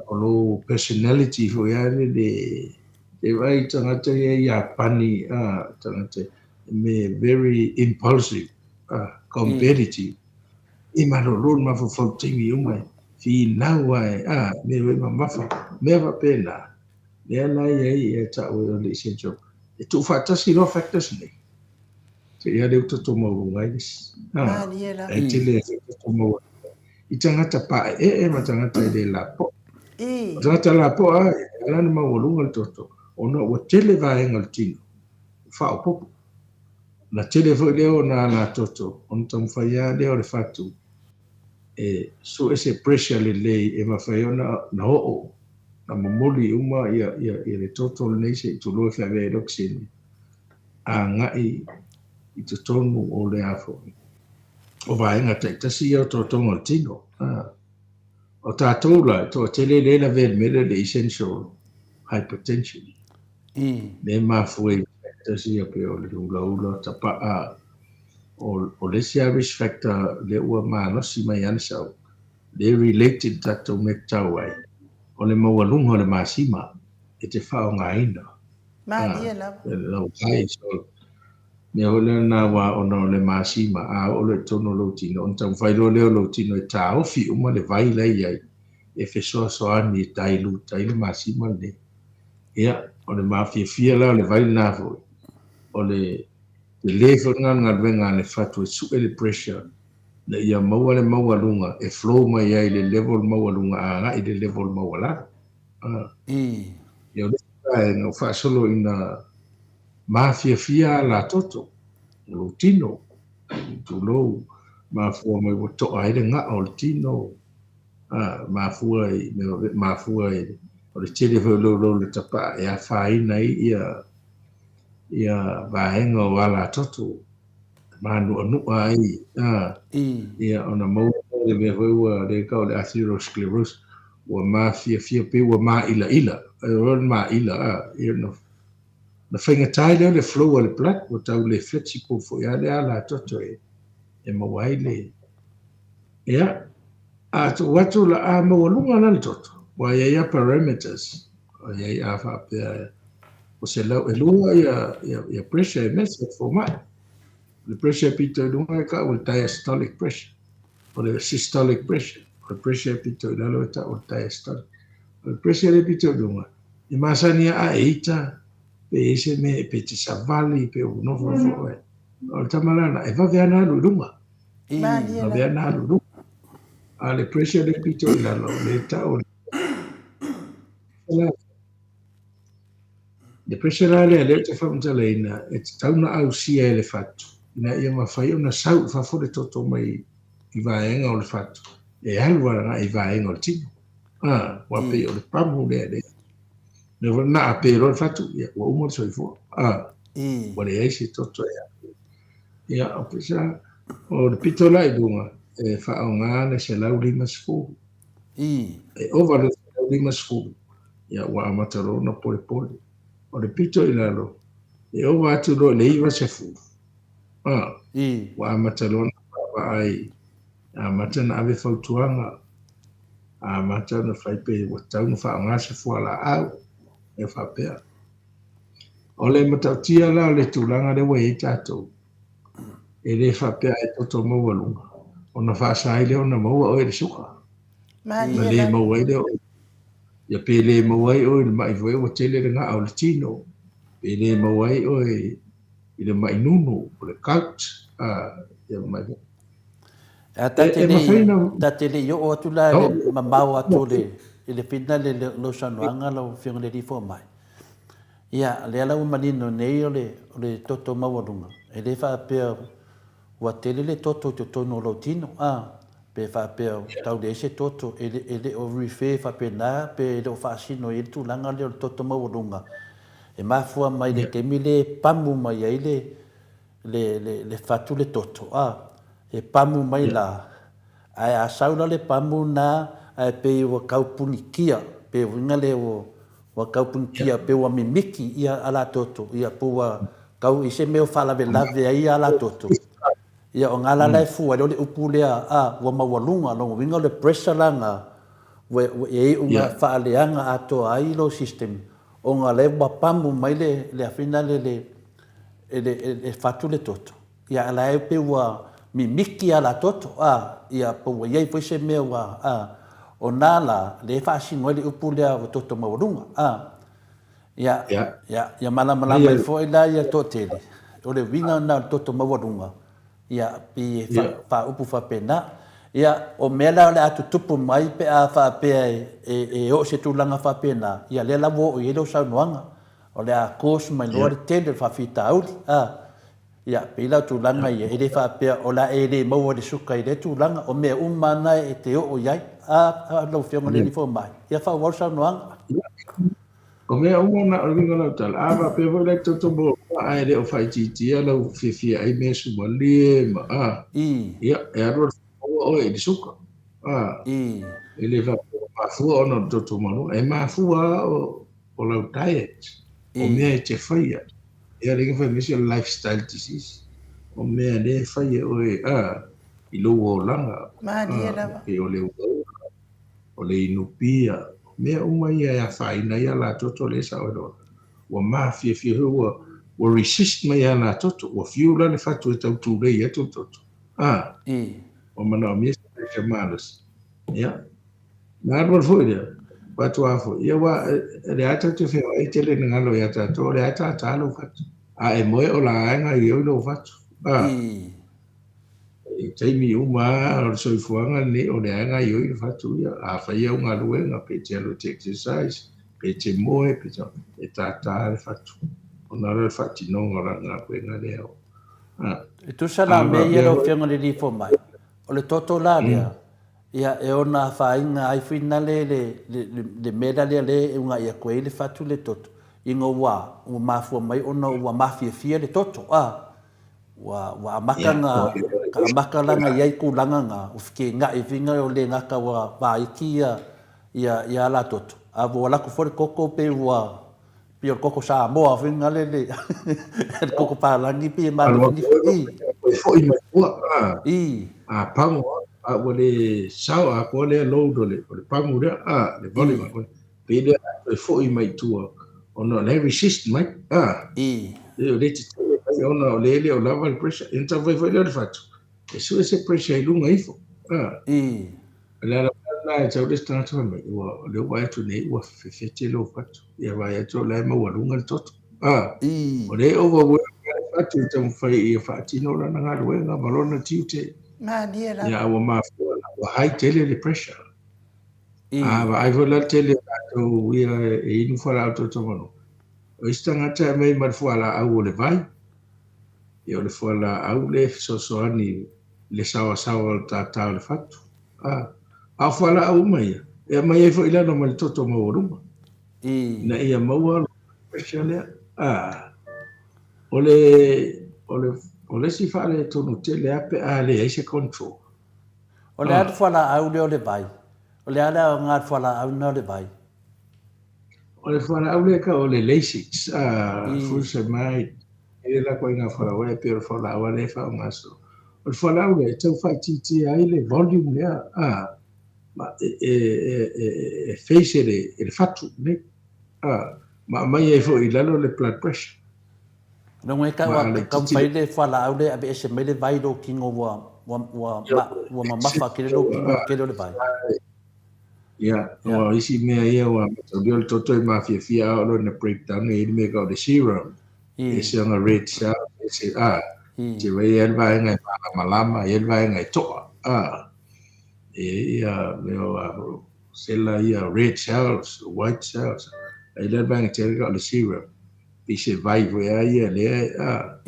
o lou personality foi lava lele, e vaai i tagata ia Iapani, a, tagata me very impulsive, competitive. E malolo le mafaufau taimi uma e finau lava e, a, mea foi mamafa, mea faapena. Lea la e i ai e ta'u e o le essential. E tuufaatasi loa factors nei, seia lea ua toto maualuga ai le isi. A, e tele e toto maualuga i tagata pa'e'e'e ma tagata e le lapo'a. O tagata lapo'a e ala ona maualuga le toto ona ua tele vaega o le tino ua faaopoopo. Ona tele foi lea o ona alatoto ona taumafai lava lea o le fatu e sue se pressure lelei e mafai ona na oo na momoli uma ia ia le toto lenei se i tulou e feaveai ai le okesene agai i totonu o le a foi o vaega taitasi ia o totoga o le tino. O tatou la, e toatele lea e lavea i le mea lea o le essential hypertension. Lea e mafua i factors ia pei o le ulaula, tapaa, o le isi lava risk factor lea ua malosi mai lava le sau, lea e related i le tatou mea e tau ai, o le maualuga o le masima e te faaaogaina. Malie lava. Lau high, so mea foi lea lena aua ona o le masima, a oo loa i totonu o lou tino, ona taumafai loa lea o lou tino e taofi uma le vai la e i ai e fesoasoani e dilute ai le masima lenei. Ia, o le mafiafia la o le vai lena foi, o le tele foi lena o le galuega a le fatu e sue le pressure ina ia maua le maualuga e flow mai ai le level maualuga agai i le level maualalo. Ia, o le isi vaega ua faasolo ina mafiafia a la toto, o lou tino, tulou, mafua mai ua to'a ai le ga'a o le tino, a, mafua i, mafua i, o le tele foi o le ulaula tapa'a e afaina ai ia, ia vaega o alatoto, e mānu'anu'a ai, a, ia ona maua lea i le mea foi ua lea tau o le atherosclerosis, ua mafiafia pei ua mā'ila'ila, e o le mā'ila, a, ia na Na faigata ai lea o le flow a le blood ua tau le flexible foi a le alatoto e e maua ai le ia a tuu atu la a maualuga la le toto ua i ai a parameters ua i ai a faapea o 102 ia ia ia pressure e measure fomai le pressure pito i luga e ta'u o le diastolic pressure o le systolic pressure o le pressure pito i lalo e ta'u o le diastolic o le pressure le pito i luga E masani a e ita, pe i ai se mea, pe te savali, pe ua nofonofo oe. O le tama lana, e vave ana alu i luga. Vave ana alu i luga. A le pressure le pito i lalo, le tau le Le pressure la lea, lea ou te faamatalaina, e tatau ona ausia e le fatu, ina ia mafai ona sau i fafo le toto mai i vaega o le fatu, e alu agai i vaega o le tino. A, ua pei o le pamu lea lea. Mea foi na ape loa le fatu, ia, ua uma le soifua. A, ua leai se toto e ape. Ia, o pisa, o le pito la i luga, e faaaoga le 150. E ova le 150, ia, ua amata loa ona polepole. O le pito i lalo, e ova atu loa i le 90. A, ua amata loa ona vaavaai, amata ona ave fautuaga, amata ona fai pe ua tatau ona faaaoga se fualaau, mea faapea. O le matautia la o le tulaga lea ua i ai tatou, e le faapea e toto maualuga ona faasa ai lea ona maua oe i le suka. Na le maua ai lea oe. Ia pe le maua ai oe i le ma'i foi ua tele le ga'a o le tino, pe le maua ai oe i le ma'i nunu, o le gout, ia ma'i foi. A ta te le, ta te le i oo atu la i le mamao atu o le, i le finale o lau saunoaga lau Afioga i le Alii Fomai. Ia, lea la ua manino nei o le, o le toto maualuga, e le faapea ua tele le toto i totonu o lou tino, a, pe faapea ua tau leai se toto, e le, e le o refer faapena pe le o faasino i ai le tulaga lea o le toto maualuga, e mafua mai i le taimi lea e pamu mai ai le, le, le, le fatu le toto, a, e pamu mai la, ae a sau la le pamu na, ae pei ua tau punikia, pe uiga lea ua, ua tau punikia, pe ua mimiti ia ala toto, ia pe ua tau i se mea o faalavelave ai ia ala toto. Ia o nga la la e fua ai lea o le upu lea, a, ua maualuga, lona uiga o le pressure la na, ua, ua e iu na faaleaga atoa ai lou system, ona lea ua pamu mai le, le afina le, le, e le, e fatu le toto, ia a la e pei ua mimiki a la toto, a, ia po ua i ai foi se mea ua, a, o na la, lea e faasino ai le upu lea ua toto maualuga, a. Ia, ia, ia malamalama ai foi la ia toatele, o le uiga lena o le toto maualuga, ia, pei e faaupu faapena. Ia, o mea la o le a tutupu mai pe a faapea e oo i se tulaga faapena, ia lea la ua oo i ai lau saunoaga, o le a cause mai loa le tele o le faafitauli, a. Ia, pei la o tulaga ia, e le faapea o le a e le maua i le suka i lea tulaga, o mea uma lava na e te oo i ai. A, lau Afioga i le Alii Fomai, ia faaauau le saunoaga. O mea uma na o le uiga o lau tala, a faapea foi la e toto maualuga ae le o faaitiitia lau fiafia ai mea sumalie ma a, ia, e alu alu maua oe i le suka. A, e le faapea ua mafua ona o le toto maualuga, e mafua lava o lau diet, o mea e te faia. Ia le fai mai se o le lifestyle disease, o mea lea e fai e oe a, i lou olaga. Malie lava. Pei o le uaua, o le inu pia, o mea uma ia e afaina ai a la toto lea e sao ai loa. Ua mafiafia foi, ua, ua resist mai a la toto, ua fiu la le fatu e tau tulei atu le toto. A, ua manaomia se pressure malosi. Ia, na alu alu foi lea, faatoa foi, ia aua o lea lava tatou te feoai tele ina galo ia tatou, o lea lava e tātā lou fatu. A e moe o la e gaoioi lou fatu. A, i taimi uma lava o le soifuaga lenei, o lea lava e gaoioi le fatu ia. A fai au galuega, pe te alu e te exercise, pe te moe, pe te, e tātā le fatu. Ona o le faatinoga o lana galuega lea. A, E tusa la a mea ia faapea lau foi, Afioga i le Alii Fomai, o le toto la lea, Ia, e ona afaina ai foi nale le, le, le mea la lea lea e ugaʻi atu ai le fatu le toto, ina ua, ua mafua mai ona ua mafiafia le toto, a, ua, ua amata na, ka amata la na i ai tulaga na, ua fekegaʻi foi na o le gata ua vaiti ia, ia, ia ala toto, a ua alu atu foi le toto pei ua, pei o le koko Samoa foi nale le, le koko palagi pei e manafinify. Ua foi mai tua, a, a pago a, ua le sao atoa lea load o le, o le pago lea, a, le volume mm. Pei lea toe foi mai tua, ona o lea resist mai, a, o lea tetele mai ona o lea e le o lava le pressure. Ina taumafai foi lea o le fatu, e sue se pressure i luga ifo, a. O le ala lena e tau le isi tagata fai mai, ua, o lea ua vaai atu nei ua fefete lou fatu. Ia vaai atu o la e maualuga le toto. A, o lea e overwork le fatu e taumafai ia faatino lana galuega ma lona tiute. Malie lava. Ia, a ua mafua la, ua high tele le pressure. A vaai foi la le tele o latou ia e inu fualaau toto manu. O isi tagata e aumai ma le fualaau o le vai. Ia o le fualaau lea e fesoasoani i le saoasaoa o le tātā o le fatu. A, a o fualaau uma ia, e aumai ai foi i lalo ma le toto maualuga, ina ia maua le pressure lea. A, o le, o le, o le isi faaletonu tele lava pe a leai se control. O le a le fualaau lea o le vai? O le a le aoga o le fualaau lena o le vai? O le fualaau lea e tau o le Lasix, a, furosemide, E le lako i ngā fualaau e pei o le fualaau a lea e faaaoga so. O le fualaau lea e tau faaitiitia ai le volume lea a ma e e e e face e le e le fatu nei a ma aumai ai foi i lalo le blood pressure. Logo e tau a taumafai le fualaau lea e aveese mai le vai i lou tino ua ua ua ua mamafa tele lou tino i le tele o le vai. Ia, o isi mea ia ua mataulia o le toto e mafiafia a oo loa ina break down e i ai le mea e tau o le serum. E ese ona red cell, ese, a, te wai e ai le vaega e malamalama, e ai le vaega e toa, a, e ai ia mea o a, sela ia red cells, white cells, a i le vaega tele o le serum, pei se vai foi a ia lea, a,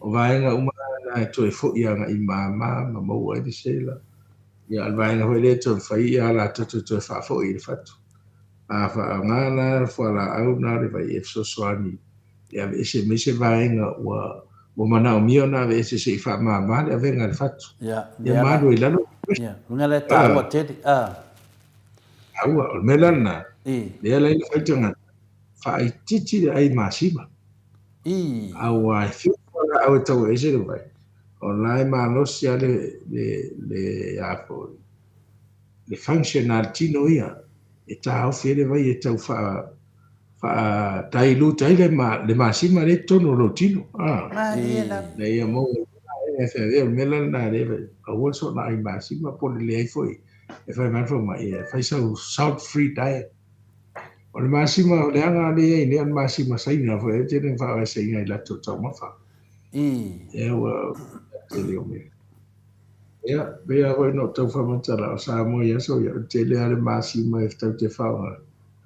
o vaega uma na e toe foi agai mama ma maua ai le sela. Ia, o le vaega foi lea e toe fai ia la toto toe faafoi i le fatu. A faaaoga la le fualaau na le vai e fesoasoani e aveese mai se vaega ua ua manaomia ona aveese se i faamama le avega i le fatu. Ia, Ia malu ai lalo. Ia, luga le taua tele. A. Taua, o le mea la lena. Lea la ina fai tagata, faaitiiti le ai masima. Aua e fiu fualaau e tau ese le vai. O la e malosi lava le, le, le, a foi, le function a le tino ia, e taofi ai le vai e tau faa, Faatailute ai le le masima lea i totonu o lou tino. A. Malie lava. Ina ia maua ai le mea o le mea la lena lea e aua le soona ai masima po o le leai foi e fai mai le fomai e fai sau salt free diet. O le masima o le aga lea i ai nei o le masima Saina foi e tele ina faavaeseina i latou taumafa. Ia ua tele o mea. Ia, pei lava foi ona ou tau faamatala, o Samoa i aso ia, o le tele lava o le masima e tatou te faaaoga,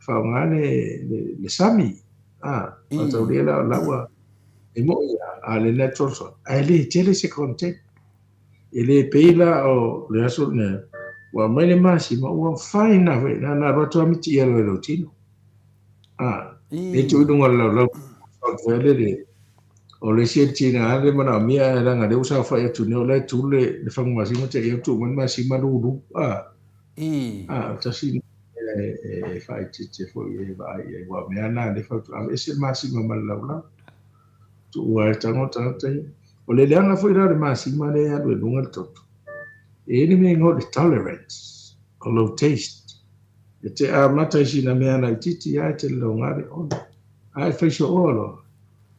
faaaoga le, le, le sami. A, faataulia la o la ua, e moi lava, a o le natural salt, ae le tele se content. E le pei la o le aso lenei, ua aumai le masima, ua fine lava foi, na ona alu atu lava miti i alo i lou tino. A, le tuu i luga o le laulau, salt foi lele, O le isi e tiga le manaomia ae leaga lea ua saofai atu nei o la e tu le le fagu masima te i au tuu mai le masima lulu a a tasi lena mea e faaeteete foi e vaai i ai aua o mea na lea e fautua aveese le masima ma le laulau tuu lava e tago tagata ia. O le leaga foi la o le masima lea e alu i luga le toto e i ai le mea e igoa o le tolerance o lou taste e te amata i sina mea laitiiti lava e te lologa le ola ae fai sooa loa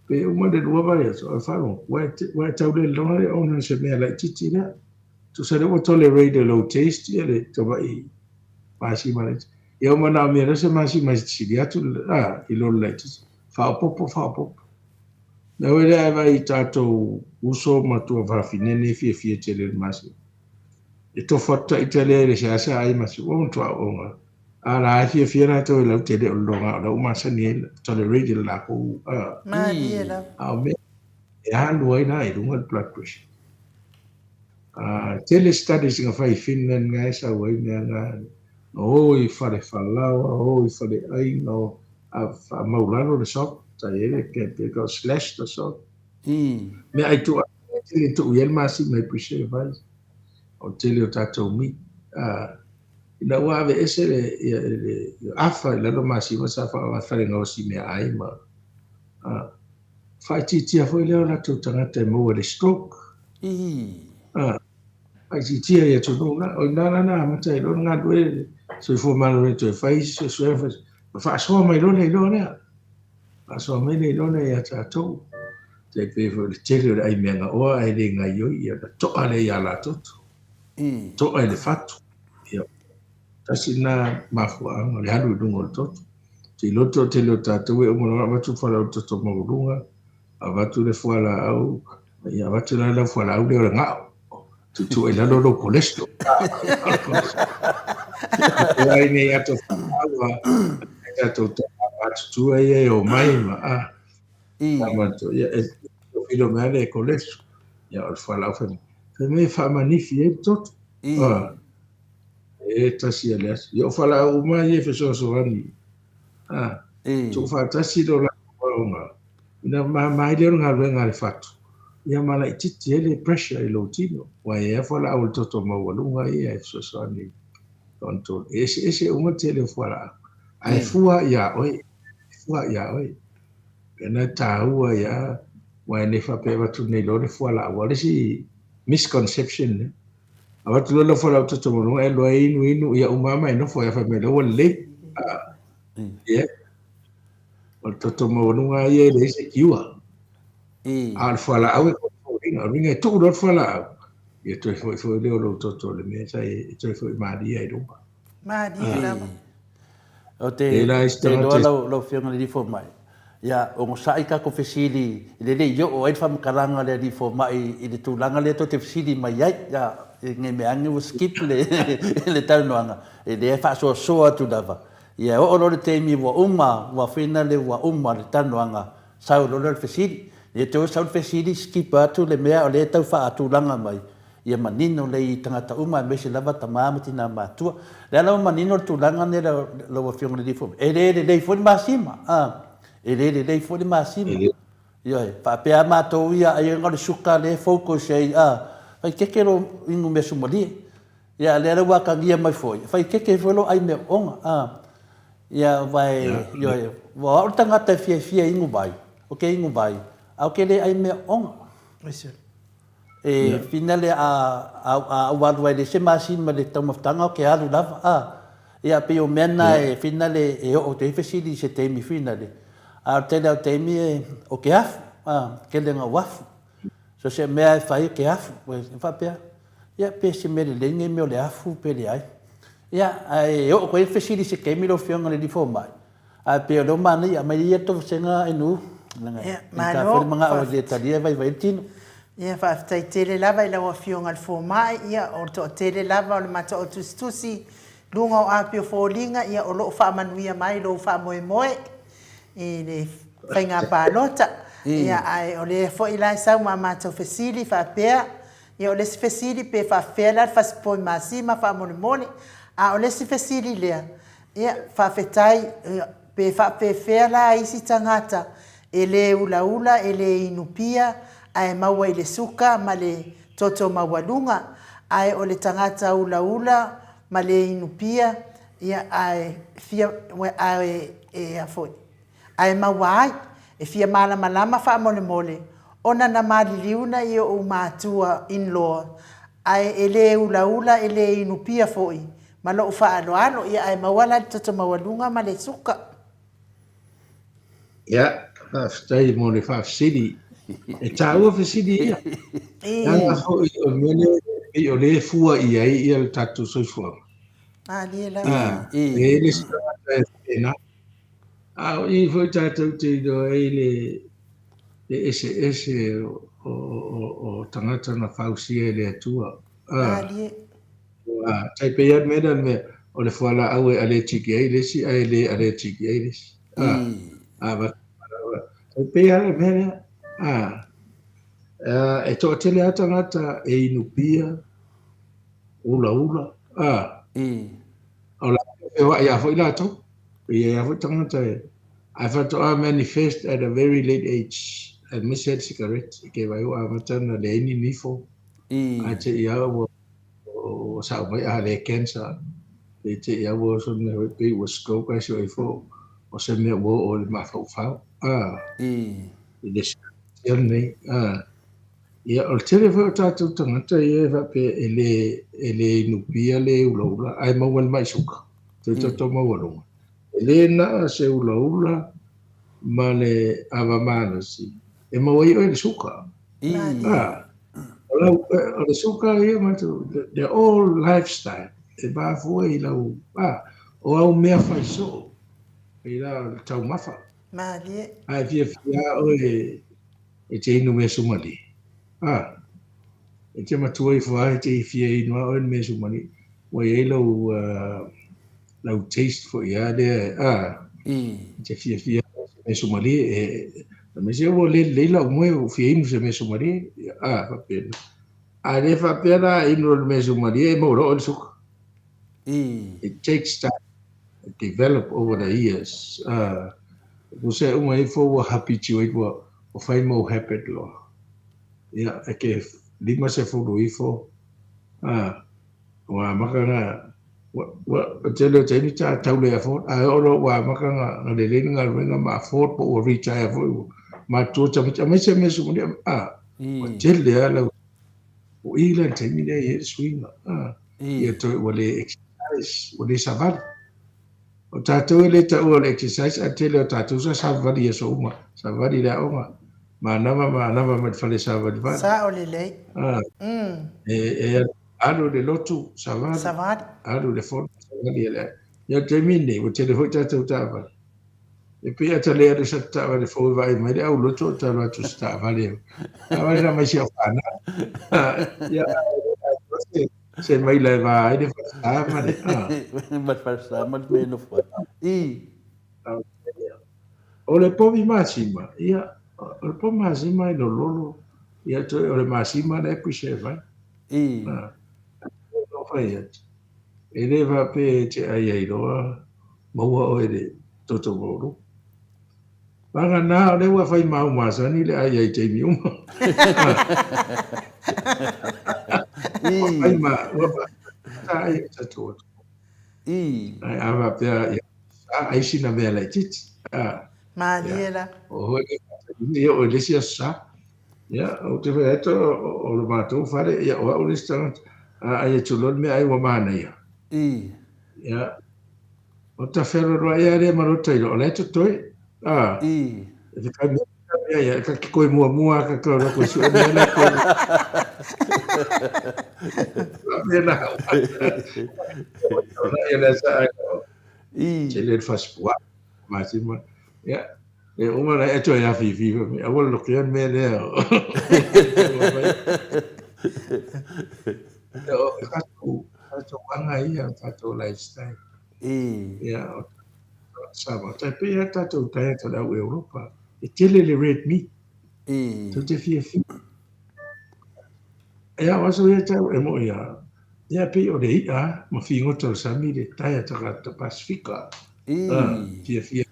Pe uma le lua vaiaso, ae faalogo, ua e, ua e tau lelona le ona se mea laitiiti lea. Tusa lea ua tolerate e lou taste ia le tamai masima laitiiti. Ia ua manaomia loa se masima e sili atu a, i lo le laitiiti. Faaopoopo, faaopoopo. Mea foi lea a e vaai i tatou uso ma tuafafine nei e fiafia tele i le masima. E tofu atu ta ita lea i le seasea ai masima, ua matua aoaoga. A la e fiafia latou i lau tele o le loga o la ua masani ai tolerate e le lakou a. Malie lava. A o mea e alu ai la i luga le blood pressure. A tele studies na fai i Finland nga e sau ai mea nga na o i fale falaoa, o i fale aiga, o a faamaulalo le salt, sa i ai le pe ka slash the salt. Mea ai tuu ai tele tuu i ai le masima e preserve ai. O le tele o tatou meat. A Ina ua aveese le, ia, le afa i lalo masima sa faaaoga e falegaosi meaai ma a, faaitiitia foi lea o latou tagata e maua i le stroke. A, faaitiitia i atunuu la. O i ina la na amata ai loa le galulue le soifua maloloina toe fai isi suesuega, fai, ma faasoa mai loa le iloa lea. Faasoa mai le iloa lea ia tatou. Tai pei foi o le tele o le ai mea gaoa ae le gaioi, ia ona to'a lea ia latoto. To'a i le fatu. Ia, tasi lena mafuaaga o le alu i luga o le toto. Te iloa le toatele o tatou e uma loa avatu le fualaau i le toto maualuga, avatu le fualaau, ia avatu la lau fualaau lea o le gao, tuutuu ai i lalo lou cholesterol. O ai nei ato fualaau a tatou matutua ia e omai ma a. Ia, e filo mai le cholesterol. Ia, o le fualaau fai mai. Fai mai e faamanifi ai le toto. Ah, e tasi ia le aso. Ia o fualaau uma ia e fesoasoani. Ah, tuufaatasi lo latou aoga. Ina mama ai lea o le galuega a le fatu, ia ma laitiiti ai le pressure i lou tino. Aua e i ai fualaau o le toto maualuga ia e fesoasoani i control. E eseese uma le tele o fualaau. Ae fua ia oe, fua ia oe. Lena e taua ia, aua e le faapea e avatu nei loa le fualaau. Aua o le isi misconception lea. Avatu loa lau fualaau toto maualuga e alu ai inu inu ia uma lava ma e nofo ai fai mai loa ua lelei. Ia. O le toto maualuga lava ia e leai se cure. A o le fualaau e control ina. O le uiga e tuu loa le fualaau, ia toe foi foi lea o lou toto i le mea sa e toe foi malie ai i luga. Malie lava. Ou te iloa lau Afioga i le Alii Fomai, ia onosai tatou fesili i le le i oo ai le faamatalaga a le Alii Fomai i le tulaga lea tou te fesili mai ai. Ia, ne i mea ane ua skip le talanoaga, e leai e faasoasoa atu lava. Ia oo loa le taimi ua uma, ua finale ua uma le talanoaga, sau loa lea o le fesili. Ia te oe sau le fesili, skip atu le mea o lea e tau faatulaga mai, Ia manino lelei i tagata uma aemaise lava tama ma tina matua. Lea lava manino le tulaga nei lau Afioga i le Alii Fomai, e le lelei foi le masima, a, e le lelei foi le masima. Ioe, faapea lava matou ia ai ona o le suka lea e focus ai, a, fai keke lou inu measumalie. Ia, a lea la ua atagia mai foi, fai keke foi lou ai meaoga, a. Ia, aua e, ioe, o au le tagata e fiafia e inu vai, ou te inu vai, ae ou te le ai meaoga. E finale a, a, a ou alu ai i le isi masini ma le taumafataga ou te alu lava, a. Ia, pei o mea na e finale e oo atu ai fesili i se taimi finale, a o le tele lava o taimi e, o ke afu, a, tele ina ou afu. So se mea e fai ke afu, e faapea, ia pe se mea lelei lenei mea o le afu pe leai. Ia, ae oo atu ai le fesili i se taimi lau Afioga i le Alii Fomai, ae pei o lea ua manaia, aumai ia le tou vasega NU, leaga Ia, e faigata malo, foi le manao e le talia e vaivai ai le tino. Ia, faafetai tele lava i lau Afioga i le Fomai, ia, o le toatele lava o le matou tusitusi i luga o api o foliga, ia, o lo o faamanuia mai lou faamoemoe i le faiga palota. Ia, ae o lea foi la e sau ma a matou fesili faapea, ia, o le isi fesili pe faapefea la le fasipovi masima faamolemole, a o le isi fesili lea, Ia, faafetai, pe faapefea la isi tagata e le ulaula, e le inu pia, ae maua i le suka ma le toto maualuga, ae o le tagata ulaula ma le inu pia, ia, ae fia, ae e a foi, ae maua ai, e fia malamalama faamolemole, ona na maliliu nai o'u matua in-law, ae e le ulaula, e le inu pia foi, Ma lou faaaloalo, ia ae maua la le toto maualuga ma le suka. Ia, faafetai mo le faafesili. E taua fesili ia. Leaga foi o le mea lea e pei o lea e fua i ai ia le tatou soifuaga. Malie lava. E i ai le isi tagata e faapena. A o i foi tatou te iloa ai le eseese o tagata na fausia e le Atua. Malie. Ua tai pei lava le mea lea o le mea o le fualaau e allergic i ai le isi ae le allergic i ai le isi. A, a, tai pei lava le mea lea. A, e toatele lava tagata e inu pia, ulaula, a, o latou feoai lava foi latou. E i ai lava foi tagata e, ae faatoa manifest at a very late age, aemaise lava le sikareti, e ke vaai ua amata ona leai ni nifo, ae te i lava ua Ua sao mai a le cancer pe te i ua oso mea foi pei ua stroke ai sio ifo o se mea ua oo i le mafaufau a i le siatia lenei a ia o le tele foi o tatou tagata ia e faapea e le e le inu pia le ulaula ae maua le mai suka toe toto maualuga e le naa se ulaula ma le ava malosi e maua ai oe le suka A, o lau, o le suka ia matou, the all lifestyle, e mafua i lau, a, o au mea fai soo, pei la o le taumafa. Malie. A e fiafia lava oe e te inu mea sumalie. A, e te matua ifo lava e te fia inu lava oe le mea sumalie. Ua i ai lau, lau taste foi lava lea, a, e te fiafia se mea sumalie, e, aemaise ua le lelei lau moe ua fia inu se mea sumalie, a, faapena. A le faapea la inu le mea sumalie e maua loa oe le suka. It takes time. It develop over the years. A, tusa e uma ifo ua habituate, ua fai mau habit loa. Ia, e ke 50 ifo, a, Ua amata na, ua, ua, o tele o taimi ta taule ia Ford, ae oo loa ua amata na, na lelei le galuega ma Ford po ua retire foi ua matutua tamaiti, aemaise mea sumuli, a, ua tele lava lau, o i la le taimi lea e i ai le suiga, a, ia toe ua le exercise, ua le savali. O tatou e le taua o le exercise ae tele o tatou sa savali i aso uma, savali i le aoga, manava manava mai le fale savalivali. Sao lelei. A, e, e alu i le lotu, savali, Savali. alu i le fono, savali e le Ia le taimi lenei, ua tele foi tatou taavale. E pei a ta le alu i sa taavale fou e vaai mai le au lotu o ta alu atu i se taavale. Taavale na mai si au fanau. Ia, se maila e va ai le falesa ma le Ma le falesa ma le mea e nofo ai. I. O le povi masima, ia, o le povi masima e lololo, ia toe o le masima lea e preserve ai. I. No fai atu. E le faapea e te ai ai loa, maua oe le toto maualuga. Vagana o lea ua fai mau masani le ai ai taimi uma. Ua fai ma, ua ta ai o tatou atu. Ai a faapea, ia, sa ai sina mea laitiiti. A, Malie la. O hoi le ia o le isi aso sa. Ia, ou te fai atu o le matou fale, ia o au le isi tagata. A ai atu loa le meaai ua manaia. Ia, O ta fealoaloai lava lea ma lota iloa o la e totoe. A, e te kai mea mea ia, ka ke koe muamua ka ka ora koe sue mea la koe. Mea na hau. Ia lea sa ai. Te le fasipuaa. Ma sima. Ia, e uma la e toe afifi fa me aua lo ke mea lea. O tatou tatou aga ia, tatou lifestyle. Ia, o Samoa. Tai pei lava tatou diet o le au Europa, e tele le red meat. Tou te fiafia. Ia, o aso ia tau e mo'i a, ia pei o le i'a ma figota o le sami le diet a tagata Pasifika. Fiafia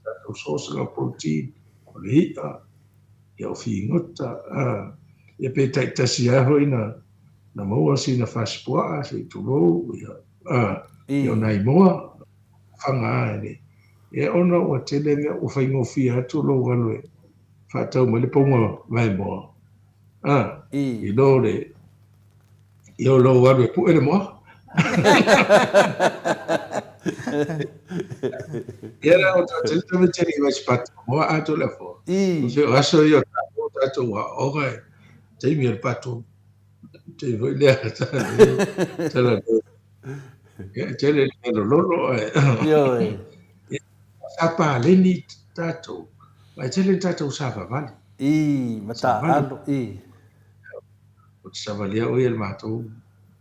tatou source o protein, o le i'a, ia o figota, ia pe taitasi lava foi na maua sina fasipuaa se i tulou, ia, ia o nai moa, faga lava e le. Ia ona ua tele mea ua faigofie atu lou alu e faatau mai le pauga vaemoa, i lo le, i lo lou alu e pue le moa. Ia la, o tele tamaiti e le i vaai i se patu moa atoa le afoa. O se aso ia o tatou, tatou aoaoga e taimi o le patu. Taimi foi lea, tala ia, e tele le lololo ae. Ioe. Ia, sa paleni tatou, ae tele ni tatou savavali. I, ma taaalo, i. Ou te savalia oe e le matou,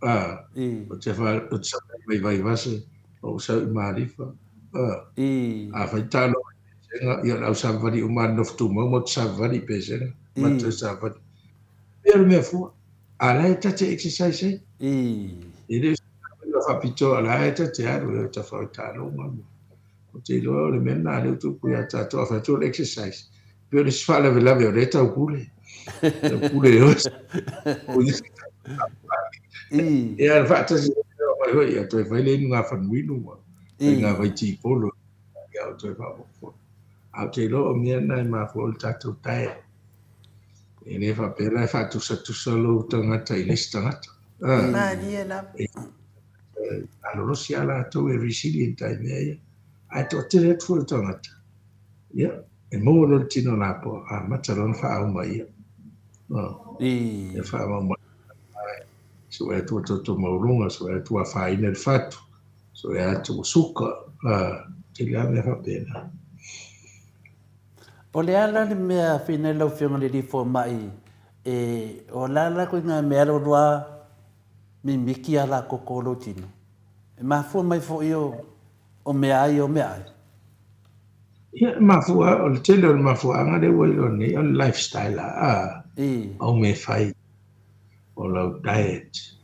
a, ou te ou te savali mai Vaivase, ou sau i Malifa, a, I. afai taaloga i Pesega, ia o le au savavali uma lava i Nofotumau matou te savavali i Pesega, matou te savavali. Pei o le mea fua, a la e ta te exercise ai. I. E le o se mea faapitoa, o la e ta te alu e tafa i taaloga. Ou te iloa o le mea lena lea ua tupu ia tatou, a fai atu o le exercise, pei o le isi faalavelave o lea e taupule. Taupule e oe. Ia, le faatasi mai foi, ia toe fai le inu gafanuinu ma faiga vaitipolo, ia o toe faaopoopo. Ae ou te iloa o mea na e mafua o le tatou diet. E le faapea la e faatusatusa lou tagata i le isi tagata. Malie lava. Malolosi lava latou e resilient ai i mea ia. Ae toatele atu foi o tagata, ia, e maua loa le tino lapoa, amata loa ona faauma ia. E faauma mai, sue atu ua toto maualuga, sue atu ua afaina le fatu, sue atu ua suka, tele lava mea faapena. O le a la le mea fina i lau Afioga i le Alii Fomai, e, o le a la koiga mea loloa mimiti a la koko o lou tino? E mafua mai foi o, o meaai o meaai. Ia, e mafua, o le tele o le mafuaaga lea ua iloa nei, o le lifestyle a, au mea fai, o lau diet,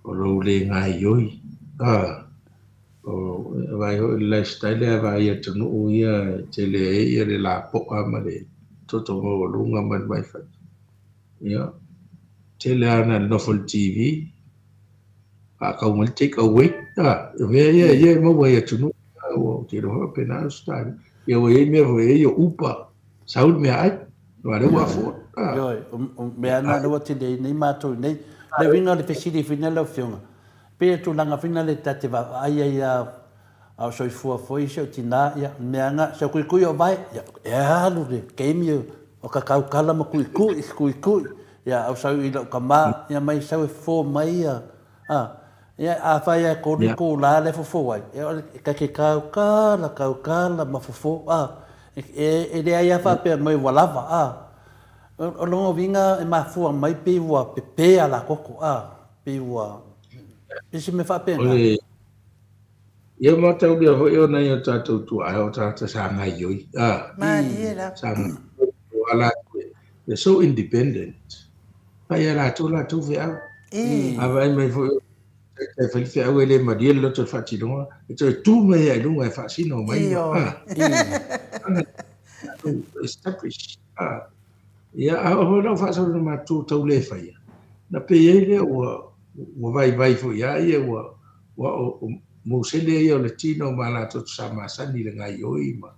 o lou le gaoioi, a, o, vaai foi le lifestyle lea vaai i atunuu ia e tele ai ia le lapoa ma le toto maualuga ma le maifati. Ia, tele lava na nofo i le TV, faatau mai le take away, a, o mea ia ia e maua i atunuu, ua ou te iloa foi faapena Ausetalia. Ia ua i ai mea foi e i ai o Uber, sau le meaai, aua o lea ua afford. Ioe, o mea na lea ua tele ai nei matou i nei. Le uiga o le fesili foi lea lau Afioga, pei o tulaga foi na lea ta te vaavaai ai lava a o soifua foi si ou tina, ia, o le mea lava lena, si au kuikui o vae, ia, e alu le taimi o kakaukala ma kuikui, kuikui, ia, au sau i lau tama, ia mai sau e fofo mai ia, a, ia, afai lava e 3 itula la e fofo ai, ia, e ta te kaukala, kaukala ma fofo, a, e leai lava faapea mai ua lava, a. O lona uiga e mafua mai pei ua pepe a la koko, a, pei ua, pei se mea faapena. Ia mataulia foi o nai o tatou tuaa o tagata sa gaioi. Ah, Malie lava. Sa gaioi o a latou e. They're so independent. Fai e latou latou feau. A vaai mai foi o taitai fai le feau e le malie le loto i le faatinoga, e toe tu mai lava i luga e faasino mai. Ah, establish. Ah, ia, a oo foi la ua faasolo ina matou tau le faia, na pei ai lea ua ua vaivai foi lava ia ua Ua o Mosele ia o le tino ma latou sa masani i le gaioi ma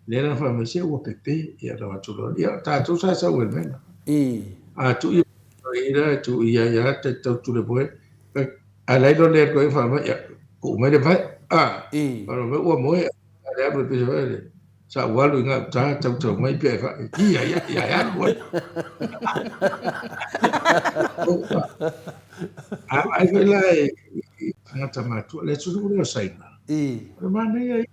lea na fai mai se ua pepe ia na atu loa ia tatou sa sau e le mea a tu ia ira tu ia ia te tau tule poe a lai lo le ko fa mai ia ku mai le vai. A, ua ua moe, a le alu e pesa foi le, sa ou alu i gauta tautau mai pe ai fai, ia, ia, ia, e alu ai. A vaai foi la i tagata matutua, le atunuu lea o Saina, o le manaia ia.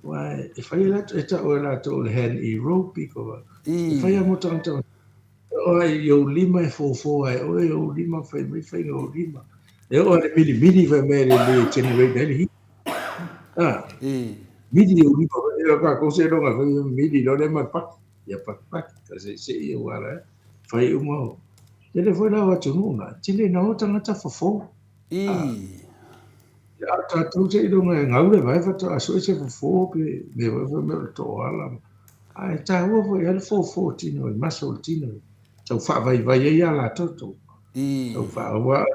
Aua e fai e latou, e tau e latou o le hand aerobic, e fai lava mo tagata matutua. E oo lava i ou lima e fofo ai oe, ou lima fai mai faiga o lima. E oo lava i le milimili fai mai e le generate ai le heat. Ah, mili ou lima, e o kākou seiloga fai mili loa lea ma le paki. Ia paki paki, ka seisei ia ua ala e. Fai uma o. Tele foi la o atunuu na, tele ina o tagata fofo. A o tatou seiloga e gau le vae faatoa sue se fofo pe mea foi fai mai o le toala. Ae taua foi lava le fofo o tino i muscle o le tino e tau faavaivai ai a latou tou. Tau faaua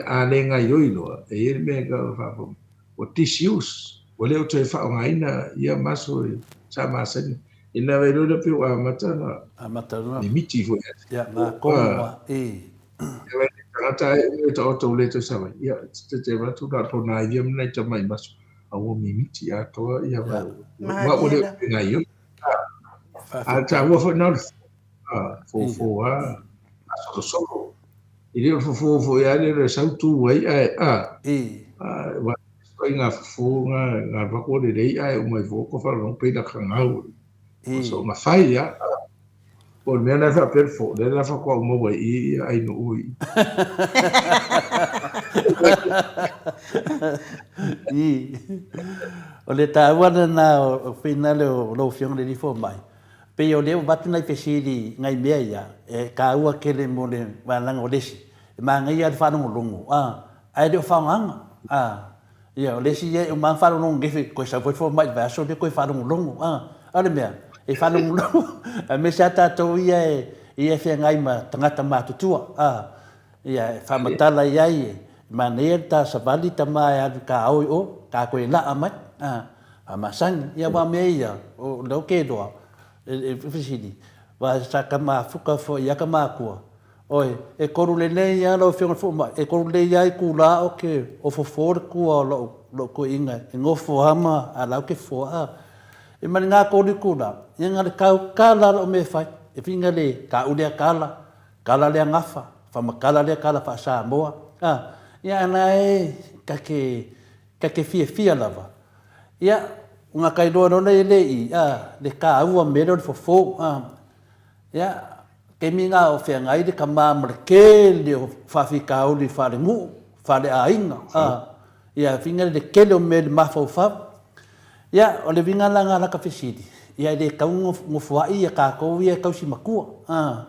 a le gaioi loa e i ai le mea e tau faafofoga ua disuse ua le o toe faaaogaina ia muscle sa masani. Ina vai loa lea pei ua amata ona mimiti foi. Ia, nga i. Tagata ai e taoto le toe savai. Ia, te te avatu na tōna ai ia mena i tamai maso. A ua mimiti atoa ia vai. Ua ua le o ngai o. A ta ua foi na fofo a a solo solo. I le o fofo fo ia le le sau tu ai ai a. A wa ai ngā fofo ngā ngā wako le rei ai o mai fo ko whalo pe na ka ngau. O so ma fai ia. O le mea lena e faapea le fo, lea la faatoa ou maua i i ia ai nuu i. I. O le taua lena o finale o lau Afioga i le Alii Fomai, pei o lea ua avatu nai fesili nai mea ia, e taua tele mo le valaga o le isi, e manaia lava le faalogologo, a, ae le o faaaogaina, a. Ia, o le isi ia e uma lava faalogologo gefe, toe sau foi le fomai i le vaiaso lea toe faalogologo. A, o le mea, e faalogologo, aemaise lava tatou ia e, ia e feagai ma tagata matutua. A, ia, e faamatala i ai, e manaia le ta savali tama e alu ta ao i o, ta toe laa mai. A, faamasani. Ia, aua o mea ia, o lea ou te iloa, e fesili, aua sa ta mafuta foi ia ta matua, Oi, e kolu lelei lava lau Afioga i le Fomai, e kolu lelei lava itula ou te ofofo le tua o lou, lou toeaina e nofo lava ma a la ou te fofo a. E ma le na kolu itula, ia na le tau tala lou mea e fai, e whina le taʻu lea tala, tala lea gafa, whamatala lea tala faa-Samoa, a, ia ana e ta te, ta te fiafia lava. Ia, o nga kailoa loa lea e le i, a, le taua mea lea o le fofo, a. Ia, taimi na o feagai le tama ma le tele o faafitauli faale-nuu, faale-aiga, a, ia, whina le tele o mea i le mafaufau. Ia, o le uiga la na laka fesili, ia e le tatau ona nofoai ia tatou ia e tausi matua, a,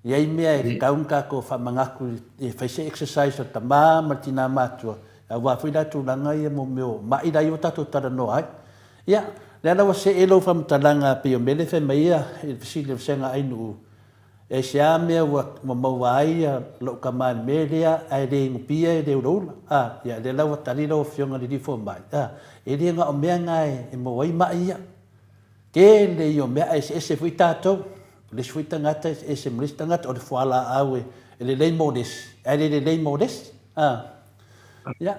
i ai mea e tatau ona tatou faamanatu e fai se exercise a le tama ma le tina matua, aua foi la tulaga ia mo mea o mai la ia ua tatou talanoa ai. Ia, lea la ua see lou faamatalaga pei o mea lea e fai mai ia i le fesili a le Vasega Ainuu, e aisea mea ua maua ai lou tama i le mea lea ae le inupia e le ulaula? A, ia, lea la ua tali lau Afioga i le Alii Fomai, a, e le na o mea na e maua ai mai ia. Tele ia o mea ae eseese foi tatou. O le isi foi tagata e eseese ma le isi tagata, o le fualaau e lelei mo le isi, ae le lelei mo le isi. A. Ia,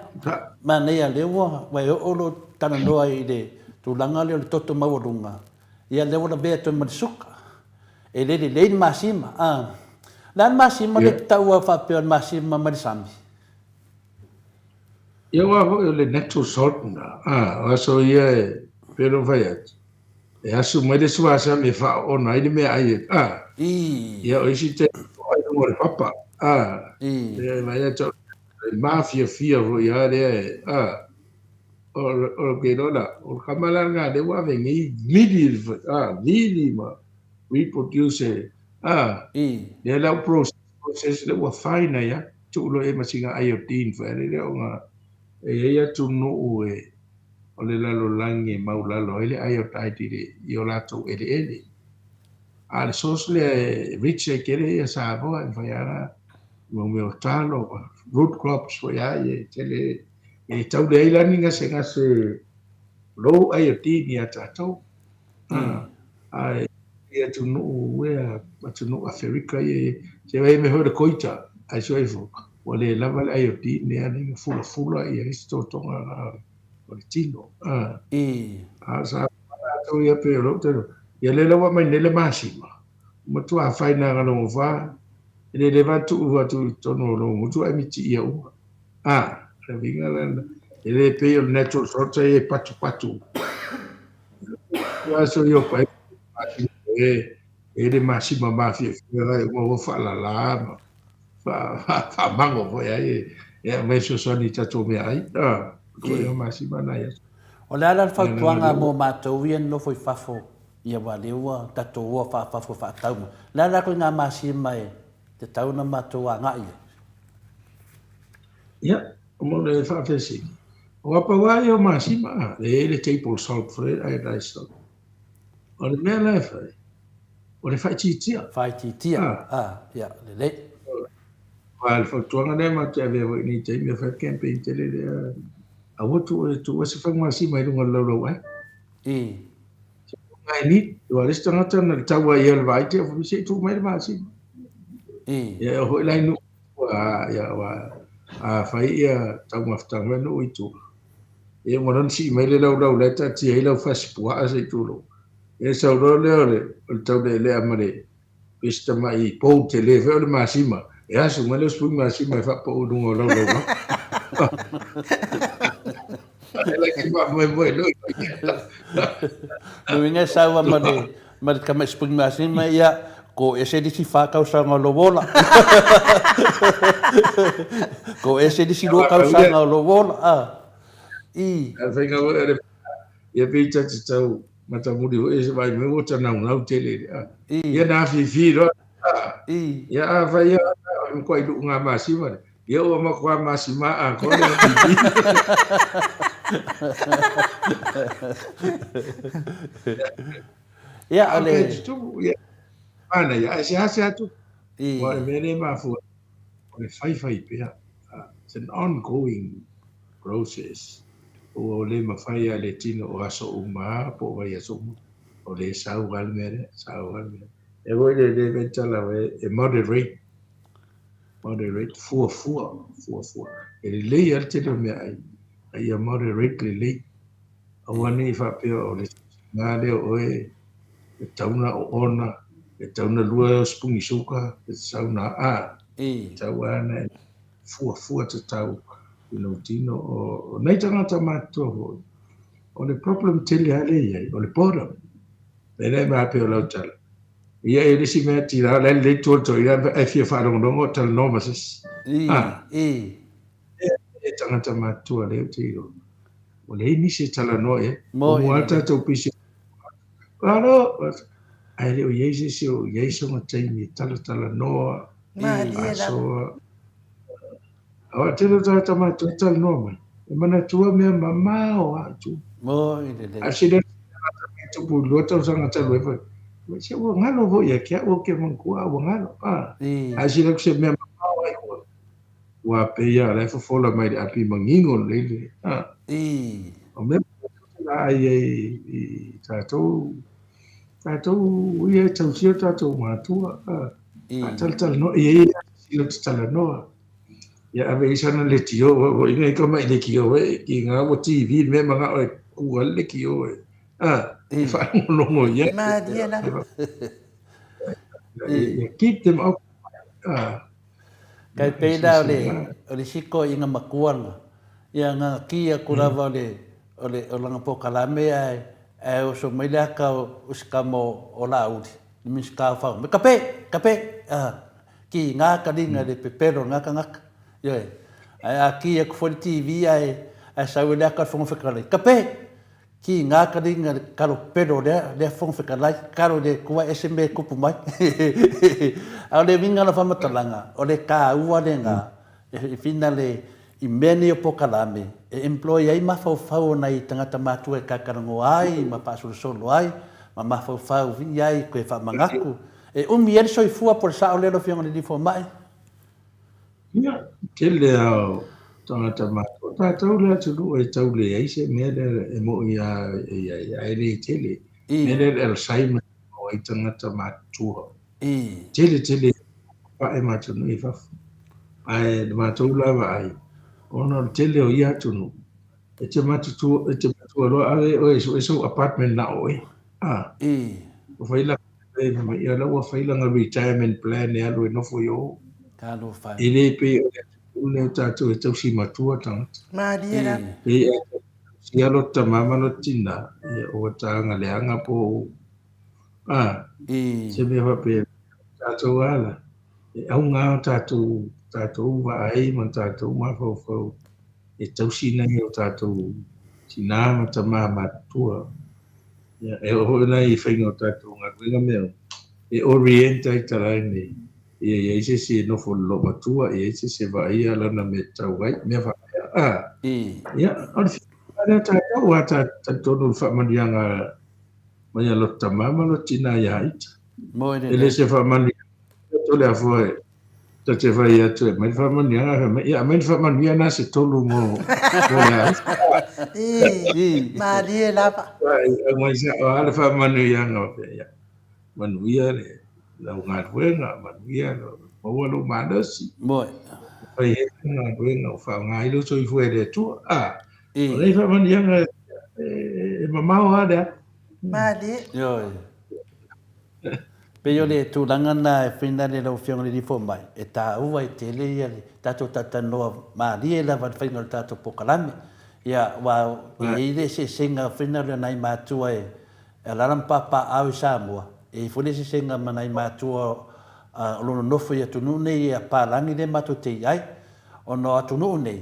manaia lea ua e oo lou talanoa i le tulaga lea o le toto maualuga, ia lea ua lavea atu ai ma le suka. E le lelei le masima. A. O le a le masima lea e te taua faapea o le masima mai le sami? Ia aua foi o le natural salt lena. A, o aso ia e pei ona ou fai atu, e asu mai le suasami e faaoona ai le meaai e, a. Ia o isi taimi e to'a i luga o le papa, a. E vaai atu e mafiafia foi lava lea e, a. O ke iloa la, o le kama la lena lea ua ave nei vili, a, vili ma reproduce e, a. Lea la ua process, process lea ua fine ai lava, tuu loa i ai ma sina iodine foi lea ona e i ai atunuu e o le lalolagi e maulalo ai le iodide i o latou eleele. A o le source lea e rich ai tele ia Samoa e mafai lava ona mau mea o talo ma root crops foi lava ia e tele e tau leai la ni gasegase low iodine ia tatou. Ae i atunuu ea, atunuu Aferika ia, se i vaai mai foi le koita, ai sua ifo. Ua le lava le iodine lea na fulafula isi totoga na o le tino. A sa latou ia pei o lou talo. Ia lea la ua aumai nei le masima, ua matua afaina lona e le leva ona tuu atu i totonu o lou gutu ae mitiia uma. A, o le uiga la lena. E le pei o le natural salt ia e patupatu. Aso ia o pai e e le masima mafiafia la e uma ua faalala ma faamago foi ai e aumai fesoasoani i tatou meaai. O masima na ia. O le a la le fautuaga mo matou ia nofo i fafo, ia aua lea ua tatou o faafafo faatau mai. O le a la ituaiga masima e tatau ona matou agai ai? Ia, mo le faafesili, o apa lava ia o masima, e i ai le table salt foi lea, iodized salt. O le mea la e fai, o le faaitiitia. Faaitiitia, ia, lelei. Aua o le fautuaga lea matou te avea foi i lenei taimi e fai le campaign tele lea, aua tuua se faiga masima i luga o le laulauai. Aua o le isi tagata na tau lava i ai o le vaai te i se i tuu mai le masima. Ia e oo foi la i nuu ia aua a fai ia taumafataga mai nuu i tua, ia uma loa ona sii mai le laulau la e taatia ai lau fasipuaa se i tulou. Ia sau loa lea o le taulealea ma le si tamai pou tele foi o le masima, e asu mai le sipuni masima e faapau i luga o lau laulau. E la ki faamoemoe loa. Le uiga e sau lava ma le tamai sipuni masima, ia, ko ese le isi fa tausaga o lou ola. Ko ese le isi 2 tausaga o lou ola. I. A faiga foi o le ia pei ta te tau matamuli foi se vai mai ua tanaunau tele le a. Ia na afifi loa. Ia a fai ia o le makuai luuga masima le. Ia ua makuā masima atoa le afifi. Ia o le. Ia manaia ae seasea tupu. Aua o le mea lea e mafua o le faifai pea. It's an ongoing process. Ua le mafai lava e le tino o aso uma lava po o vaiaso uma. O lea e sau lava le mea lea, sau lava le mea lea. E moni le le mea tala e moderate, moderate, fuafua, fuafua. E lelei lava le tele o meaai, a ia moderate lelei. Aua ne i faapea o le siga lea o oe e tatau ona oona, e tatau ona lua sipuni suka, e tatau ona a, e tatau lava ona fuafua tatau i lou tino. O nai tagata matutua foi, o le problem tele lava lea e i ai, o le boredom. E le mea pei o lau tala. Ia e le isi mea tila, la e lelei tua le toeaina ae fia faalogologo o talanoa ma se isi. E tagata matutua lea ou te iloa. Ua leai nisi e talanoa i ai. Ua mua lava tatou pisi. Alo! Ae le o i ai se isi o i ai sona taimi e talatalanoa, faasoa. Aua tele o tagata matutua e talanoa mai, e manatua mea mamao lava i tua. Ae sili atu le tagata mai tupu i 2 tausaga talu ai foi, se ua galo foi ia te au, ou te manatua a ua galo. Ae sili atu se mea mamao lava i tua. Ua pei lava o la e fofola mai le api manino lelei le. O mea la ai ai i tatou tatou ia e tausia tatou matua. Faatalatalanoa ia ia sila te talanoa. Ia ave i sana lekiō foi nei ka mai lekiō e i ngā ua TV le mea manao e kū ai le lekiō e. E faalogologo i ai. Malie lava. Ia keep them occupied. Kai pei la o le o le isi toeaina matua na, ia na ki atu lava o le o le o lana polokalame ae ae oso mai le ata o si tama o Laauli, le Minisita o Falemai, Kape! Kape! Ki nga kaliga le pepelo o lena tagata. Ioe. Ae a ki atu foi le TV ae ae sau ai le ata o le Fofoga Fetalai, Kape! Ki ngā karinga le karo pero lea, lea Fofoga Fetalai, karo i le Atua ese mea e tupu mai. A o le uiga o lau faamatalaga, o le tāua lena e finale i mea nei o polokalame e employ ai mafaufau o nai tagata matua e talatalanoa ai ma faasolosolo ai ma mafaufau i ai toe faamanatu. E umi ai le soifua po o le sao lea lau Afioga i le Alii Fomai? Ia, tele lava o tagata matutua, o tatou le atunuu e tau leai se mea lea e moni lava e i ai, ae le tele. O le mea lea o le Alzheimer e maua ai tagata matutua. Tele tele pae ma atunuu i fafo. Ae le matou la vaai, ona o le tele o ia atunuu, e te matutua, e te matua loa ave oe e sue sou apartment na o oe. Ah. Ua fai la ia la ua fai lana retirement plan e alu e nofo i o. Talofa. E le pei o le atunuu lenei o tatou e tausi matua tagata. Malie la. Pei a tausi lava lota tama ma lota tina, ia ua taga leaga po o a se mea faapea. Tatou lava la, e auga o tatou, tatou vaai ma tatou mafaufau e tausi nai o tatou tina ma tama matutua. Ia, e oo foi la i faiga o tatou galuega mea uma, e orient ai talaane, ia i ai se isi e nofo i le loomatua, ia i ai se isi e vaaia lana mea e tatau ai, mea faapea. A, ia, o le fiafia lea o tatou, aua ta talitonu i le faamanuiaga mai a lota tama ma lota tina ia ita. E le se faamanuiaga atu le afua e ta te fai atu e aumai le faamanuiaga, ae fai mai, ia aumai le faamanuiaga na se tolu mo mo le aiga. Ii, malie lava. Aumai sao lava le faamanuiaga o fea, ia manuia le lau galuega, manuia maua lou malosi. Moe. Fai ai le galuega o faaaoga ai lou soifua e le Atua. A, o nei faamanuiaga e mamao lava le alu. Malie. Ioe. Pei o le tulaga lena e finale lau Afioga i le Alii Fomai, e taua ai tele ia le tatou talatalanoa malie lava i le faiga o le tatou polokalame. Ia, aua e i ai le eseesega foi lena o nai matua e alaala ma papaaao i Samoa, e i ai foi le eseesega ma nai matua o lo o nonofo i atunuu nei a papalagi lea matou te i ai. Ona o atunuu nei,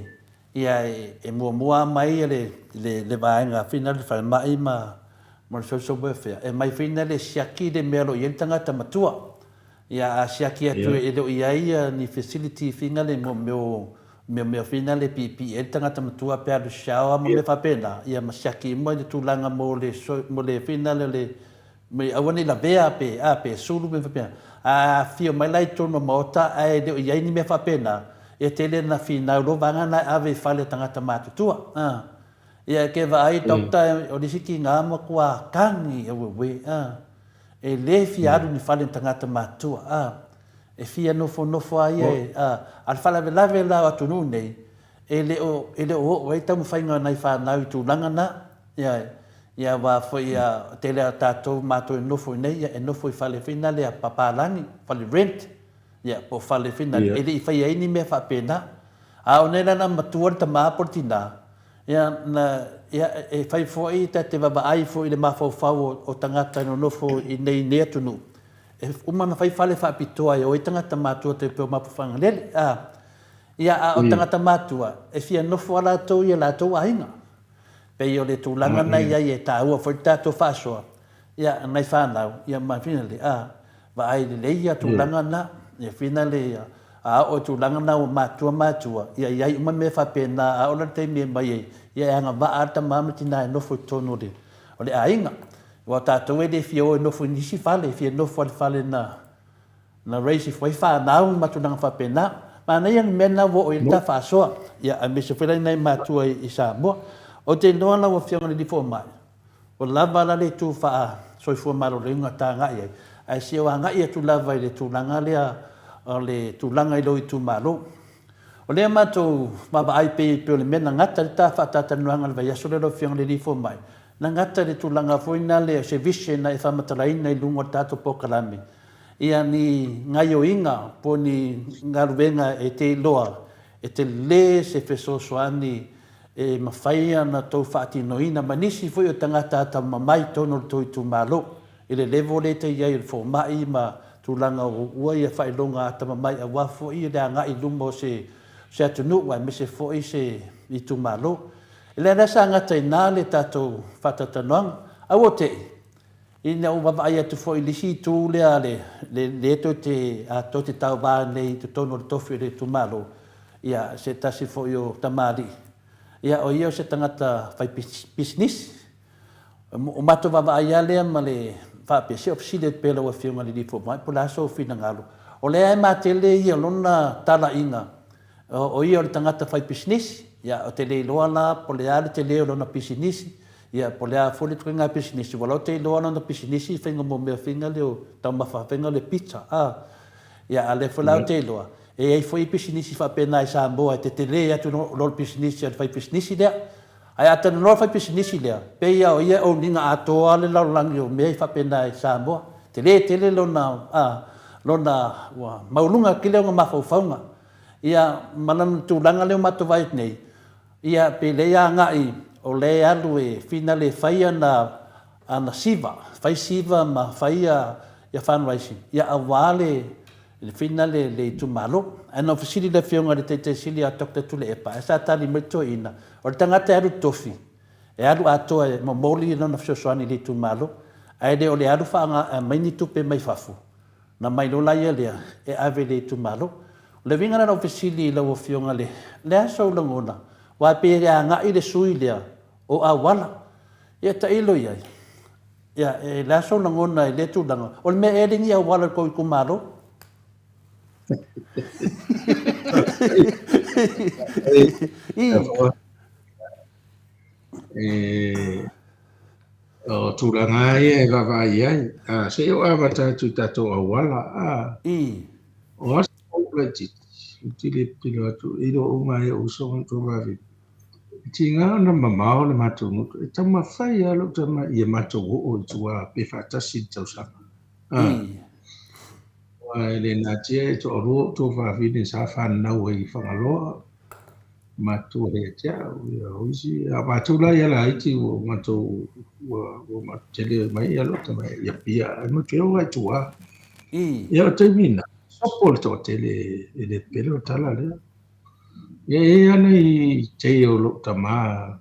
Ia, e muamua lava mai le vaega foi lena le falemai ma le social welfare, e aumai foi lena le siaki le mea o lo o i ai le tagata matua. Ia, a siaki atu e le o i ai ni facility foi lena mo mea o mea foi lena e piipii ai le tagata matua pe alu shower ma mea faapena, ia ma siaki uma le tulaga mo le foi lena le Me aua ne i lavea pe a pe sulu mea faapena. A afifio mai la i totonu o maota ae le o i ai ni mea faapena, ia tele na finau loa vaega na e ave i fale o tagata matutua. A. Ia e ke vaai doctor o le isi tiga matua kagi aueue a. E le fia alu ni fale ni tagata matutua a. E fia nofonofo a ia e a. A o le faalavelave la o atunuu nei, e le o e le o oo ai taumafaiga o nai fanau i tulaga na. Ia, ia aua foi a tele a tatou matou e nofo i nei, ia e nofo i fale foi na lea papalagi, fale rent, ia po o fale foi na e le i faia ai ni mea faapena. A o nei la na matua le tama po o le tina, ia na ia e fai foi ta te vavaai foi i le mafaufau o, o tagata e nonofo i nei i nei atunuu, e uma ona fai fale faapitoa e o ai tagata matua tai pei o Mapuifagalele, a. Ia a o tagata matua, e fia nofo a latou i a latou aiga. Pei o le tulaga na i ai e taua foi le tatou faasoa, ia, nai fanau, ia ma finale, a, vaai lelei ia tulaga na, ia finale, a oo i tulaga na ua matua matua, ia i ai uma mea faapena, a oo la i le taimi e mai ai, ia e agavaa lava le tama ma le tina e nofo i totonu o le, o le aiga. Aua o tatou e le fia o e nofo i nisi fale, e fia nofo lava i le fale na, Na raise ifo ai fanau ma tulaga faapena. Manaia le mea lena ua oo i ai le ta faasoa, ia aemaise foi la nai matua i Samoa. Ou te iloa lau Afioga i le Alii Fomai, ua lava la le itu faa-soifua maloloina ta agai ai, ae se o agai atu lava i le tulaga lea o le tulaga i lou itumalo. O lea matou vaavaai pei pei o le mea na gata le ta faatatalanoaga i le vaiaso lea lau Afioga i le Alii Fomai, na gata i le tulaga foi na lea o se vision na e faamatalaina i luga o le tatou polokalame, ia ni gaioiga po o ni galuega e te iloa e tele se fesoasoani e mafai ona tou faatinoina ma nisi foi o tagata atamamai i totonu o le tou itumalo i le level lea e te i ai o le fomai ma tulaga ua ia faailoga atamamai aua foi le agai i luma o se se atunuu aemaise foi se itumalo. E leai la sa gata i ina le tatou faatalatalanoaga. Aua te i Ina ua vaavaai atu foi i le isi itu lea a le, le, le tou te, a tou te tauva nei i totonu o le tofi o le itumalo, ia, se tasi foi o tamalii, ia, o ia o se tagata fai pisinisi. O matou vaavaai lava lea ma le faapea, se o fesili atu pea lau Afioga i le Alii Fomai, po o le a sou finagalo. O lea e matele ia lona talaiga O ia o le tagata fai pisinisi, ia, ou te le iloa la po o le a le tele o lona pisinisi, ia, po o le a foi le ituaiga pisinisi, ua la ou te iloa lona pisinisi i faiga mo mea faiga lea o taumafa faiga lea o pizza, a. Ia, a o lea foi la ou te iloa, E i ai foi pisinisi faapena i Samoa e tetele atu i lo le pisinisi a le faipisinisi lea. Ae a talanoa le faipisinisi lea, pei lava o ia e own ina atoa le lalolagi o mea faapena i Samoa. Tele tele lona, a, lona, ua maualuga tele ona mafaufauga. Ia, ma lana tulaga lea ua matou vaai atu nei, ia, pe lea e agai o lea e alu e finale e fai ana, ana siva, fai siva ma fai ia, ia fundraising, ia aua le, le finale le itumalo. Ae na ou fesili i le Afioga i le Taitai Sili ia Doctor Tuilaepa, ae sa tali mai le toeaina, o le tagata e alu i le tofi, e alu atoa e momoli lona fesoasoani i le itumalo, ae le o le alu aumai ni tupe mai fafo, ona aumai loa laia lea e ave i le itumalo. O le uiga lena o lau fesili i lau Afioga, le a sou lagona? Aua e pei e agai le sui lea o auala. Ia tailo i ai. Ia, e le a sou lagona i lea tulaga? O le mea ea le ni auala i le tou itumalo? O tulaga ia e vaavaai i ai. Se i ou amata atu i tatou auala. O aso laitiiti, ou te le pilo atu i lou uma ai o uso ma lou tuavavine. E tiga ona mamao le matou gutu, e taumafai lava lou tama ia matou oo i tua pe faatasi i le tausaga. Aua e le natia e toalua ou tuafafine sa fanau ai i Fagaloa, matua ia te au, ia o isi, a o matou la ia laiti ua matou, ua matou tele mai ia lou tama i Apia, ae matou te oo lava i tua. Ia o le taimi lena, sopo le toatele e le pele o le tala lea. Ia e i ai lava nai tei o lou tama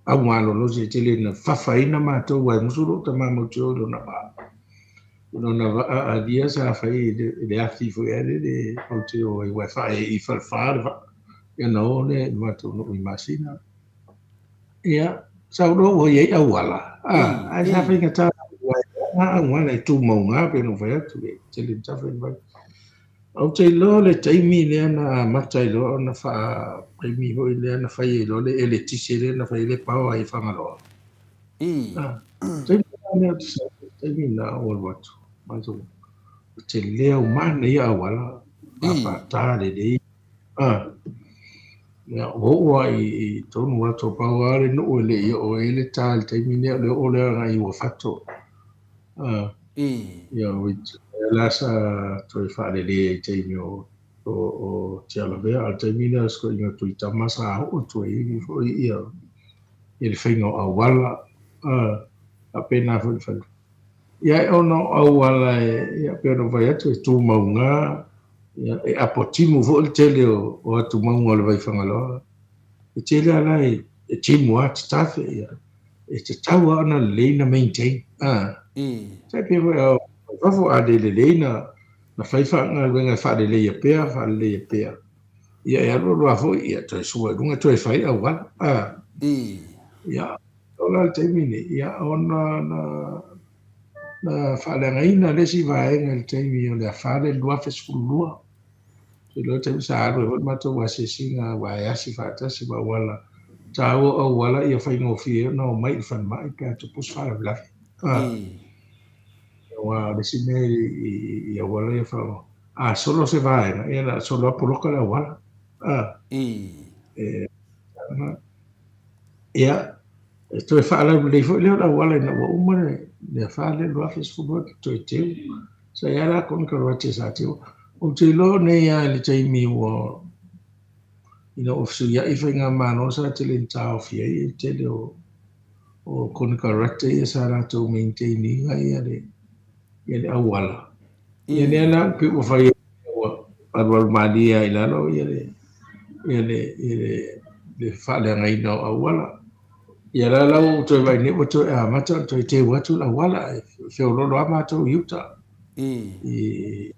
au malolosi e tele ina fafaina matou aua e musu lou tama matou te o i lona vaa. I lona vaa alia sa fai i le afi foi a lele matou te o ai aua e faaee i Falefa le vaa. Ia ona o lea i le matou nuu i Masina. Ia, sau loa ua i ai auala, ae sa faigata aua e leaga auala e tumauga pei ona ou fai atu, e tele ina tafa i le vai. Ou te iloa o le taimi lea na amata ai loa ona faa taimi foi lea na fai ai loa le eletise lea na fai ai le power i Fagaloa. Taimi lea ou te sau, taimi na ou alu atu, matou tele au manaia auala, faata lelei. Ia, ua oo lava i tonu atu, pau lava le nuu e le i oo ai le tā i le taimi lea, o le oo lea agai i Uafato. Ia, lea la sa toe faaleleia i taimi o Tialavea, a o le taimi lea o si toeaina Tuitama sa oo atu ai foi ia le faiga o auala, faapena foi le fale. Ia, ona o auala e pei ona ou fai atu, e tumauga, e apo timu foi le tele o atumauga o le Vaifagaloa. E tele lava la e timu lava tatafe, ia. E tatau lava ona lelei ona maintain. Tai pei foi o fafo a le lelei na fai galuega e faaleleia pea, faaleleia pea. Ia e alu alu lava foi, ia toe sua i luga, toe fai auala. Ia, o la le taimi nei, ia ona na faaleagaina le isi vaega i le taimi o le afa lea i le 2012. Te iloa taimi sa alu ai foi le matou asiasiga aua e asi faatasi ma auala taua o auala ia faigofie ai ona omai i le falemai pe a tupu se faalavelave. Aua o le isi mea i auala ia a solo se vaega, ia na solo lava poloka le auala. Ia, e toe faalaulelei foi lea o le auala ina ua uma le afa lea 2012 toe teu. Sa i ai la konekarate sa teu. Ou te iloa nei lava i le taimi ua ina ua fesuiai faigamalo sa tele ina taofi ai le tele o konekarate ia sa latou maintain ina ia le ia le auala. Ia lea la pei ua fai ua alualu malie lava i lalo ia le ia le ia le le faaleagaina o auala. Ia la la ua ou toe vaai nei ua toe amata ona toe teu atu le auala ae feoloolo lava matou i uta. I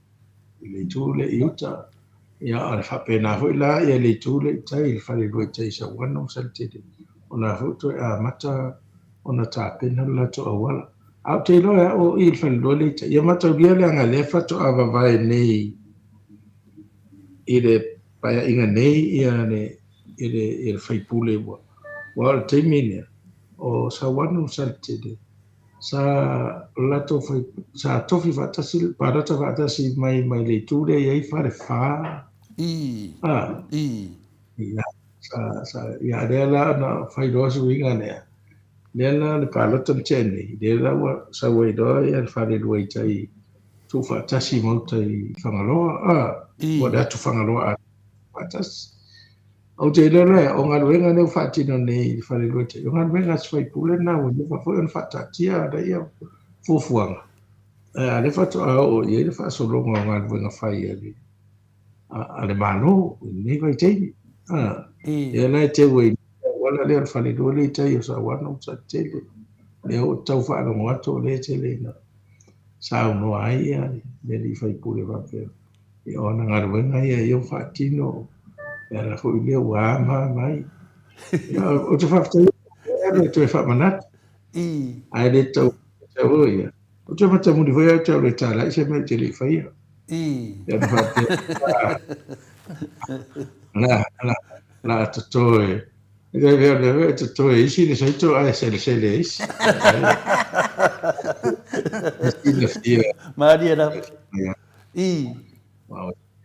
le itu lea i uta. Ia o le faapena foi la ia le itu lea i tai, le falelua i tai i Sauano ma Saletele, o la foi ua toe amata ona tapena le latou auala. Ae ou te iloa e au o i i le falelua lea i tai, ia mataulia leaga lea faatoa vavae nei i le paeaiga nei ia le i le i le faipule ua aua o le taimi lea o Sauano ma Saletele sa o le latou fai sa tofi faatasi palota faatasi mai mai le itu lea e i ai Falefa. A. Ia, sa, sa, ia, lea la na fai loa suiga lea. Lea la le palota na tea nei, lea la ua sau ai loa ia le falelua i tai tuufaatasi ma uta i Fagaloa, a, ua le atu Fagaloa atoa faatasi. Ou te iloa lea, o galuega lea ua faatino nei i le falelua i tai, o galuega a si faipule lena ua leva foi ona faataatia ana ia fuafuaga, ae a lea faatoa oo i ai le faasologa o galuega fai a le a le Malo i lenei vaitaimi. Lea la e teu ai le auala lea o le falelua lea i tai o Sauano ma Saletele. Lea ua tau faalogo atu o lea e tele ina saunoa ai le alii faipule faapea, ia o ana galuega ia ia ua faatino, e ala foi lea ua ama mai. Ia, ou te faafetai atu e toe faamanatu. Ae le tau tau ia. Ou te matamuli foi au te alu e talai se mea ou te le i faia. Ia ona faapea, la, la, la toto e, e te mea o le toto e isi le saito ae selesele e isi. Isi le fia. Malie lava. I.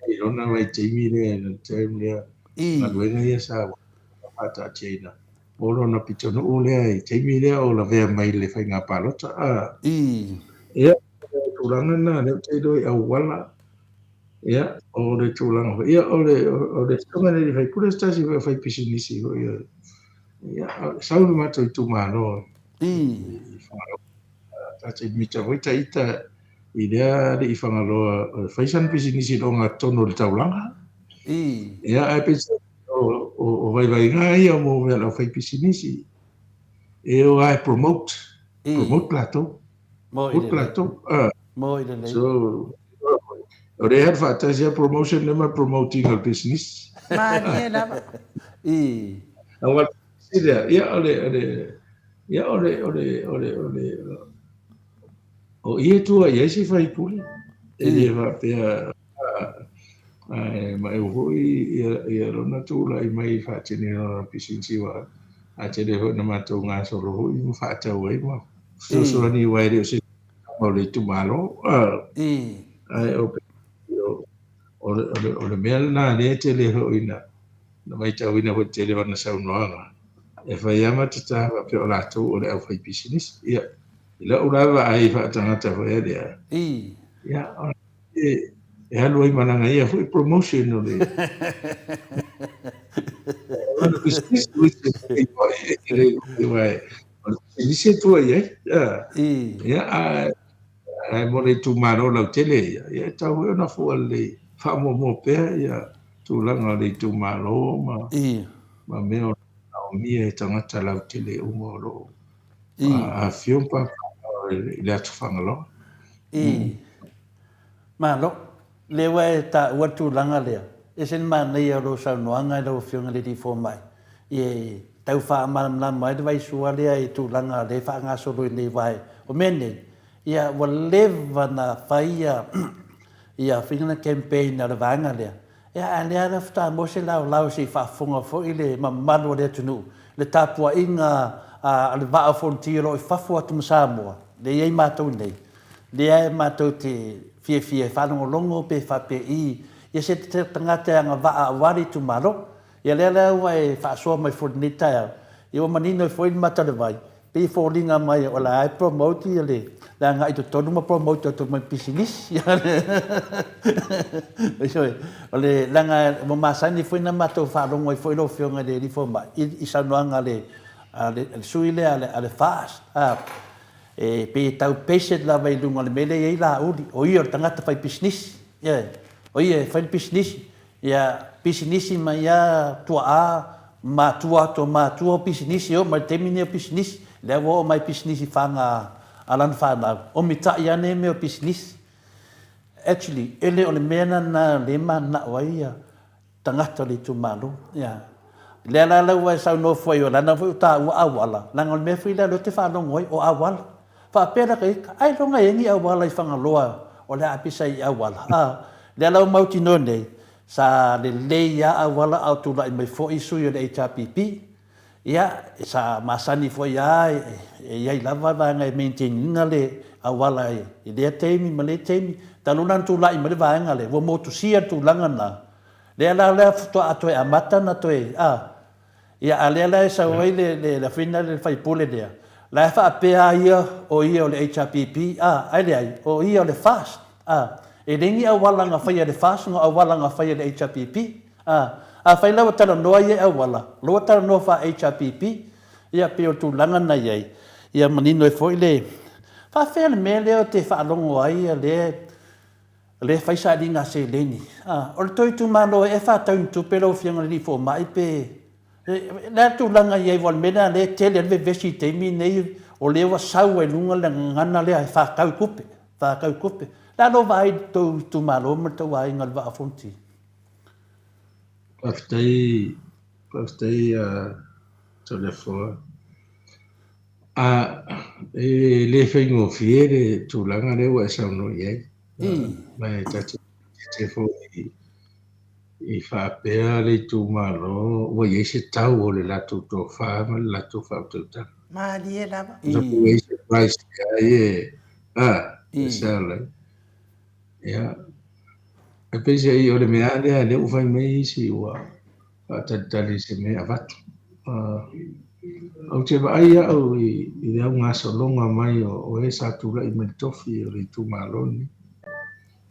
I lona vaitaimi lea, le term lea, galuega ia sa faataatiaina. O lona pitonuu lea i taimi lea o lavea mai le faiga palota. A. Ia, o le tulaga lena lea ou te iloa i auala. Ia, o le tulaga foi. Ia, o le, o le susuga i le sui usufono se tasi foi o faipisinisi foi. Ia, sau le matou itumalo i Fagaloa. Ta te mita foi ta ita i lea alii Fagaloa e fai sana pisinisi i le ogatotonu o le taulaga. Ia, ae peitai o vaivaiga ia mo mea o le aufaipisinisi e o lava e promote, promote latou, promote latou. So, o lea e faatasi a promotion lea ma promote ina o le pisinisi. Malie lava. Aua le pisinisi lea, ia o le, o le, ia o le, o le, o le, o le, o i e tua i ai se faipule, e le faapea Ae ma e foi ia lona tulai mai i faatini lona pisinisi aua a tele foi na matou gasolo foi ma faatau ai ma fesoasoani aua e le o se tama o le itumalo. Ae o o le mea lena lea e tele foi na matauina foi i le tele o ana saunoaga, e fai lava ma tata faapea o latou o le aufaipisinisi. Ia, i lau la vaai faatagata foi lea, ia, e alu ai ma lana ia foi promotion o le pisinisi e tua i ai. Ia, ae mo le itumalo lautele ia, ia e tatau foi ona fua lelei, faamuamua pea ia tulaga o le itumalo ma ma mea o manaomia e tagata lautele uma o lo o afifio ma papaaao i le atu Fagaloa. Malo. Lea ua e taua le tulaga lea. E ese le manaia o lou saunoaga i lau Afioga i le Alii Fomai, e tau faamalamalama ai le vaisua lea i tulaga lea e faagasolo ai nei aua o mea nei, ia ua leva ona fai ia ia faiga na campaign a le vaega lea, ia a lea la faatoa maua se laolao se i faafofoga foi le mamalu o le atunuu i le tapuaiga a le Vaa o Fonoti o lo o i fafo atu ma Samoa, lea e i ai matou nei. Lea e matou te fiafia e faalogologo pe faapei ia se tagata e agavaa aua le itumalo. Ia lea la ua e faasoa mai foi i lenei taeao, ia ua manino ai foi le mata o le vai, pei e foliga mai o la e promote ia le agai i totonu ma promote atu ma le pisinisi. Ioe, o le leaga ua masani foi ona matou faalogo ai foi lau Afioga i le Alii Fomai i saunoaga a le sui lea a le FAST, E pei e tau patient lava i luga o le mea lea e i ai Laauli, o ia o le tagata fai pisinisi, ioe, o ia e fai le pisinisi, ia pisinisi mai lava tuaa, matua atu o matua o pisinisi, e oo mai i le taimi lenei o pisinisi, lea ua oo mai i pisinisi faga a lana fanau, o mitai lava nei mea o pisinisi. Actually, e le o le mea lena lea e mananao ai ia tagata o le itumalo. Ia. Lea la la ua e saunoa foi, o lana foi ua taua auala, leaga o le mea foi lea lea ou te faalogo ai, o auala. Faapea la ita, ailoga e i ai ni auala i Fagaloa o le a pisa i auala. A, lea la ua mautinoa nei, sa lelei lava auala a o tulai mai foi sui o le HRPP. Ia, sa masani foi lava e i ai lava vaega e maintain ina le auala i lea taimi ma lea taimi. Talu la ona tulai mai le vaega lea, ua motusia le tulaga lena. Lea la lea faatoa toe amata ona toe, a, ia a lea la e sau ai le, le, le afina le faipule lea, la e faapea a ia o ia o le HRPP, a, ae leai, o ia o le FAST, a. E leai ni auala na faia e le FAST no auala na faia e le HRPP, a. Afai la ua talanoa ia i auala, o la ua talanoa faa-HRPP, ia pei o le tulaga na i ai, ia manino ai foi le, faafefea le mea lea ou te faalogo ai lea O lea e fai sailiga a seleni. A, o le tou itumalo ea e faatau ni tupe lau Afioga i le Alii Fomai pe... O le a le tulaga i ai aua o le mea lena o lea e tele ai le vevesi i le taimi lenei, o lea ua sau ai i luga le gagana lea e faatau tupe, faatau tupe. O le a lou vaai i le tou itumalo ma le tou aiga o le Vaa o Fonoti? Faafetai, faafetai Toleafoa. A, e le faigofie le tulaga lea ua e saunoa i ai. Ma e tatou te foi i faapea le itumalo ua i ai se tau o le latou tofa ma le latou faautautaga. Malie lava. Ua i ai se price leai e, a, e sell ai. Ia, e peiseai o le mea lava lea, lea ua fai mai isi ua faatalitali i se mea e avatu. Ou te vaai au i le augasologa mai o e sa tulai mai le tofi o le itumalo lenei,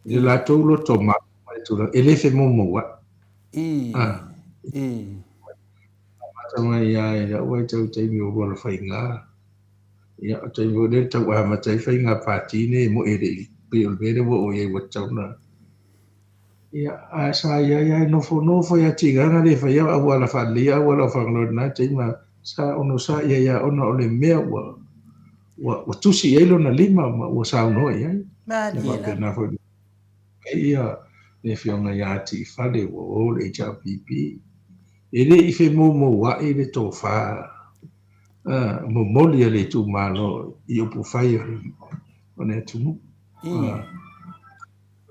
i le latou loto mau ma le tulaga, e le femoumouai. Amata mai lava i lau vaitau i taimi o Lualafaiga, ia, o taimi foi lea na tau amata ai faiga pati nei e moi e le i, pei o le mea lea ua oo i ai ua tatau ona Ia, ae sa i ai lava e nofonofo ia tigaga le faia auala faaleleia auala o Fagaloa i lena taimi, sa onosai ai lava ona o le mea ua, ua, ua tusi i ai lona lima ma ua saunoa i ai. Ia faapena foi ai ia le afioga ia Atiifale ua o le HRPP. E le i femoumouai le tofa momoli a le itumalo i upufai o le atunuu.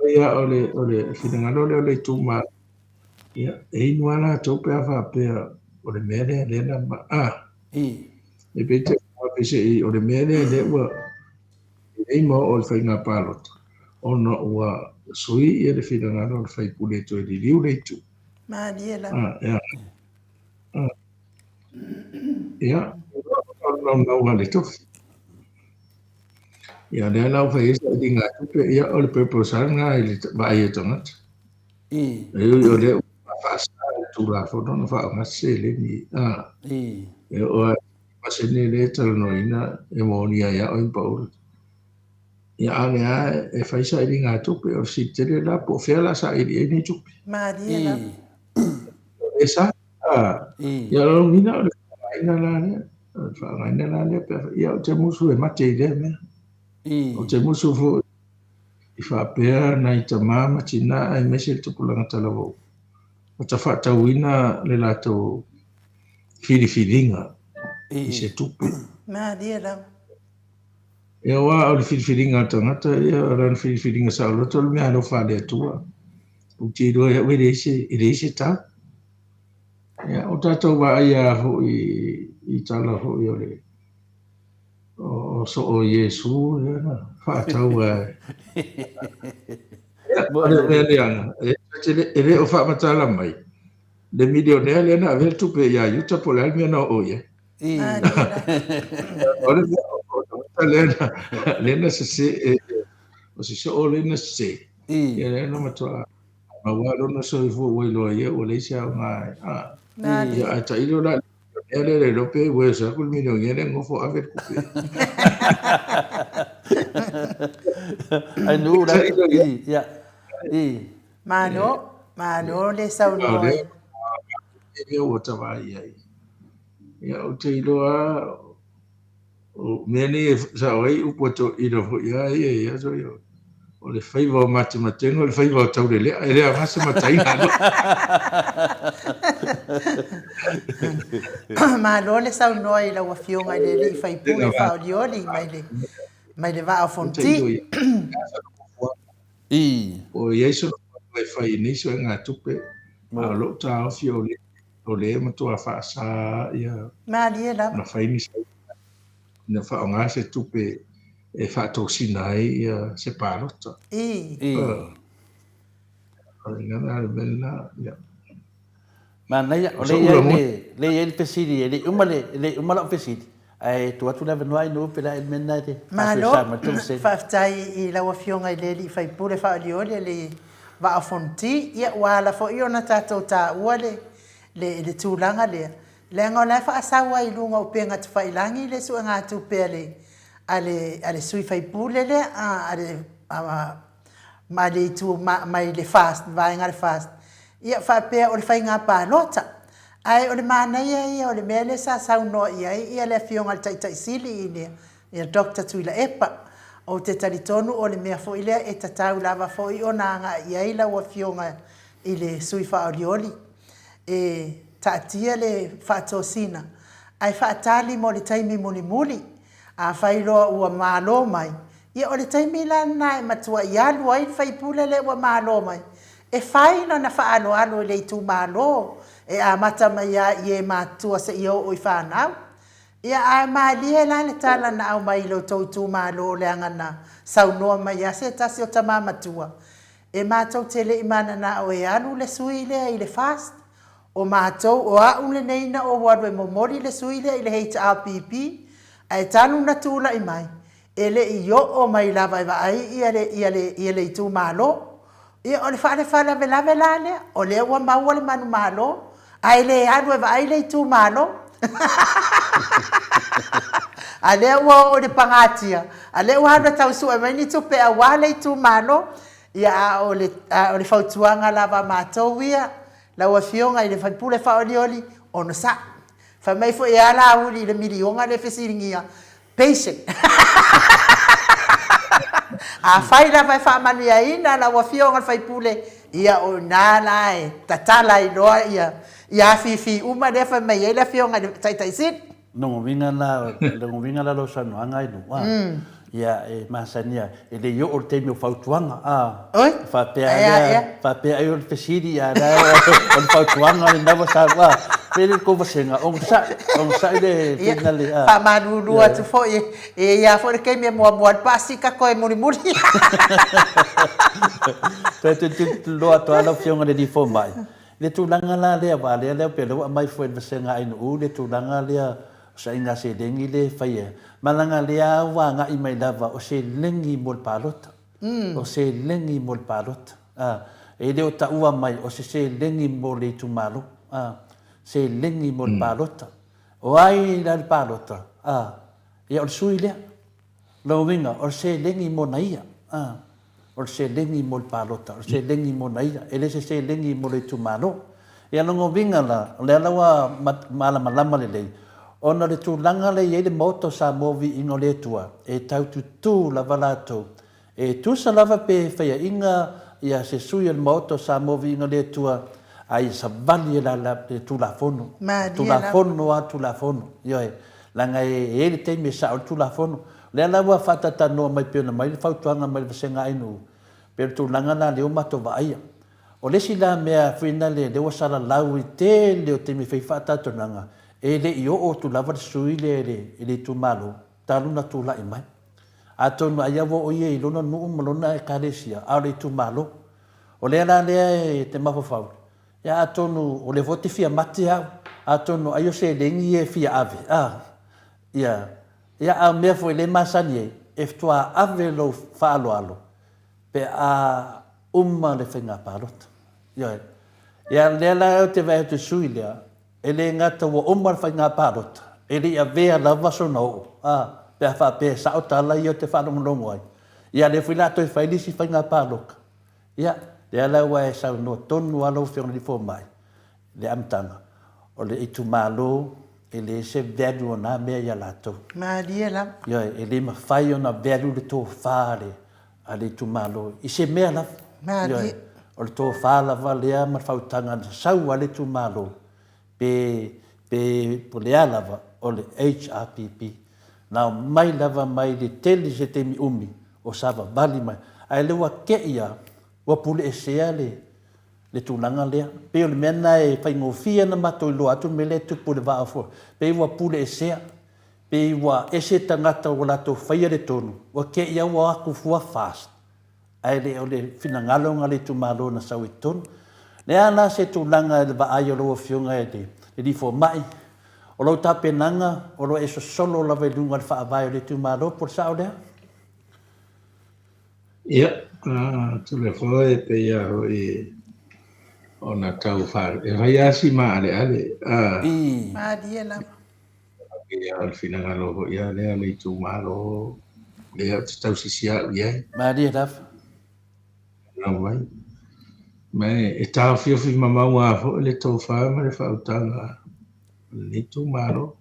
Ia, o le, o le finagalo lea o le itumalo, ia, e inu lava latou pe a faapea o le mea lea lea na ma, a, e pei te peiseai o le mea lea lea ua lelei ma oo i le faiga palota, ona ua sui ia le finagalo o le sui usufono e toe liliu le itu. Malie lava. A, ia. A. Ia, o le naunauga a le tofi. Ia, lea la ua fai ai sailiga tupe, ia, o le purpose lava lena i le vaai a tagata. E ui o lea ua faasa e le Tulafono ona faaaoga se seleni, a, e oo lava i le pasene lea e talanoaina e molia ai lava oe ma paula. Ia, a o lea lava e fai sailiga tupe, o le fesili tele la, po o fea o le a saili ai nei tupe. Malie lava. O lea sa Ia, o lona uiga o le faaaogaina la lea, o le faaaogaina la lea pe a fai, ia ou te musu e mate i lea mea. Ou te musu foi i faapea nai tama ma tina aemaise le tupulaga talavou ua tafaatauina le latou filifiliga i se tupe. Malie lava. Ia aua o le filifiliga a le tagata, ia o lana filifiliga saoloto o le mea alofa a le Atua. Ou te iloa e au e leai se, e leai se tau. Ia, o tatou vaai lava foi i tala foi o le o soo Iesu, ia na faatau lava. Ia, o le mea leaga, e le o faamatala mai le milionea lea na avea le tupe ia Iuta po o le a le mea na oo i ai. O le mea o tagata lea na, lea na sese, o se soo lea na sese, ia lea na matua maua lona soifua ua iloa ia ua leai se aoga e, ia, ae tailo la i le milionea lea le iloa pe ua oso atu le milionea lea nofo ave le tupe. Ai nuu la, ia, i. Malo, malo le saunoa. E mea ua ta vaai ai. Ia, ou te iloa o mea nei e sao ai upu a toeaiina foi a ia i aso ia, o le faiva o matematega o le faiva o taulelea, e le aoga se mataina. Malo le saunoa i lau Afioga i le Alii Faipule faaolioli mai le, mai le Vaa o Fonoti. O i ai sona faiva e fai i nei suegatupe, a o lou taofi o le o lea e matua faasa ia Malie lava. ona fai ni sailiga ina faaaoga se tupe e faatosina ai ia se palota. Faiga lena le mea lena, ia. Manaia, o lea e i ai le, lea e i ai le fesili, e le i uma le, e le i uma lau fesili, ae tuu atu le avanoa i nuu pe le a le mea lena e te Malo, faasoesa mai le tou fesili. faafetai i lau Afioga i le alii faipule faaolioli o le Vaa o Fonoti. Ia, ua ala foi ona tatou taua le, le, le tulaga lea, leaga o la e faasau lava i luga o upega tafailagi le suegatupe a le, a le, a le sui faipule lea, a, a le, a, ma le itu mai le FAST, vaega a le FAST, ia faapea o le faiga palota. Ae o le manaia ia o le mea lea sa saunoa i ai ia le Afioga i le Taitai Sili i le ia Doctor Tuilaepa. Ou te talitonu o le mea foi lea e tatau lava foi ona agai i ai lau Afioga i le sui faaolioli e taatia le faatosina ae faatali mo le taimi mulimuli. Afai loa ua malo mai, ia o le taimi la lena e matuai alu ai le faipule lea ua malo mai, e fai lana faaaloalo i le itumalo e amata mai lava i e matutua seia oo i fanau. Ia ae malie la le tala na aumai i lo outou itumalo leaga na saunoa mai lava se tasi o tama matua, e matou te le i mananao e alu le sui lea i le FAST, O matou, o a'u lenei na ou alu e momoli le sui lea i le HRPP, ae talu na tulai mai, e le i oo mai lava e vaai ia le, ia le, ia le itumalo. Ia, o le faalavelave la lea, o lea ua maua le manumalo, ae le alu e vaai le itumalo. A lea ua oo i le pagatia, a lea ua alu e tau sue mai ni tupe aua le itumalo. Ia, a o le, a o le fautuaga lava a matou ia, Lau Afioga i le Faipule Faaolioli, onosai. Fai mai foi e ala auli i le miliona lea e fesiligia, patient. Afai lava e faamanuiaina lau Afioga i le Faipule, ia o ina la e tatala ai loa ia afifi uma lea e fai mai ai le Afioga i le Taitai Sili. Lona uiga la, lona uiga la lau saunoaga e Lua, ia e masani lava, e le i oo le taimi o fautuaga, a, Oi, faapea ae a lea, ea. faapea ai o le fesili, a o la e o le fautuaga lena ua sau, a, pe le tou vasega, onosai, onosai le Ia, finale, a. faamalulu Ia. atu foi, e i ai lava foi le taimi e muamua ai le pasika toe mulimuli. Toe tilotilo atu lava lau Afioga i le Alii Fomai, I le tulaga la lea, aua lea lea pei o lea ua aumai foi e le vasega ANU le tulaga lea o saaiga seleni lea e faia, ma leaga lea ua agai mai lava o seleni mo le palota, o seleni mo le palota, a, e le o taua mai o se seleni mo le itumalo, a, seleni mo le palota. O ai la le palota? A, ia o le sui lea. Lona uiga, o le seleni mo na ia, a. O le seleni mo le palota, o le seleni mo na ia, e le se seleni mo le itumalo. Ia lona uiga la, o lea la ua malamalama lelei, ona o le tulaga lea e i ai le Maota o Samoa Viiga o le Atua, e tau tutū lava latou. E tusa lava pe faiaina ia se sui o le Maota o Samoa Viiga o le Atua, a ia savali e la le Tulafono. Malie lava. Tulafono lava Tulafono. Ioe. Leaga e i ai le taimi e sao ai le Tulafono. O lea la ua faataitanoa mai pei ona mai le fautuaga mai le vasega ANU, pei o le tulaga la lea ua matou vaaia. O le isi la mea foi na lea ua salalau i tele o taimi e fai faataitanoaga, e le i oo atu lava le sui lea i le itumalo talu ona tulai mai. Atonu ai ua oo ia i lona nuu ma lona ekalesia, a o le itumalo. O lea la lea e te mafaufau, ia atonu o lea foi ou te fia mate au, atonu ai o seleni ia e fia ave, a, ia, Ia, a o mea foi lea e masani ai, e faatoa ave lou faaaloalo pe a uma le faiga palota. Ioe. Ia, lea la ou te vaai atu i le sui lea, e le gata ua uma le faiga palota, e le i avea lava sona oo, a, pe a faapea e sao tala ia ou te faalogologo ai. Ia, lea foi o le a toe fai le isi faiga palota. Ia, lea la ua e saunoa tonu lava lau Afioga i le Alii Fomai, le amataga, o le itumalo e leai se value o na mea ia latou. Malie lava. Ioe, e le mafai ona value le tofa a le, a le itumalo i se mea lava. Malie. Ioe, o le tofa lava lea ma le fautaga na sau a le itumalo, pe, pe po o le a lava, o le HRPP. Na omai lava mai le tele i se taimi umi o savavali mai, ae lea ua tei lava, ua puleesea le, le tulaga lea. Pei o le mea lena e faigofie ona matou iloa atu le mea lea e tupu i le Vaa o Foa. Pei ua puleesea, pei ua ese tagata ua latou faia le tonu, ua te i lava ua o atu fua fast. Ae le o le finagalo na le itumalo na sau i totonu. Le a la se tulaga i le vaai o lau Afioga i le Alii Fomai, o lau tapenaga o lo o e sosolo lava i luga o le faavae o le itumalo po o le sao lea? Ia, Toleafoa e pei lava foi ona tau fa, e fai lava si maaleale. Malie lava. Ia, o le finagalo foi lava lea o le itumalo lea ou te tausisi au i ai. Malie lava. Lau mai. Ma e taofiofi mamau lava foi le tofa ma le faautaga o lenei itumalo.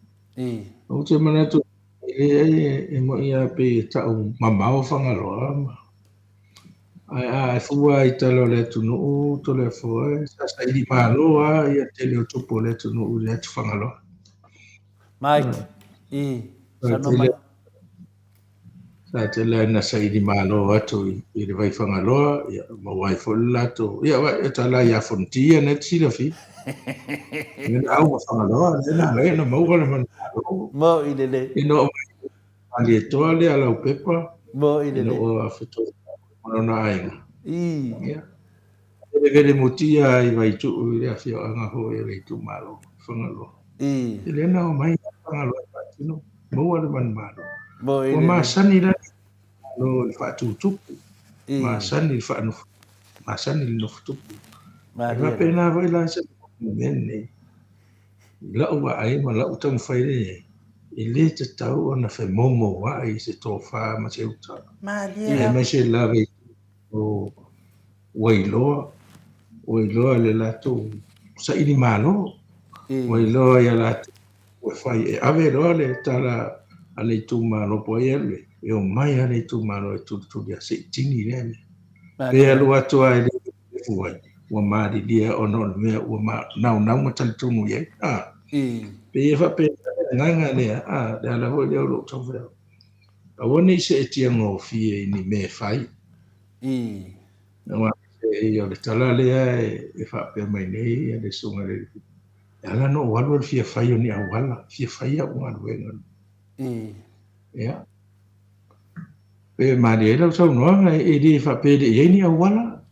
Ou te manatu e leai e moni lava pei e tau mamao Fagaloa ma ae a fua i tala o le atunuu Toleafoa sa saili malo lava ia tele o tupu o le atunuu i le atu Fagaloa. Mike, i, saunoa mai. Sa tele lava ina saili malo atu i le vai Fagaloa, ia, maua ai foi le latou, ia, e tala ia Fonoti ia na e te silafia. Ia na au ma Fagaloa, lea na ala ai ona maua le manumalo. Mo i lelei. Ina ua Malietoa lea Laupepa. Mo i lelei. Ina ua fetoai ma lona aiga. I. Ia. Velevele mutia i Vaituu i le afioaga foi o le itumalo o Fagaloa. I. E le na omai Fagaloa e faatino, maua le manumalo. Mo i Ua lelei. masani la le itumalo i le faatutupu, I. masani le faanofo, masani le nofotupu. E Malie lava. faapena foi la se mea lenei. I la'u vaai ma la'u taumafai lea i ai, e le tatau ona femoumoua'i se tofa ma se uta, aemaise lava i o ua iloa, ua iloa le latou saili malo, ua iloa ia latou ua fai e ave loa le tala a le itumalo po o ai e alu i ai, e omai lava le itumalo e tulituli atu se i tini lea mea. Pe alu atu lava e le nefu ai, ua malilie ona o le mea ua naunau ma talitonu i ai. A, pei e faapena le agaga lea, a, le ala foi lea o lou taumafai atu, aua ne i seetia gofie i ni mea e fai. Aua o le tala lea e faapea mai nei le susuga i le alii, e ala ona ou alu o le fia fai o ni auala, fia fai au galuega. Ia. Pe malie ai lau saunoaga e le faapea e le i ai ni auala.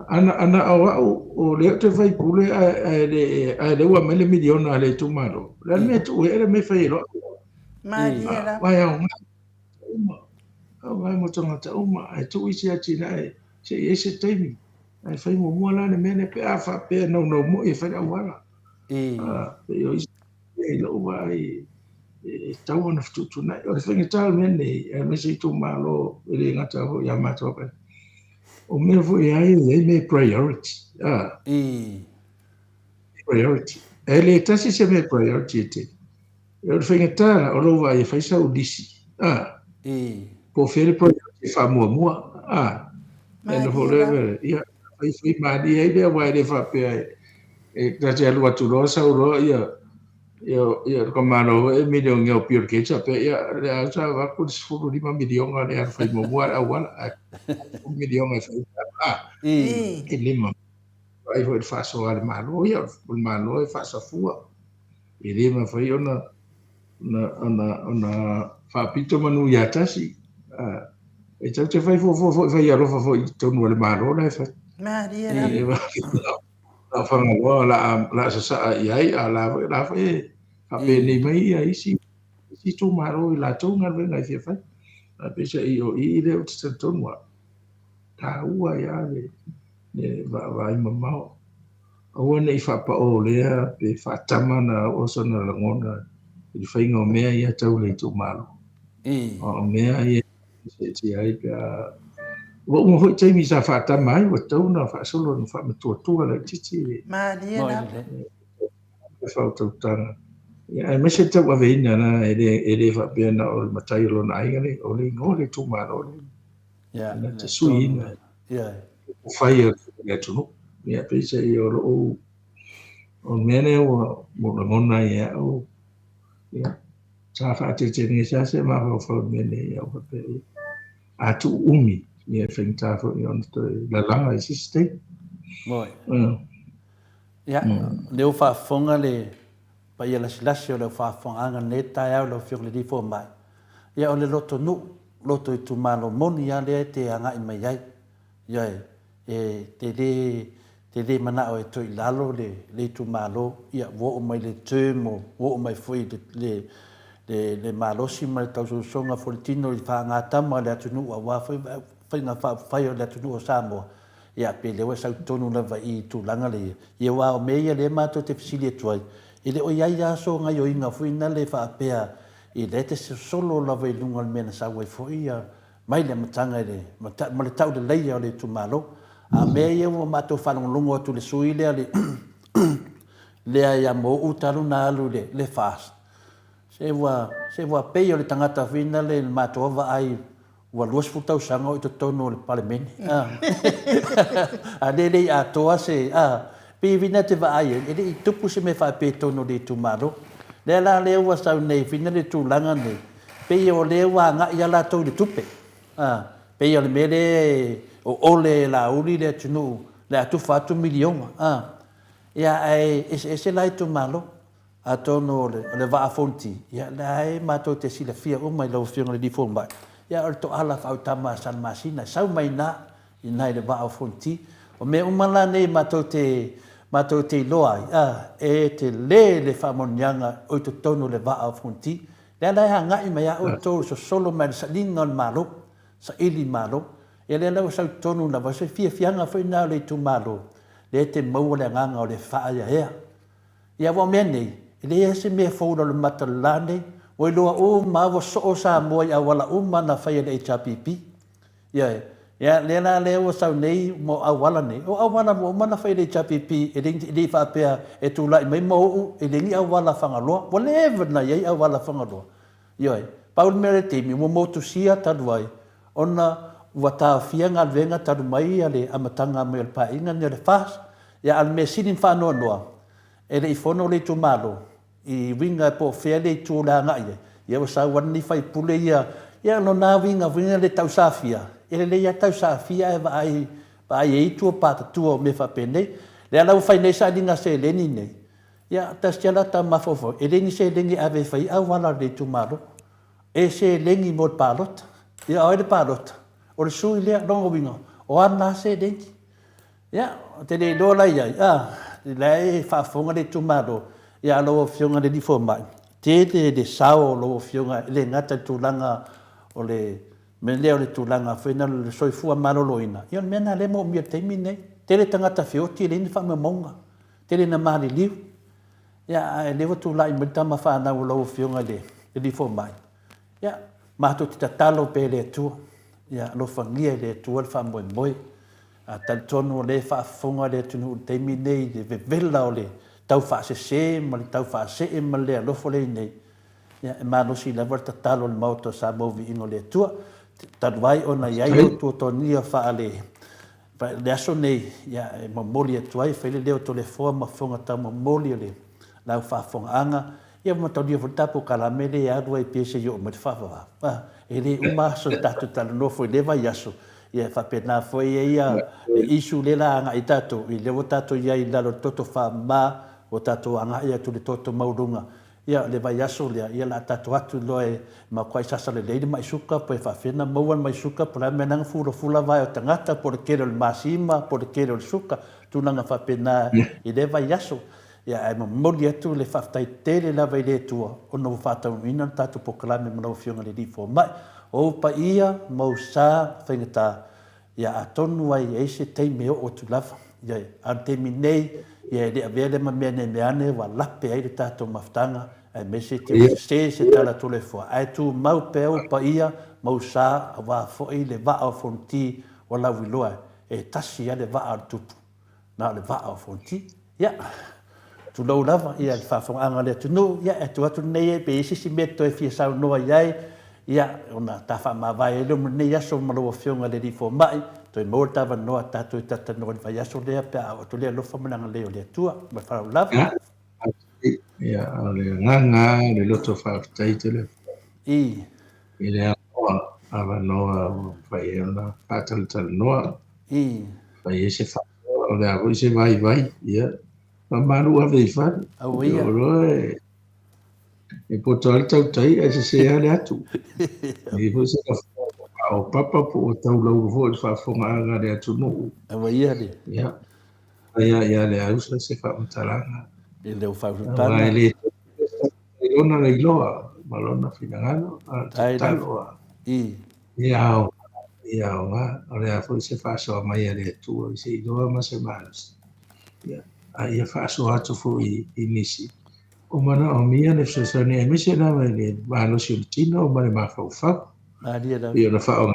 Ana, ana o au, o lea ou te faipule ae, ae, ae lea ua aumai le miliona a le itumalo. O le a le mea e tuu ai le mea e fai ai loa auala? Malie lava. Aua e aoga uma, aoga mo tagata uma, ae tuu isi atinae se i i ai se taimi. Ae fai muamua la le mea lea pe a faapea e naunau moi e fai le auala. Pei o isi i lou vaai e tatau ona fetuutuunai. O le faigata o le mea lenei, aemaise itumalo e le gata foi ia matou faapea, o mea foi e ai e i ai mea e priority. Priority. E le tasi se mea priority e tele. O le faigata la, o lou vaai e fai sau lisi. Po o fea le priority e faamuamua. E noho lea, ia, fai fai malie ai lea, aua e le faapea e ta te alu atu loa sau loa ia ia ia le tamaloa foi e milionea o Bill Gates faapea ia le a sa avatu le 15 miliona lea e fai muamua le auala ae 10 miliona e fai a e le ma ai foi le faasoa a le Malo ia o le Malo e faasafua e le mafai ona ona ona ona faapito manu ia tasi e tatou te fai fuafua foi fai alofa foi i totonu o le Malo la e fai. Malie lava. A o Fagaloa o le a sasaa i ai, a o la foi, la foi e faapenei mai ia isi isi itumalo i latou galuega e fia fai. Ae peiseai o i lea ou te talitonu au, taua ai lava le le vaavaai mamao. Aua ne i faapao lea pe faatama na oo sona lagona i le faiga o mea ia tau le itumalo. O mea ia Seetia ai pe a Ua uma foi taimi sa faatama ai, ua tatau ona faasolo ona faamatuatua laitiiti le Malie lava. Le faautautaga. Ia, aemaise le tauaveina la, e le, e le faapea na o le matai o lona aiga le, o le igoa o le itumalo le. Ia, Na te suiina. Ia. Fai o le atunuu. Ia, peiseai o lou, o le mea lea ua, ua lagona ai e au, ia, Sa faatetegesa se mafaufau i le mea nei, a ou faapea, ia, a tuu umi, ia e faigata foi ona toe lalaga i se isi taimi. Moi. Ia, lea ua faafofoga le paia lasilasi o le au faafofogaaga i lenei taeao i lau Afioga i le Alii Fomai. Ia, o le lotonuu. loto itumalo moni lava lea e te agai mai ai. Ioe, e te lē, te lē manao e toe i lalo le, le itumalo, ia, ua oo mai le term o, ua oo mai foi le, le, le, le malosi ma le tausosoga foi o le tino i faagatama a le atunuu aua foi faiga faaupufai o le atunuu o Samoa, ia, pe lea ua e sau tonu lava i i tulaga lea, ia aua o mea ia lea matou te fesili atu ai, e le o i ai lava so gaioiga foi na le faapea i lea e te sosolo lava i luga o le mea na sau ai foi ia mai le amataga i le ma le tauleleia o le itumalo. A o mea ia ua matou faalogologo atu i le sui lea le lea ia Mauu talu na alu i le FAST, se ua se ua pei o le tagata foi na le i le matou lava vaai ua 20 tausaga o i totonu o le Palemene a a lea e le i atoa se a pei foi na te vaai ai e le i tupu se mea faapea i totonu o le itumalo. Lea la lea ua sau nei foi na le tulaga nei Pei o lea ua agai lava latou i le tupe. A, pei o le mea lea e oole e Laauli le atunuu, le a tufa atu miliona. A, ia ae eseese la itumalo. Atonu o le, o le vaa Fonti, ia lea e matou te silafia uma i lau Afioga i le Alii Fomai, ia o le toala faautama a Salamasina e sau mai i ina, i ina i le vaa o Fonti. O mea uma la nei matou te, matou te iloa ai, a, e tele le faamanuiaga o i totonu o le vaa o Fonti. Lea la e agai mai a outou i sosolo mai le sailiga o le Malo, saili Malo. Ia lea la ua sau tonu lava, o se fiafiaga foi lena o le itumalo, lea e te maua le agaga o le faaeaea. Ia aua o mea nei, e leai lava se mea fou i lalo mata o le la nei. Ua iloa uma lava ua soo Samoa i auala uma na fai e le HRPP. Ioe. Ia, lea la lea ua sau nei mo auala nei, o auala ua uma ona fai e le HRPP, e le, e le i faapea e tulai mai Mauu, e leai ni auala Fagaloa. Ua leva ona i ai auala Fagaloa. Ioe. Pau le mea o le taimi, ua motusia talu ai, ona ua taofia galuega talu mai le amataga mai o le Paeaiga lenei o le FAST. Ia, a o le mea sili ona faanoanoa, e le i fono le itumalo, i uiga po o fea le itu o le agai ai, ia ua sau lava lenei faipule ia, ia lona uiga foi lea le tausafia, e lelei lava tausafia ae vaai, vaai e itu o patatua o mea faapenei. Lea la ua fai nei sailiga seleni nei, ia tasi lava la ta mafaufau, e leai ni seleni e ave e fai ai auala a le itumalo. E seleni mo le palota. Ia o ai le palota? O le sui lea, lona uiga, o ana lava seleni. Ia, ou te le iloa la i ai, a, la e faafofoga le itumalo, ia a lau Afioga i le Alii Fomai, tele le sao o lau Afioga e le gata i le tulaga o le mea lea o le tulaga foi lea o le soifua maloloina, ia o le mea lena lea e manaomia i le taimi lenei. Tele tagata feoti e leai ni faamaumauga, tele ina maliliu, ia ae lea ua tulai mai le tama fanau a lau Afioga i le Alii Fomai, ia, matou te tatalo pea i le Atua, ia alofagia e le Atua le faamoemoe. A talitonu o lea e faafofoga le atunuu i le taimi lenei i le vevela o le taufaasese ma le taufaasee ma le le alofa lea i nei, ia, e malosi lava le tatalo a le Maota o Samoa Viiga o le Atua, talu ai ona i ai outou tonia faale le aso nei, ia, e momoli atu ai, fai le leo o Toleafoa ma fofoga taumomoli o le lau faafofogaaga, Ia ua mataulia foi le tatou kalame lea e alu ai pea seia oo mai le faavavau. A, e le uma aso e tatou talanoa foi i lea vaiaso, ia e faapena foi e ia le issue lea la agai tatou, i lea ua tatou i ai i lalo o le toto faamama, ua tatou agai atu i le toto maualuga. Ia le vaiaso lea, ia o le a tatou atu loa e matuai sasa lelei le mai suka pe faapefea ona maua le mai suka po o le a le mea lena na fulafula vae o tagata po o le tele o le masima po o le tele o le suka, tulaga faapena i lea vaiaso. Ia, ae momoli atu le faafetai tele lava i le Atua ona ua faataunuuina le tatou polokalame ma lau Afioga i le Alii Fomai. O ou paia ma ou sa faigata, ia atonu ai e i ai se taimi e oo atu lava. Ia, a o le taimi nei, ia e le avea lea ma mea nei mea ane ua lape ai le tatou mafutaga, aemaise te ua sese se tala Toleafoa. Ae tumau pea ou paia ma ou sa aua foi le vaa o Fonoti ua lauiloa e tasi lava le vaa o le Tupu. Na o le vaa o Fonoti. Ia, tulou lava ia le faafofogaaga a le atunuu, ia e atu atu lenei pe i ai se isi mea e toe fia saunoa i ai, ia, ona ta faamavae ai lea mo lenei aso ma lau Afioga i le Alii Fomai, toe maua le ta avanoa tatou te talanoa i le vaiaso lea pe a oo atu le alofa ma le agalelei o le Atua. Ma le faaaloalo lava. Ia, o le agaga, le loto faafetai tele. I. I le avanoa, avanoa ua mafai ai ona faatalatalanoa. I. Fai ai se faasoa, o le a foi se vaivai, ia, faamalu ave i fale. Aua ia. O loa e, e poto lava le tautai ae sese lava le atu. E i ai foi se lafoga. Papa po ua taulaulu foi i le faafofogaaga a le atunuu. Aua ia le. Ia, fai lava ia Leausa se faamatalaga. I le faaulutaga. Aua e le i lona lailoa ma lona finagalo, a o le tatalo a. I. Ia aoga, ia aoga, o le a foi se faasoa mai a le Atua i se iloa ma se malosi. Ia, a ia faasoa atu foi i nisi o manaomia le fesoasoani aemaise lava i le malosi o le tino ma le mafaufau. Malie lava. Pei ona faaaoga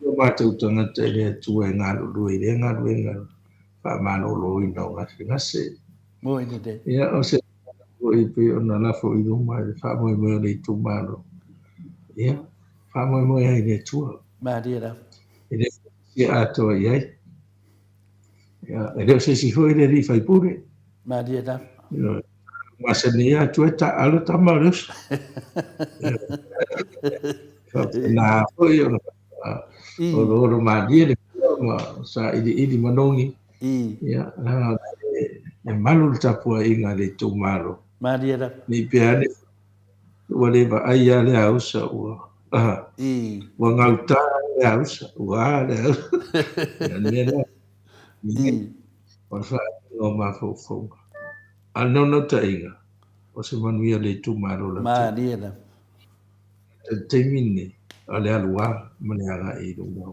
o matou tagata i le Atua e galulue i lea galuega faamaloloina o gasegase. Moi lelei. Ia, o se foi pei ona lafo i luma i le faamoemoe o le itumalo. Ia, faamoemoe ai i le Atua. Malie lava. E le o atoa i ai. Ia, e le o se isi foi le alii faipule. Malie lava. Ia, masani atu e taaalo tama o le uso. Faapena foi ona oloolo malie le ma sailiili manogi. Ia, leaga e malu le tapuaiga a le itumalo. Malie lava. Ne i pea ane ua le vaai lava le ausa ua ua gauta le ausa, ua a le ausa. Ia, le mea lea. O le faaiuga o mafaufauga. A o le naunautaiga, o se manuia o le itumalo lautele. Malie lava. I le taimi lenei, o le alu lava ma le agai i luma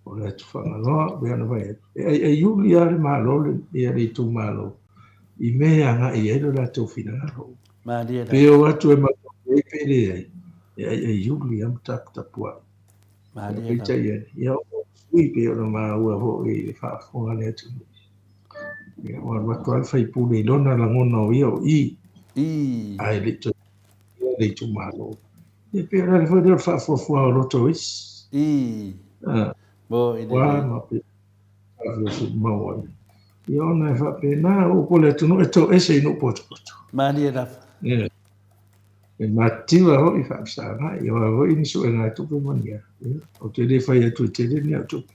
o le atu Fagaloa, pei ona fai atu, e aiaiuli lava le Malo ia le itumalo i mea e agai i ai lo latou finagalo. Malie lava. Pe o atu e matou ai pe leai, e aiaiuli lava ma taputapuai. Malie lava. Peitai ane, ia o sui pei ona maua foi i le faafofoga a le atunuu. Ia, ua alu atu lava le faipule i lona lagona o ia o i, ae le i toe le itumalo. Ia pei o le ala foi lea o le faafuafua o loto o isi. Mo i le. Ma pe maua ai. Ia ona e faapena, o upu a le atunuu e toese i nuu potopoto. Malie lava. Ia. E matitiva foi faafesagai, o a foi ni suega tupe ma ni a. Ia, ou te le fai atu e tele ni au tupe.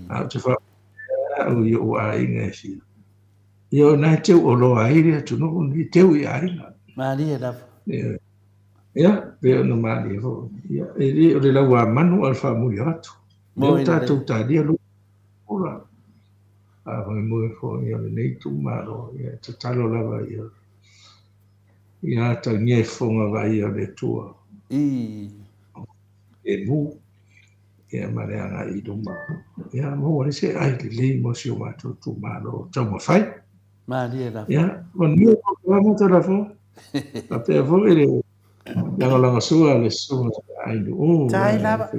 A ou te faapea au i ou aiga e fia. Ia o na e teu oloa ai le atunuu lenei, teu i aiga. Malie lava. Ia, ia pei ona malie foi. Ia, e le o le lauamanu a o le faamuli atu. Lea ua tatou talia lua ola. Faamoemoe foi o lenei itumalo, ia e tatalo lava ia ia atagia i fofoga vaaia o le Atua. E mu ia ma le agai i luma. Ia maua ai se ai lelei mo si o matou itumalo taumafai. Malie lava. Ia, manuia polokalame Tolafo. Faapea foi le lagolagosua a le susuga ia Ainuu. Tai lava.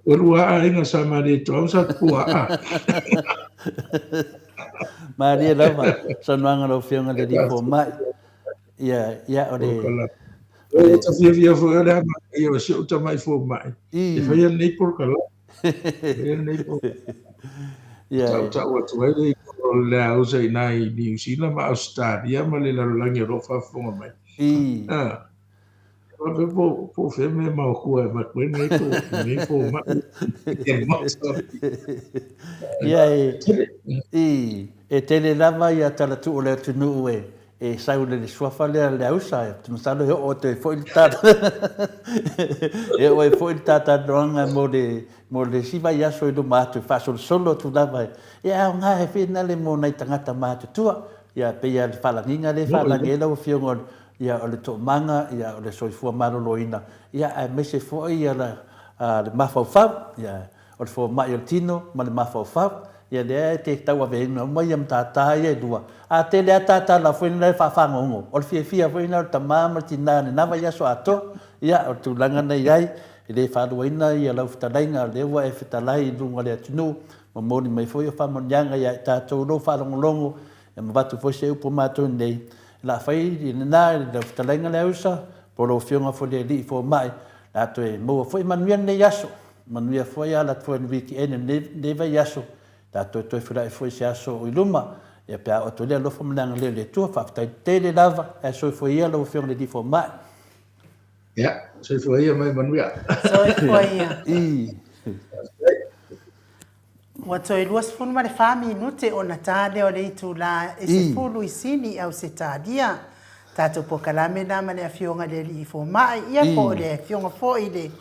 Ua lua aiga sa Malietoa sa Tupuaa. Malie lava saunoaga lau Afioga i le Alii Fomai. Ia, ia o le Ua ta fiafia foi o le amanaia o si ou tamai fomai e faia lenei polokalame. Faia lenei polokalame. Ia, Tautau atu ai le igoa o le ausa i ina i Niu Sila ma Ausetalia ma le lalolagi o lo o faafofoga mai. Ah, faapea po o fea mea maokua e avatu ai lenei fo, lenei fomai. E maota. Ia, e, i, e tele lava ia talatuu o le atunuu e, E sau i le suafa lea le ausa, ou te masalo e oo atu ai foi le tala. E oo ai foi le talanoaga mo le, mo le isi vaiaso i luma atu e faasolosolo atu lava e, e aoga e finale mo nai tagata matutua. Ia, pei lava le faalagiga lea e faalagi ai lau Afioga o le, ia, o le toomaga, ia, o le soifua maloloina, ia, aemaise foi ia le, le mafaufau. Ia, O le fomai o le tino ma le mafaufau, ia lea e te tauaveina uma ia matata ia e lua. A tele a tata la foi lena e faafagogo, o le fiafia foi lena o le tama ma le tina i lena vaiaso atoa. Ia, o le tulaga na i ai, e le faaluaina ia lau fetalaiga, o lea ua e fetalai i luga o le atunuu, momoli mai foi o faamanuiaga ia i tatou lou faalogologo, e avatu foi se upu a matou nei, o le a fai i lena i lau fetalaiga le ausa, po o lau Afioga foi i le Alii Fomai, o le a toe maua foi manuia lenei aso. Manuia foi ala atu foi i le weekend i lenei vaiaso, tatou toe feiloai foi i se aso o i luma, ia pe a oo atu ai le alofa ma le agalelei o le Atua. Faafetai tele lava, ae soifua ia lau Afioga i le Alii Fomai. Ia, soifua ia ma ia manuia. Soifua ia. I. Ua toe 24 minute ona ta lea o le itula e 10 i Sini i Ausetalia. Tatou polokalame la ma le Afioga i le Alii Fomai, ia po o le Afioga foi i le.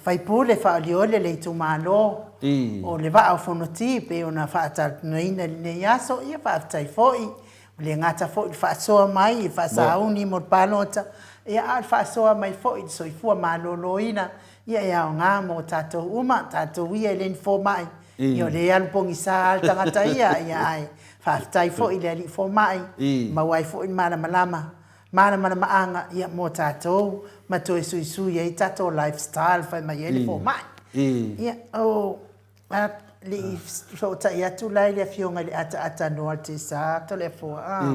Faipule faaolioli o le itumalo o le Vaa o Fonoti pei ona faatalanoaina i lenei aso. Ia faafetai foi, ua le gata foi i le faasoa mai i le faasauni mo le palota, ia a o le faasoa mai foi i le soifua maloloina, ia e aoga mo tatou uma, tatou ia e le ni fomai, ia o lea e alu pogisa lava le tagata ia, ia ae faafetai foi i le Alii Fomai, maua ai foi le malamalama malamalamaaga ia mo tatou ma toe suisui ai tatou life style fai mai ai le fomai. Ia o a le i fesootai atu la i le afioga i le ataata noa Tesa Toleafoa a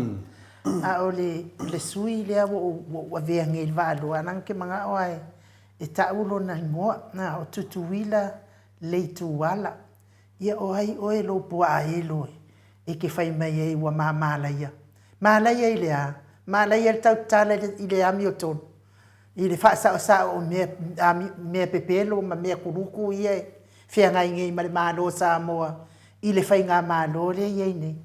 a o le le sui lea ua ou ua ou avea nei i le Vaaloa leaga ou te manao lava e tau lona igoa a o Tutuila Leituala. Ia o ai oe lou puaa elo e te fai mai ai ua mamalaia? Malaia i le a? Malaia i le tau tatala i le amiotonu, i le faasaosao o mea, mea pepelo ma mea kuluku ia e feagai nei ma le Malo o Samoa i le faigamalo lea e i ai nei.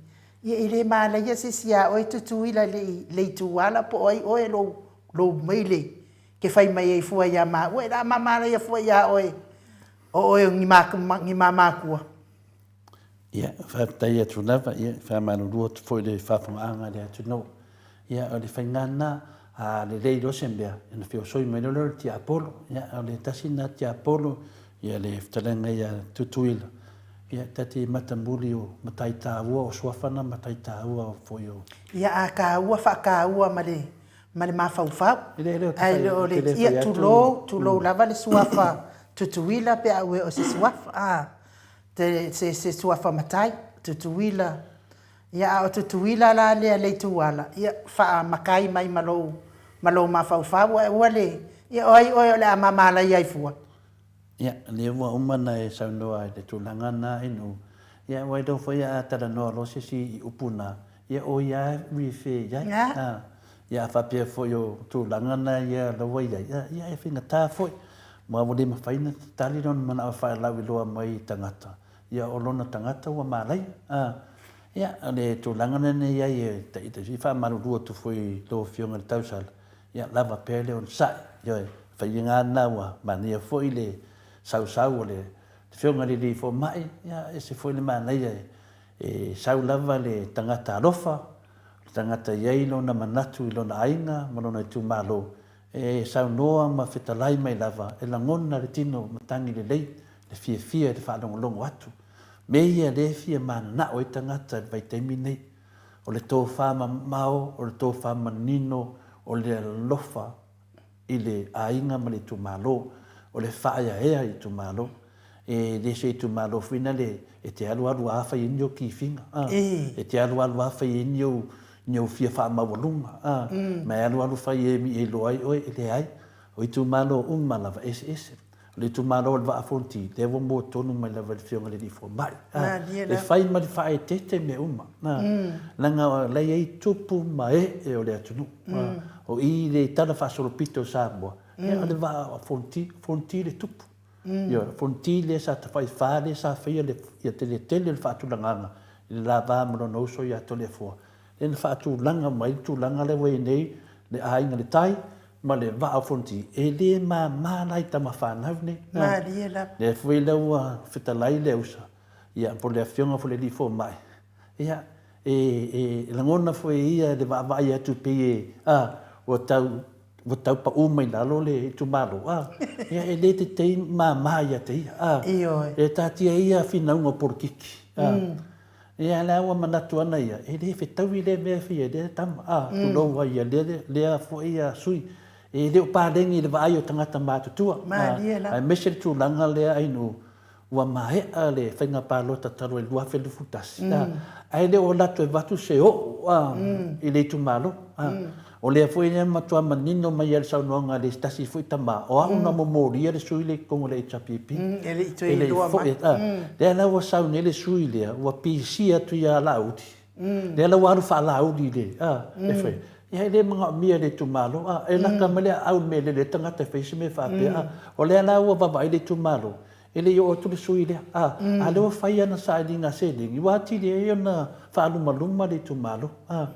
Ia e le malaia se isi ia oe Tutuila i le ituala po o ai oe lou, lou maile ke fai mai ai fua iā māua, e le a mamalaia fua iā oe o oe o ni ni mamakua. Ia, faafetai atu lava, ia, faamalulu atu foi i le faafofogaaga a le atunuu. Ia, o le faiga lena, a lelei loa se mea, ona feosoi mai loa lea o le tiapolo. Ia, o le tasi lena tiapolo, ia le fetalaiga ia Tutuila, ia, ta te matamuli o matai taua, o suafa na matai taua foi o. Ia, a taua, faataua ma le ma le mafaufau. Ae le o le, ia, tulou, tulou lava le suafa Tutuila pe a ue o se suafa, a, te, se, se suafa matai, Tutuila. Ia, a o Tutuila la lea Leituala, ia, faamatai mai ma lou, ma lou mafaufau, ae ua le, ia, o ai oe o le a mamalaia ai fua? Ia, lea ua uma ona e saunoa i le tulaga lena i nuu. Ia, ua iloa foi a talanoa loa se isi i upu na, ia o ia lava e refer i ai. A, ia a faapea foi o tulaga na ia la ua i ai, ia e faigata foi. Aua ua le mafai ona tali lona manao e faalauiloa mai i tagata, ia o lona tagata ua malaia. A, ia, o le tulaga lena e i ai e taitasi, faamalulu atu foi i lau Afioga i le tausala, Ia lava pea le onosai. Ioe, faiga lava lena ua manaia foi le sausau o le Afioga i le Alii Fomai, ia ese foi le manaia e sau lava le tagata alofa, le tagata e i ai lona manatu i lona aiga ma lona itumalo, e saunoa ma fetalai mai lava e lagona le tino matagi lelei, le fiafia i le faalogologo atu. Mea ia lea e fia mananao ai tagata i le vaitaimi lenei. O le tofa mamao, o le tofa manino, o le alofa i le aiga ma le itumalo, o le faaeaea i itumalo. E le se itumalo foi nale e te alu alu a fai ai ni ou kifiga, a. E te alu alu a fai ai ni ou, ni ou fia faamaualuga, a. Ma e alu alu fai e iloa ai oe, e leai. O itumalo uma lava e eseese. O le itumalo o le Vaa Fonoti, lea ua mua tonu mai lava i le Afioga i le Alii Fomai. E fai ma le faaeteete mea uma. Leaga o la e i ai tupu ma ee o le atunuu. O i le tala faasolopito o Samoa, ia o le Vaa Fonoti, Fonoti le tupu. Ioe, Fonoti lea sa tafaifa lea sa faia le tele o le faatulagaga i le la va ma lona uso ia Toleafoa. Lea na faatulaga mai le tulaga lea ua i ai nei le aiga i le tai ma le Vaa o Fonoti, e le mama la i tama fanau nei. Malie lava. Lea foi la ua fetalai le usa, ia, po o le afioga foi i le alii fomai, ia, e, e lagona foi e ia le vaavaai atu pei e, a, ua tau, ua tau pau mai lalo le itumalo, a, ia, e le tetei mama ia te ia, a. Ioe. E taatia ia finauga o polokiki, a. Ia la ua manatu ana ia, e le fetaui lea mea e faia e lea tama, a, tulou ai ia lea, lea foi a sui. E le o paleni i le vaai o tagata matutua, a, aemaise le tulaga lea ainu ua maea le faiga palota talu ai 2021, a, ae le o alu atu e avatu se oo, a, i le itumalo, a. O lea foi na matua manino mai ai le saunoaga a le tasi foi tama, o au na momolia le sui lea i totonu o le HRPP. E le i toe iloa mai. Lea la ua sau nei le sui lea, ua pisia atu ia Laauli. Lea la ua alu faa-Laauli i le, a, e fai. Ia e le manaomia e le itumalo, a, e lata mai le aau i le mea lele ai le tagata e fai se mea faapea, a. O lea la ua vaavaai le itumalo, E le i oo atu le sui lea. A, a lea ua fai ana sailiga seleni, ua atili ai ona faalumaluma le itumalo. A,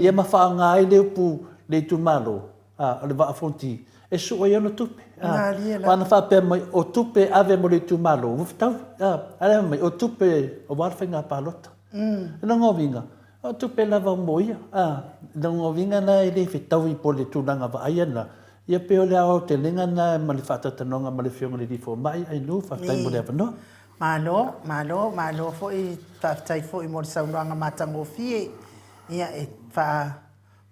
ia ma faaaoga ai le upu le itumalo, a, o le Vaa Fonoti, E sue ai ona tupe. Aua ana faapea mai, o tupe e ave mo le itumalo, ua fetaui. A lea fai mai, o tupe aua le faiga palota. O lona uiga, o tupe lava mo ia. O lona uiga la e le fetaui po o le tulaga vaaia lena. Ia pei o le aoaotelega lena ma le faatalatalanoaga ma le Afioga i le Alii Fomai Ainuu, faafetai mo le avanoa. Malo, malo, malo foi, faafetai foi mo le saunoaga matagofie. Ia e faa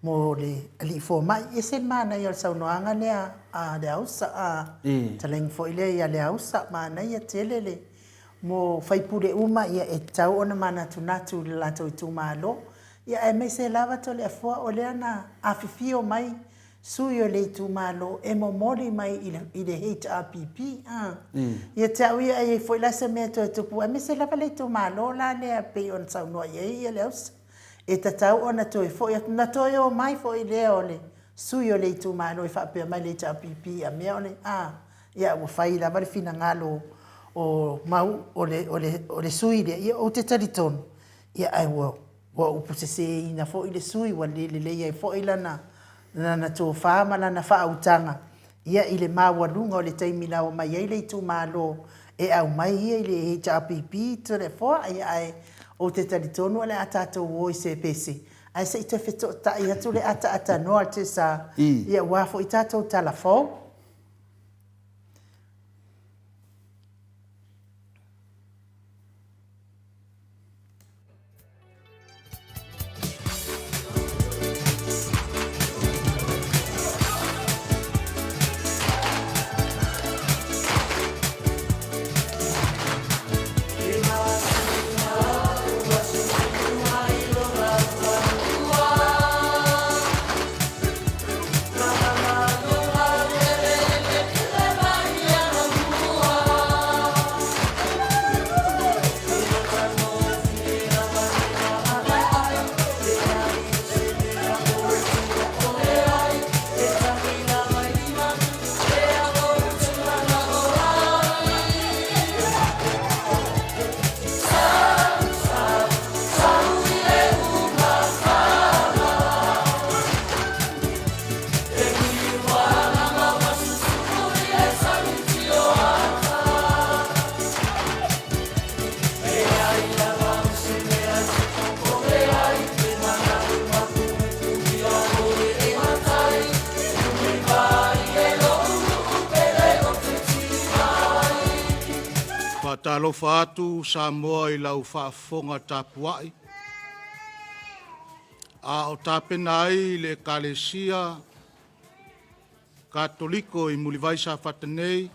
mo le alii fomai. E ese le manaia o le saunoaga lea a Leausa, a fetalaiga foi lea ia Leausa, manaia tele le mo faipule uma ia e tatau ona manatunatu i le latou itumalo, ia aemaise lava Toleafoa o lea na afifio mai sui o le itumalo e momoli mai i le HRPP a. Ia te au ia e i ai foi la se mea e toe tupu aemaise lava le itumalo la lea e pei ona saunoa i ai Leausa. E tatau ona toe foi atu, na toe omai foi lea o le sui o le itumalo e faapea mai le HRPP a mea o le a, ia ua fai lava le finagalo o Mauu o le, o le, o le sui lea, ia ou te talitonu, ia ae ua, ua upuseseina foi le sui, ua le lelei ai foi lana, lana tofa ma lana faautaga ia i le maualuga o le taimi na omai ai le itumalo e aumai ia i le HRPP Toleafoa, ia ae ou te talitonu o le a tatou o i se pese ae se i toe fetotai atu le ataaatanoa le sa, ia aua foi tatou tala fou. Faatalofa atu Samoa i lau faafofoga tapuai, a o tapena ai le Ekalesia Katoliko i Mulivai Safata nei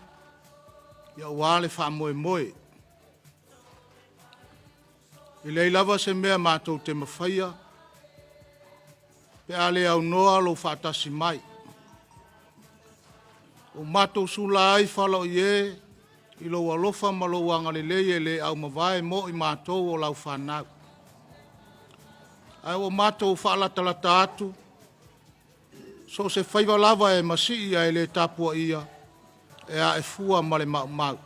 aua le faamoemoe. E leai lava se mea matou te mafaia pe a le aunoa lou faatasi mai. Ua matou sula ai fala o ie i lou alofa ma lou agalelei e le aumavae mo i matou o lau fanau. Ae ua matou faalatalata atu, so o se faiva lava e masii ae le tapuaia, e ae fua ma le maumau.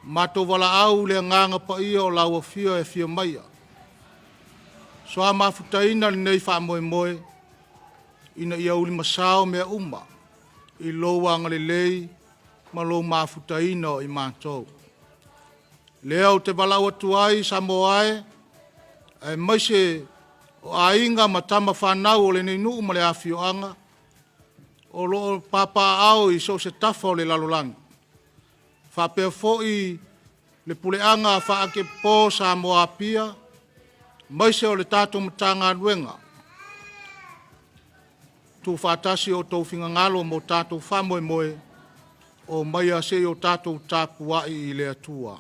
Matou valaau i le Agaga Paia o lau Afio e afio maia. Soa mafutaina lenei faamoemoe ina ia ulimasao mea uma i lou agalelei ma lou mafutaina o i matou. Lea ou te valaau atu ai Samoa e, aemaise o aiga ma tama fanau o lenei nuu ma le afioaga, o lo o papaaao i so o se tafa o le lalolagi, faapea foi le puleaga faatepopo Samoa Apia, aemaise o le tatou Matagaluega, tuufaatasi o outou finagalo mo tatou faamoemoe, omaia se i o tatou tapuai i le Atua.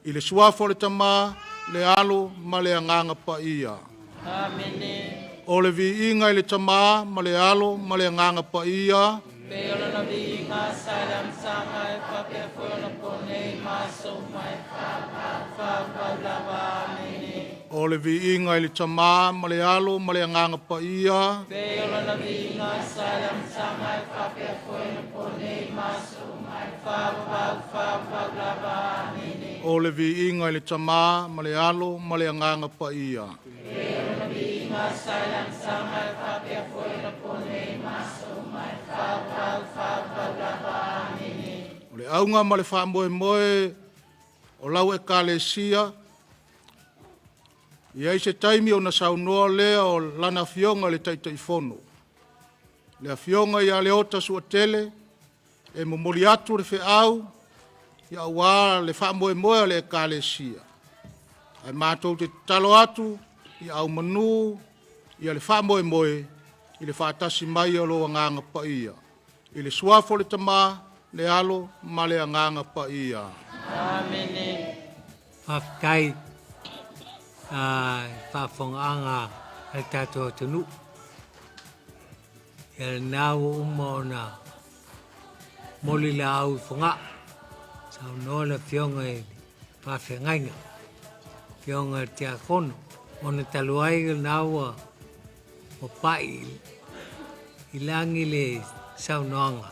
I le suafa o le Tama, le Alo ma le Agaga Paia. Amene. O le viiga i le Tama ma le Alo ma le Agaga Paia. Pei o lona viiga sa i le amataga e faapea foi ona po nei ma aso uma e faavavau lava. Amene. O le viiga i le Tama ma le Alo ma le Agaga Paia. Pei o lona viiga sa i le amataga e faapea foi ona po nei ma aso uma e faavavau, faavavau lava. Amene. O le viiga i le Tama ma le Alo ma le Agaga Paia. Pei o lona viiga sa i le amataga e faapea foi ona po nei ma aso uma e faapau lava. Amene. O le auga ma le faamoemoe o lau Ekalesia, e i ai se taimi ona saunoa lea o lana Afioga i le Taitaifono, le Afioga ia Leota Suatele, e momoli atu le feau aua le faamoemoe o le Ekalesia. Ae matou te tatalo atu ia aumanu ia le faamoemoe i le faatasi mai o lo Agaga Paia, i le Suafa o le Tama, le Alo ma le Agaga Paia. Amene. Faafetai i le faafofogaaga a le tatou atunuu. Ia lena ua uma ona moli laau i Fogaa, saunoa le afioga i le faafeagaiga, afioga i le Tiakono. Ona talu ai lena ua pai i lagi le saunoaga,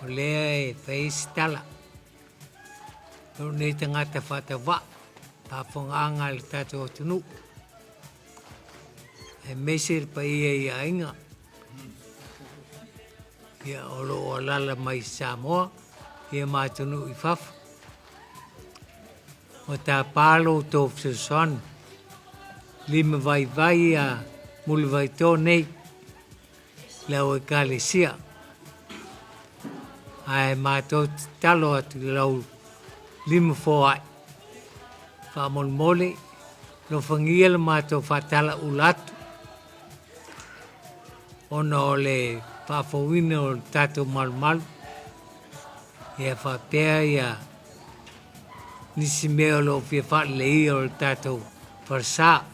o lea e fai ai se tala. Lou nei tagata faatauvaa, faafofogaaga a le tatou atunuu, aemaise le paia i aiga ia, o lo o alala mai i Samoa ia ma atunuu i fafo. Ua tapa lo outou fesoasoani lima vaivai a Mulivaito nei le au ekalesia. Ae matou tatalo atu i lau lima foai faamolemole alofagia le matou faatalaula atu ona o le faafouina o le tatou malumalu ia faapea ia nisi mea o lo o fia faaleleia o le tatou falesa.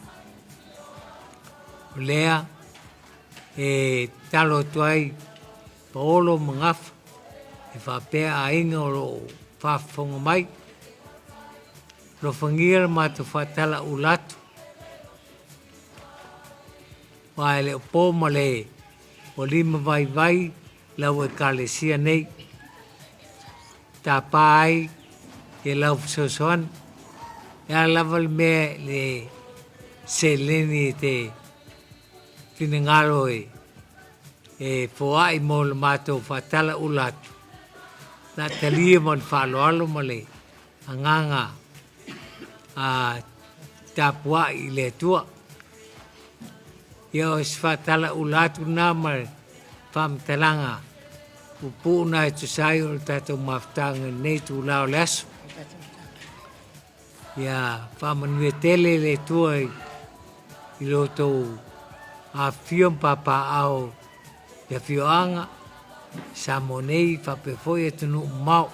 O lea e tatalo atu ai Paolo ma Gafa e faapea aiga o lo o faafofoga mai. Alofagia le matou faatalaula atu aua e le o po ma le ua lima vaivai lau ekalesia nei. Tapa ai ia lau fesoasoani. E a lava le mea le seleni e te finagalo e e foai mo le matou faatalaula atu, o le a talia ma le faaaloalo ma le agaga a tapuai i le Atua. Ia o se faatalaula atu lena ma le faamatalaga puupuu na e tusa ai o le tatou mafutaga i lenei itula o le aso. Ia faamanuia tele le Atua i lo outou afifio ma papaaao i afioaga Samoa nei faapea foi atunuu mamao.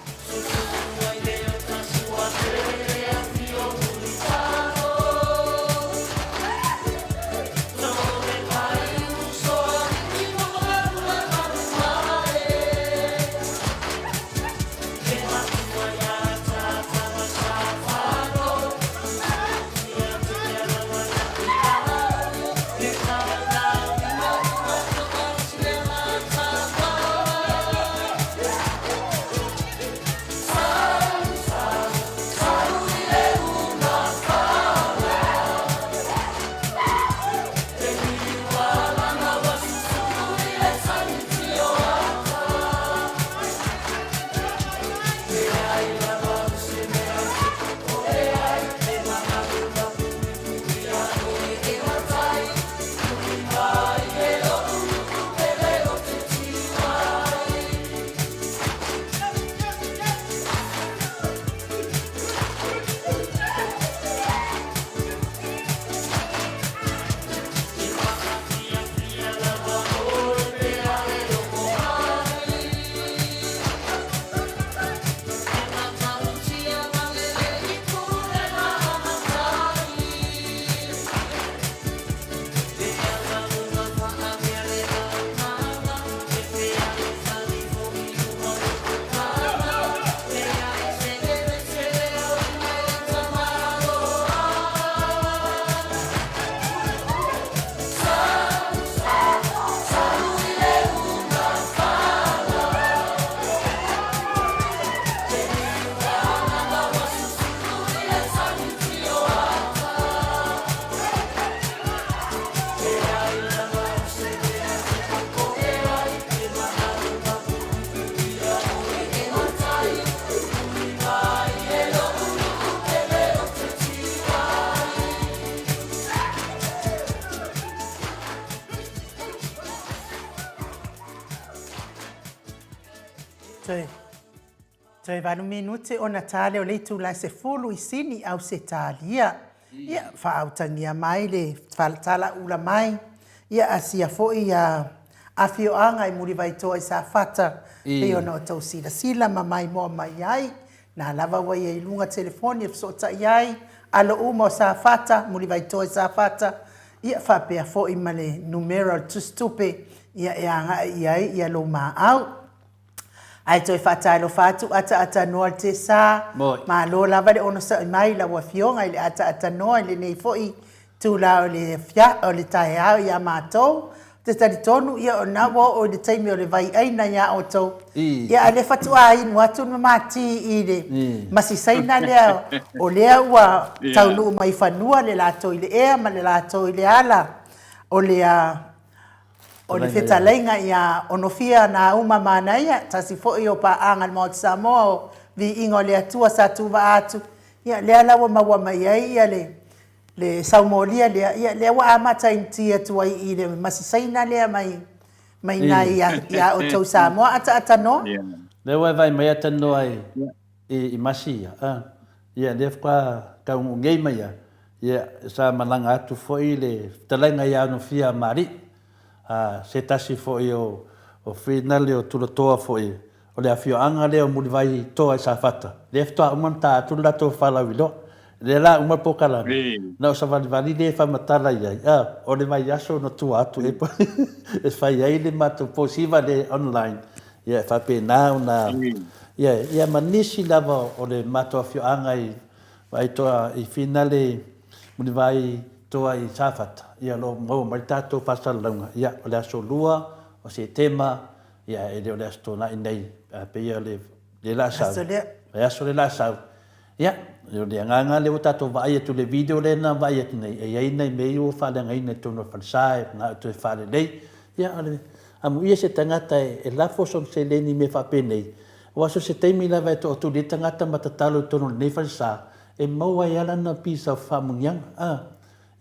Toe valu minute ona ta lea o le itula e 10 i Sini, Ausetalia. Ia, faautagia mai le talaula mai, ia asia foi ia afioaga i Mulivaitoa i Safata, pei ona outou silasila ma maimoa mai ai. Na lava ua ia i luga telefoni e fesootai ai, alo uma o Safata, Mulivaitoa i Safata, ia faapea foi ma le numera o le tusitupe, ia e agai i ai ia lou maau. Ae toe faatalofa atu ataatanoa le Tesa. Malo lava le onosai mai lau Afioga i le ataatanoa i lenei foi itula o le o le taeao ia matou. Ou te talitonu ia o lena ua oo i le taimi o le vaiaina ia outou. Ia a o lea faatoa inu atu le ma ti i le masi Saina lea o lea ua taunuu mai fanua le latou i le ea ma le latou i le ala o le O le fetalaiga ia Onofia Nauma Manaia, tasi foi o paaga a le Maota Samoa o Viiga o le Atua sa tuvaa atu, ia lea la ua maua mai ai ia le le saumolia lea, ia lea ua amata initia atu ai i le masi Saina lea mai mai ina ia ia outou Samoa ataatanoa. Lea ua e vaai mai atanoa i i masi ia, a, ia lea faatoa taunuu nei mai ia, Ia, sa malaga atu foi le fetalaiga ia Onofia Malie, a, se tasi foi o, o finale o Tulatoa foi, o le afioaga lea o Mulivai Toa i Safata, lea faatoa uma ona ta atu le latou faalauiloa. Lea la uma le polokalame, na o savalivali lea e faamatala i ai, a, o le vaiaso na tua atu e, e fai ai le matou posiva lea online, ia e faapena ona, ia, ia ma nisi lava o le matou afioaga i Vaai toa i finale Mulivai toa i Safata, ia o lo o maua mai le tatou faasalalauga, ia o le aso 2 o Setema, ia e le o le Aso Toonai nei, a pei o le le la sau, le aso le la sau. Ia, o le agaga lea ua tatou vaai atu i le video lea na vaai atu nei, e i ai nai mea ia ua faaleagaina i totonu o le falesa e manao e toe faalelei. Ia, o le amuia se tagata e lafo sona seleni i mea faapenei, Aua so o se taimi lava e toatuli ai tagata ma tatalo i totonu o lenei falesa, e maua ai lava lana pisa o faamuniaga. A,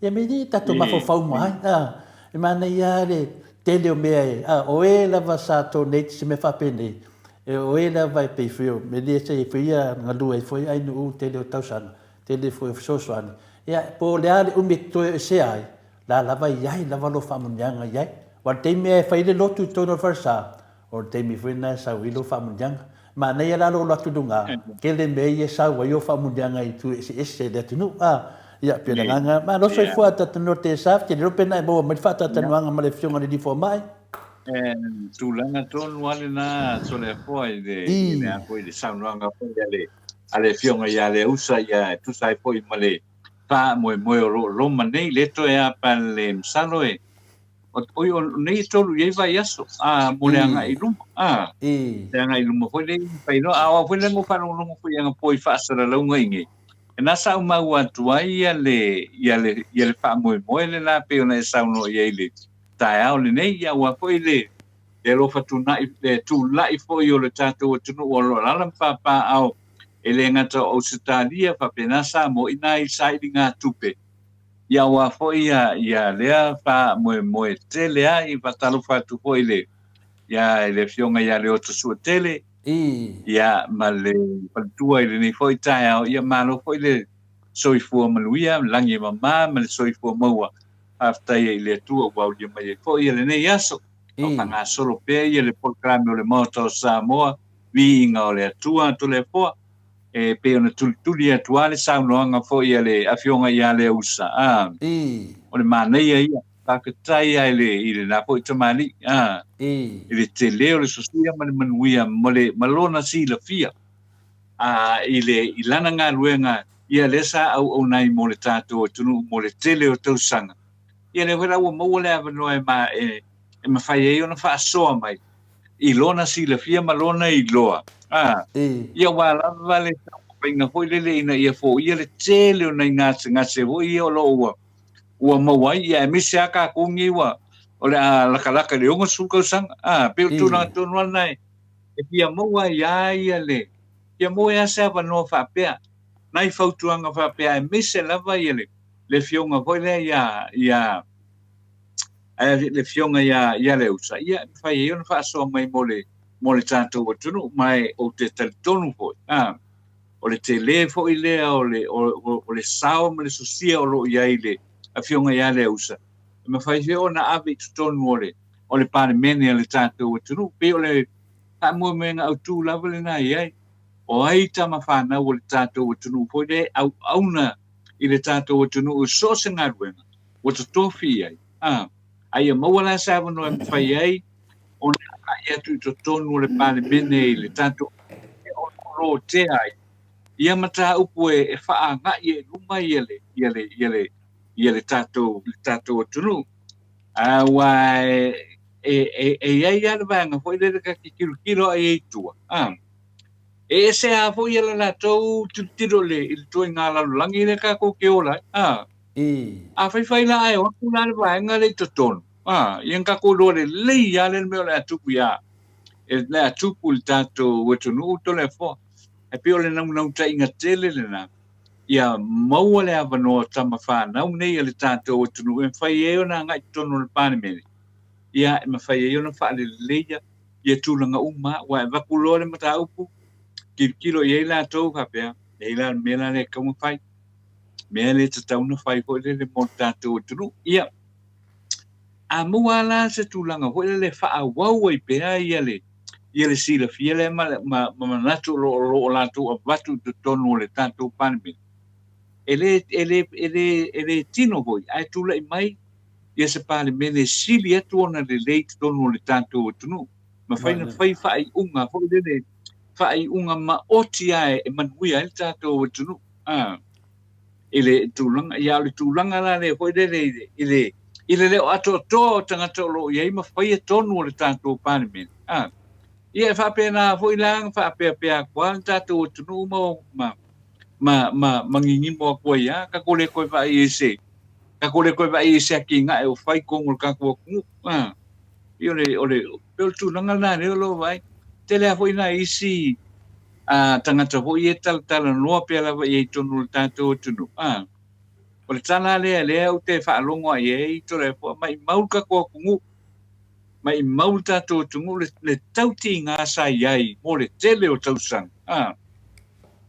ia me i tatou mafaufau uma ai. A, e manaia lava le tele o mea e, a, o e lava sa donate se mea faapenei, e, o e lava e pei foi o mea ia sa i ai foi ia galue ai foi Ainuu i le tele o tausaga, tele foi o fesoasoani. Ia, po o le a le umi e toesea ai, la lava e i ai lava lou faamuniaga i ai. Aua o le taimi lava e fai ai le lotu i totonu o le falesa, O le taimi foi lena e sau ai lou faamuniaga. Manaia la lou alu atu i luga, tele mea ia e sau ai ou faamuniaga i itu eseese i le atunuu. A, ia, pei o le agaga, malo soifua a tatou TSA, ou te le iloa pe na e maua mai le faatatanuaga ma le Afioga i le Alii Fomai. E tulaga tonu lava lena Toleafoa i le, i le a foi le saunoaga foi a le, a le Afioga ia Leausa ia e tusa ai foi ma le faamoemoe o lo o loma nei, le toe apa le masalo e Oi, o nei e tolu i ai vaiaso, a, mo le agai i luma, a, le agai i luma foi lea i mafai loa, a o au foi lea na ou faalogologo foi i ana po i faasalalauga i nei, lena sa ou maua atu ai ia le, ia le, ia le faamoemoe le la pei ona e saunoa i ai i le taeao lenei, ia aua foi le, le alofa tuna'i, le tulai foi o le tatou atunuu o lo o alaala ma papaaao, e le gata o Ausetalia, faapena Samoa, i nai sailigatupe, Ia aua foi ia, ia lea faamoemoe tele ai, e faatalofa atu foi i le, ia, i le Afioga ia Leota Suatele, ia, ma le faletua i lenei foi taeao, ia malo foi le soifua manuia, lagi e mama ma le soifua maua. Faafetai ai i le Atua ua aulia mai ai foi ia lenei aso. O faagasolo pea ia le polokalame o le Maota o Samoa, viiga o le Atua, Toleafoa. E pei ona tulituli atu lava le saunoaga foi a le Afioga ia Leausa, a, o le manaia ia, faafetai lava i le, i lena foi tamalii, a, i le tele o le sosia ma le manuia ma le, ma lona silafia, a, i le, i lana galuega, ia lea sa auauna ai mo le tatou atunuu mo le tele o tausaga. Ia lea foi la ua maua le avanoa e ma, e, e mafai ai ona faasoa mai i lona silafia ma lona iloa, a, ia aua lava le taumafaiga foi lele ina ia foia le tele o nai gasegase foi ia o lo o ua, ua maua ai, ia aemaise lava tatou nei ua, o le a lakalaka i le 60 tausaga, a, pei o le tulaga tonu lava lena e, e fia maua ai lava ia le, fia maua ai lava se avanoa faapea, nai fautuaga faapea, aemaise lava ia le, le afioga foi lea ia, ia, Ae le afioga ia, ia Leausa, ia, e mafai ai ona faasoa mai mo le mo le tatou atunuu, ma e ou te talitonu foi, a, o le tele foi lea o le, o, o, o le sao ma le sosia o lo o i ai le Afioga ia Leausa, e mafai foi ona ave i totonu o le, o le Palemene a le tatou atunuu. Pei o le faamoemoega autu lava lena i ai. O ai tama fanau o le tatou atunuu foi lea e auauna i le tatou atunuu i so o se galuega ua totofi i ai. A, a ia maua la se avanoa e mafai ai ona agai atu i totonu o le Palemene i le tatou e lotea ai ia mataupu e, e faaagai ai i luma ia le, ia le, ia le, ia le tatou, le tatou atunuu. Aua e, e, e, e i ai lava le vaega foi lele ta te tilotilo ai i tua, a, e ese lava foi ia le latou tilotilo i le, i le ituaiga lalolagi lea tatou te ola ai, a. A faifai la ae o atu la le vaega lea i totonu, a, ia na tatou iloa lelei lava lea le mea o le a tupu ia, e le a tupu i le tatou atunuu Toleafoa. Ae pei o le naunautaiga tele lena, ia maua le avanoa o tama fanau nei a le tatou atunuu e mafai ai ona agai i totonu o le Palemene, ia e mafai ai ona faaleleia ia tulaga uma, aua e avatu loa le mataupu, tilotilo i ai latou faapea, e la le mea la lea e tatau ona fai, mea lea e tatau ona fai foi lele mo le tatou atunuu. Ia, a maua la se tulaga foi lele e faaauau ai pea ia le ia le silafia lea ma, ma, ma manatu o lo o latou avatu i totonu o le tatou Palemene, e le, e le, e le, e le tino foi, ae tulai mai ia se Palemene e sili atu ona lelei i totonu o le tatou atunuu. Mafai ona fai faaiuga foi lele, faaiuga maoti lava e manuia ai le tatou atunuu. Ah, i le tulaga, ia o le tulaga la lea foi lele i le, i le, i le le o atoatoa o tagata o lo o i ai ma faia tonu o le tatou Palemene. Ah, ia e faapena foi la na faapeapea atu lava le tatou atunuu ma, ma, ma, ma, ma gigimo atu ai lava, tatou le toe vaai i se, tatou le toe vaai i se atinae o fai i totonu o le tatou atunuu. Ah, ia o le, o le, pei o le tulaga lena lea o lo o vaai. Tele lava foi nai isi a tagata foi ia e talatalanoa pea lava i ai i totonu o le tatou atunuu. A, o le tala lea lea ou te faalogo ai ai Toleafoa, maimau le tatou atunuu, maimau le tatou atunuu le, le tautiga sa i ai mo le tele o tausaga. A,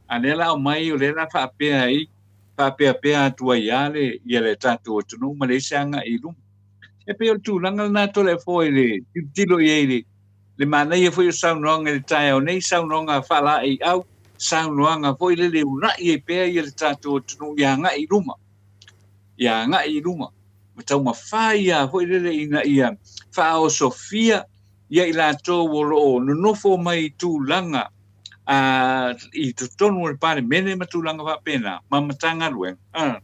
a lea la aumai, o lea la faapea ai, faapeapea atu ai lava le, ia le tatou atunuu ma leai se agai i luma. E pei o le tulaga lena Toleafoa i le tilotilo i ai i le Le manaia foi o saunoaga i le taeao nei, saunoaga faalaeiau, saunoaga foi lele e uunai ai pea ia le tatou atunuu ia agai i luma, ia agai i luma, ma taumafai ia foi lele ina ia faaosofia ia i latou o lo o nonofo mai i tulaga a, i totonu o le Palemene ma tulaga faapena, ma Matagaluega, a,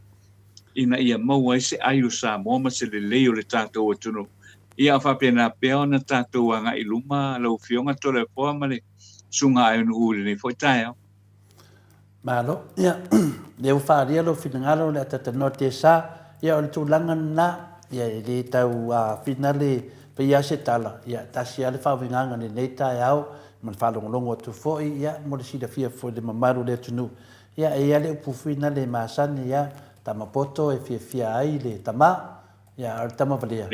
ina ia maua ai se ai o Samoa ma se lelei o le tatou atunuu. Ia a faapena pea ona tatou agai i luma lau Afioga Toleafoa ma le Susuga Aenu'u i lenei foi taeao. Malo. Ia, lea ua faaalia lou finagalo o le a talatalanoa Tesa. Ia, o le tulaga lena, ia, e le tau afina le paia a se tala, ia, tasi lava le faauigaga i lenei taeao ma le faalogologo atu foi, ia, mo le silafia foi i le mamalu o le atunuu. Ia, e i ai lava le upu foi lena le masani, ia, tama poto e fiafia ai le tama, Ia, a o le tama valea,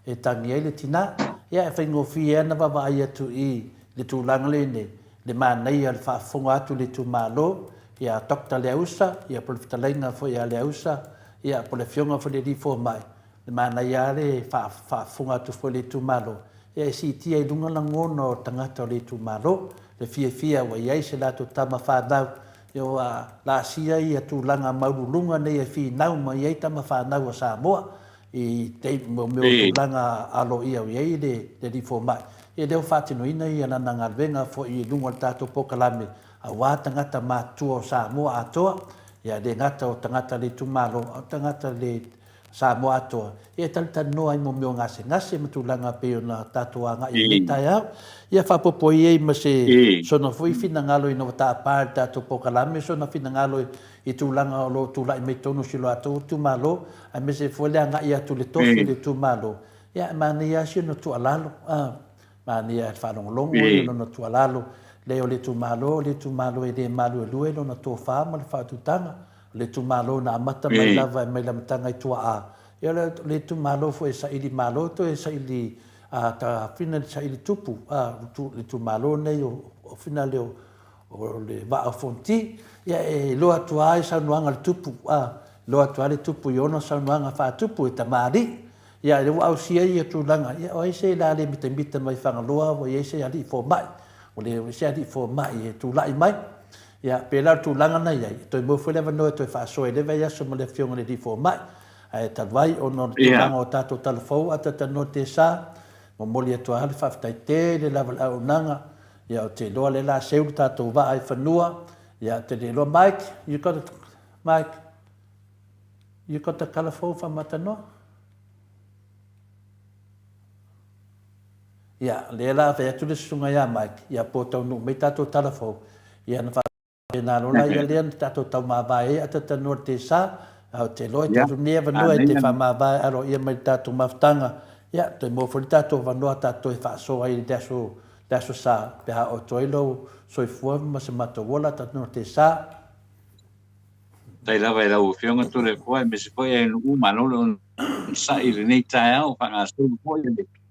e tangi ai le tina. Ia, e faigofie lava ona vaavaai atu i le tulaga lenei, le manaia o le faafofoga atu i le itumalo, ia Doctor Leausa, ia po o le fetalaiga foi ia Leausa, ia po o le afioga foi i le alii fomai, le manaia lava le faafofoga atu foi i le itumalo, ia e siitia i luga lagona o tagata o le itumalo, le fiafia ua i ai se latou tama fanau, ia ua laasia ia tulaga maualuluga nei e finau mai ai tama fanau a Samoa i mo mea o tulaga aloaia o i ai le alii fomai. Ia lea ua faatinoina ia lana galuega foi i luga o le tatou polokalame aua tagata matutua o Samoa atoa, ia le gata o tagata le itumalo a o tagata le Samoa atoa, ia e talatalanoa ai mo mea o gasegase ma tulaga pei ona tatou agai i lenei taeao. Ia faaopoopo i ai ma se sona foi finagalo ina ua tapa i le tatou polokalame sona finagalo i tulaga o lo o tulai mai totonu o si o latou itumalo, aemaise foi le agai atu i le tofi o le itumalo. Ia, e manaia lava si ona tuualalo, a, manaia lava i le faalogologo ia lona tuualalo, leai o le itumalo, o le itumalo e le maluelue lona tofa ma le faaututaga. O le itumalo na amata mai lava mai le amataga i tuaa. Ia o le itumalo foi e saili malo toe saili A ta fina le saili tupu, a, le itumalo nei o fina le o le Vaa o Fonoti, ia e iloa atu lava i saunoaga a le tupu, a, iloa atu lava le tupu i ona saunoaga faatupu e tamalii. Ia lea ua ausia ia tulaga, ia o ai se la le mitamita mai Fagaloa ua i ai se alii fomai, ua leai se alii fomai e tulai mai. Ia pei la o le tulaga na i ai, e toe maua foi le avanoa e toe faasoa i lea vaiaso ma le Afioga i le alii fomai. Ae talu ai ona o le tulaga o tatou talafou a talanoa tesa, momoli atu lava le faafetai tele lava i le auaunaga. Ia ou te iloa lea la seu le tatou vaa i fanua. Ia ou te le iloa Mike, you got a, Mike, you got the talafou faamatanoa? Ia, lea la fai atu le susuga ia Mike, ia po taunuu mai tatou talafou, ia na Pēnā loa la ia lea na tatou taumāvae ai a tatanoa le tesa, a ou te iloa e talu nei avanoa e te faamavae aloaia mai le tatou mafutaga, ia, toe maua foi le tatou avanoa tatou toe faasoa ai i le aso, le aso sa, pe a oo atu ai lou soifua ma se matou ola, tatanoa le tesa. Faafetai lava i lau Afioga Toleafoa aemaise foi e nuu malo le onosai i lenei taeao faagasolo foi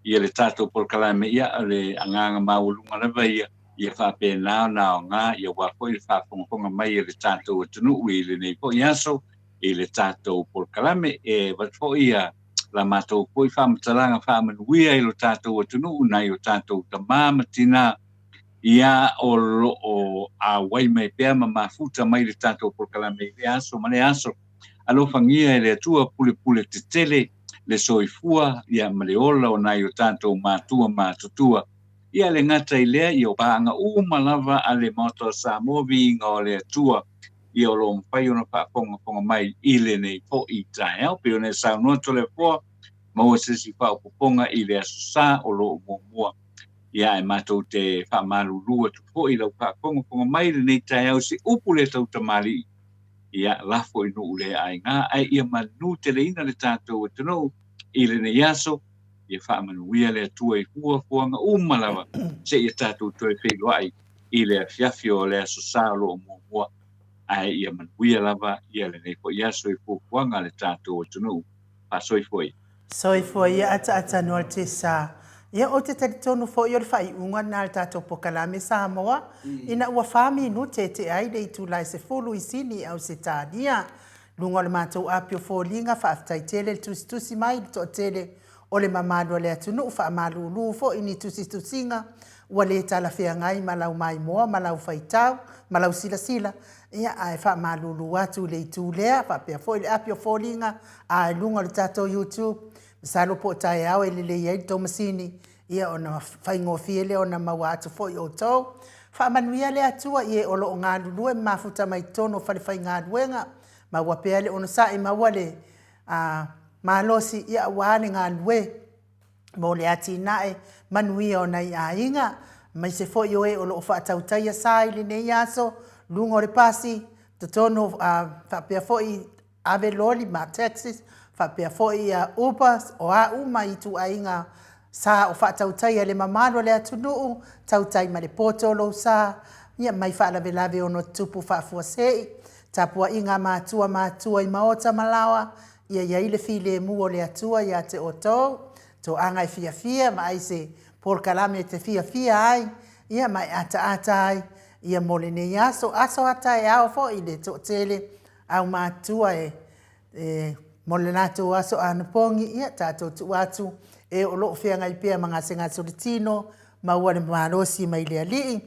ia le tatou polokalame ia o le agaga maualuga lava ia ia faapena ona aoga ia aua foi le faafogafoga mai a le tatou atunuu i lenei foi aso i le tatou polokalame e avatu foi ia la matou foi faamatalaga faamanuia i lo tatou atunuu nai o tatou tama ma tina ia o lo o auai mai pea ma mafuta mai le tatou polokalame i lea aso ma lea aso. Alofagia e le Atua pulepule tetele le soifua ia ma le ola o nai o tatou matua matutua. Ia le gata i lea, ia o paaga uma lava a le Maota o Samoa viiga o le Atua ia o lo o mafai ona faafogafoga mai i lenei foi taeao. Pei ona e saunoa Toleafoa, maua se isi faaopoopoga i le Aso Sa o lo o muamua. Ia ae matou te faamalulu atu foi i lau faafogafoga mai i lenei taeao i se upu le tautamalii, ia lafo i nuu le aiga, ae ia manuteleina le tatou atunuu i lenei aso, ia faamanuia le Atua i fuafuaga uma lava seia tatou toe feiloai i le afiafi o le Aso Sa o lo o muamua, ae ia manuia lava ia lenei foi aso i fuafuaga a le tatou atunuu. Faasoifua ia. Soifua ia ataata noa le sa. Ia ou te talitonu foi o le faaiuga lena a le tatou Pokalame Samoa ina ua fa minute e tea ai le itula e 10 i Sini i Ausetalia. Luga o le matou api o foliga, faafetai tele le tusitusi mai i le toatele o le mamalu o le atunuu, faamalulu foi i ni tusitusiga ua le talafeagai ma lau maimoa ma lau faitau ma lau silasila, ia ae faamalulu atu i le itu lea, faapea foi le api o foliga a i luga o le tatou YouTube, masalo po o taeao e lelei ai le tou masini, ia ona faigofie lea ona maua atu foi outou. Faamanuia le Atua i e o lo o galulue ma mafuta mai totonu o falefaigaluega, maua pea le onosai, maua le a, malosi, ia aua le galulue mo le atinae manuia o nai aiga, aemaise foi o e o lo o faatautaia sa i lenei aso, luga o le pasi, totonu, a, faapea foi ave loli ma taxis, faapea foi ia Ubers, o a uma ituaiga sa o faatautaia le mamalu o le atunuu, tautai ma le poto o lou sa, ia mai faalavelave ono tutupu faafuasei, tapuaiga a matua matua i maota ma laoa, ia i ai le filemu o le Atua ia te outou, toaga e fiafia ma ai se polokalame e te fiafia ai, ia ma e ataata ai, ia mo lenei aso, aso a taeao foi i le toatele aumatua e e mo le latou aso anapogi, ia tatou tuu atu e o lo o feagai pea ma gasegase o le tino, maua le malosi mai le Alii,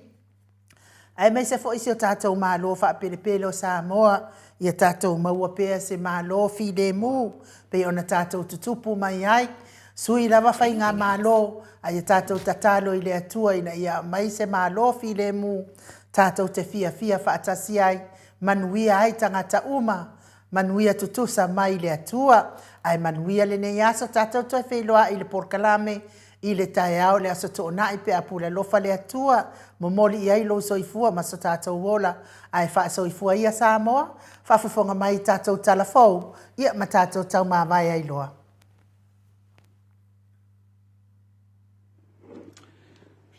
aemaise foi si o tatou Malo faapelepele o Samoa, ia tatou maua pea se Malo filemu, pei ona tatou tutupu mai ai, sui lava faigamalo, a ia tatou tatalo i le Atua ina ia aumai se Malo filemu, tatou te fiafia faatasi ai, manuia ai tagata uma, manuia tutusa mai le Atua. Ae manuia lenei aso, tatou toe feiloai i le polokalame i le taeao le Aso Toonai pe a pule alofa le Atua, momoli i ai lou soifua ma so tatou ola, ae faasoifua ia Samoa, faafofoga mai i tatou tala fou, ia ma tatou taumavae ai loa.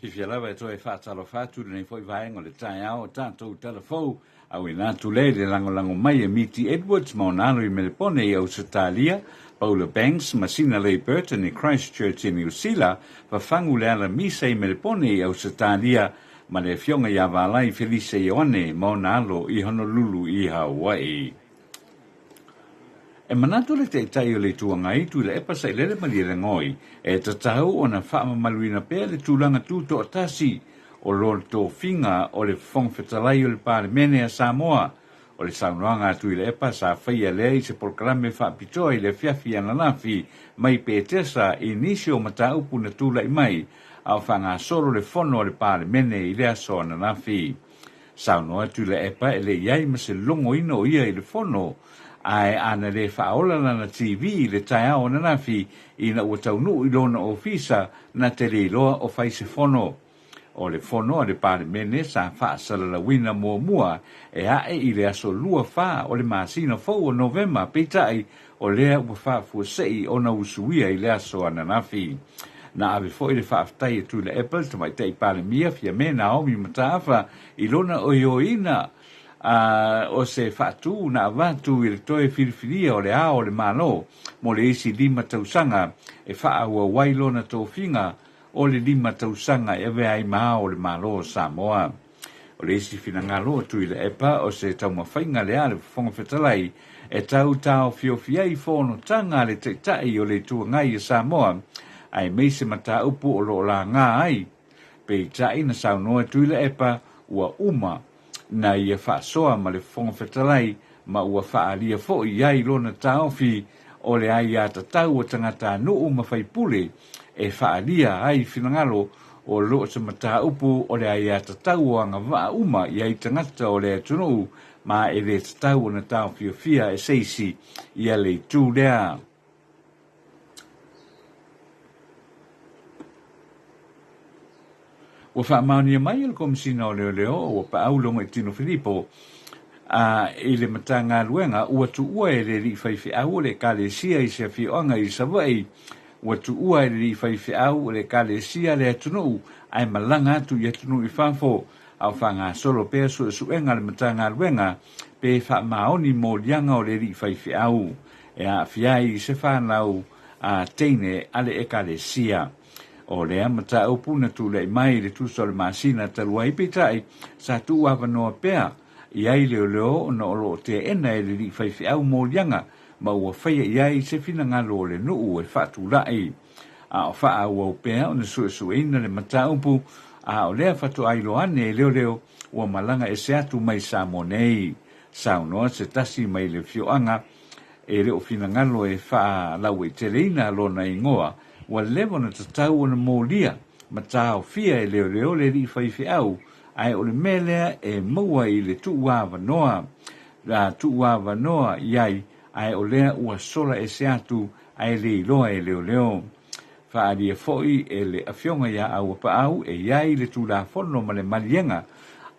Fiafia lava e toe faatalofa atu i lenei foi vaega o le taeao o tatou tala fou, auina atu lea i le lagolago mai e Miti Edwards ma ona alo i Melepone i Ausetalia. Paula Banks ma Sina Leigh Burton i Christchurch i Niu Sila, fafagu le ala misa i Melepone i Ausetalia ma le Afioga ia Valai Felise Ioane ma ona alo i Honolulu i Hawaii. E manatu le Taitai o le Itu Agai, Tuilaepa Sailele Malielegaoi, e tatau ona faamamaluina pea le tulaga tutoatasi o lona tofiga o le Fofoga Fetalai o le Palemene a Samoa. O le saunoaga a Tuilaepa sa faia lea i se polokalame faapitoa i le afiafi ananafi mai Petesa i nisi o mataupu na tulai mai a o faagasolo le fono a le Palemene i le aso ananafi. Saunoa Tuilaepa e le i ai ma se logoina o ia i le fono, ae ana le faaola lana TV i le taeao ananafi ina ua taunuu i lona ofisa na te le iloa o fai se fono. O le fono a le Palemene sa faasalalauina muamua e ae i le aso 24 o le masina fou o Novema, peitai o lea ua faafuasei ona usuia i le aso ananafi. Na ave foi le faafetai a Tuilaepa le Tamaitai Palemia Fiame Naomi Mataafa i lona oioiina a o se faatu na avatu i le toe filifilia o le Ao o le Malo mo le isi 5 tausaga e faaauau ai lona tofiga o le 5 tausaga e avea ai ma Ao o le Malo o Samoa. O le isi finagalo o Tuilaepa o se taumafaiga lea a le Fofoga Fetalai e tau taofiofi ai fonotaga a le Taitai o le Itu Agai a Samoa aemaise mataupu o lo o laga ai. Peitai na saunoa Tuilaepa ua uma na ia faasoa ma le Fofoga Fetalai ma ua faaalia foi i ai lona taofi o le aiatatau a tagatanuu ma faipule e faaalia ai finagalo o lo o se mataupu o le aiatatau o agavaa uma i ai tagata o le atunuu ma e le tatau ona taofiofia e se isi ia le itu lea. Ua faamaonia mai e le Komesina o Leoleo ua paau Logoitino Filipo a i le Matagaluega ua tuua e le alii faifeau o le Ekalesia i se afioaga i Savaii. Ua tuua e le alii faifeau o le Ekalesia le atunuu ae malaga atu i atunuu i fafo a o faagasolo pea suesuega a le Matagaluega pe faamaoni moliaga o le alii faifeau e aafia ai i se fanau a teine a le Ekalesia. O lea mataupu na tulai mai i le tusa o le masina talu ai, peitai, sa tuuavanoa pea i ai leoleo ona o lo o teena e le alii faifeau moliaga ma ua faia i ai se finagalo o le nuu e faatulai. A o faaauau pea ona suesueina le mataupu, a o lea faatoa iloa ane e leoleo ua malaga ese atu mai Samoa nei. Saunoa se tasi mai le afioaga e le o finagalo e faalauaiteleina lona igoa, ua leva ona tatau ona molia ma taofia e leoleo le alii faifeau, ae o le mea lea e maua i le tuuavanoa, tuuavanoa i ai, ae o lea ua sola ese atu ae le iloa e leoleo. Faaalia foi e le Afioga ia Auapaau e i ai le Tulafono ma le maliega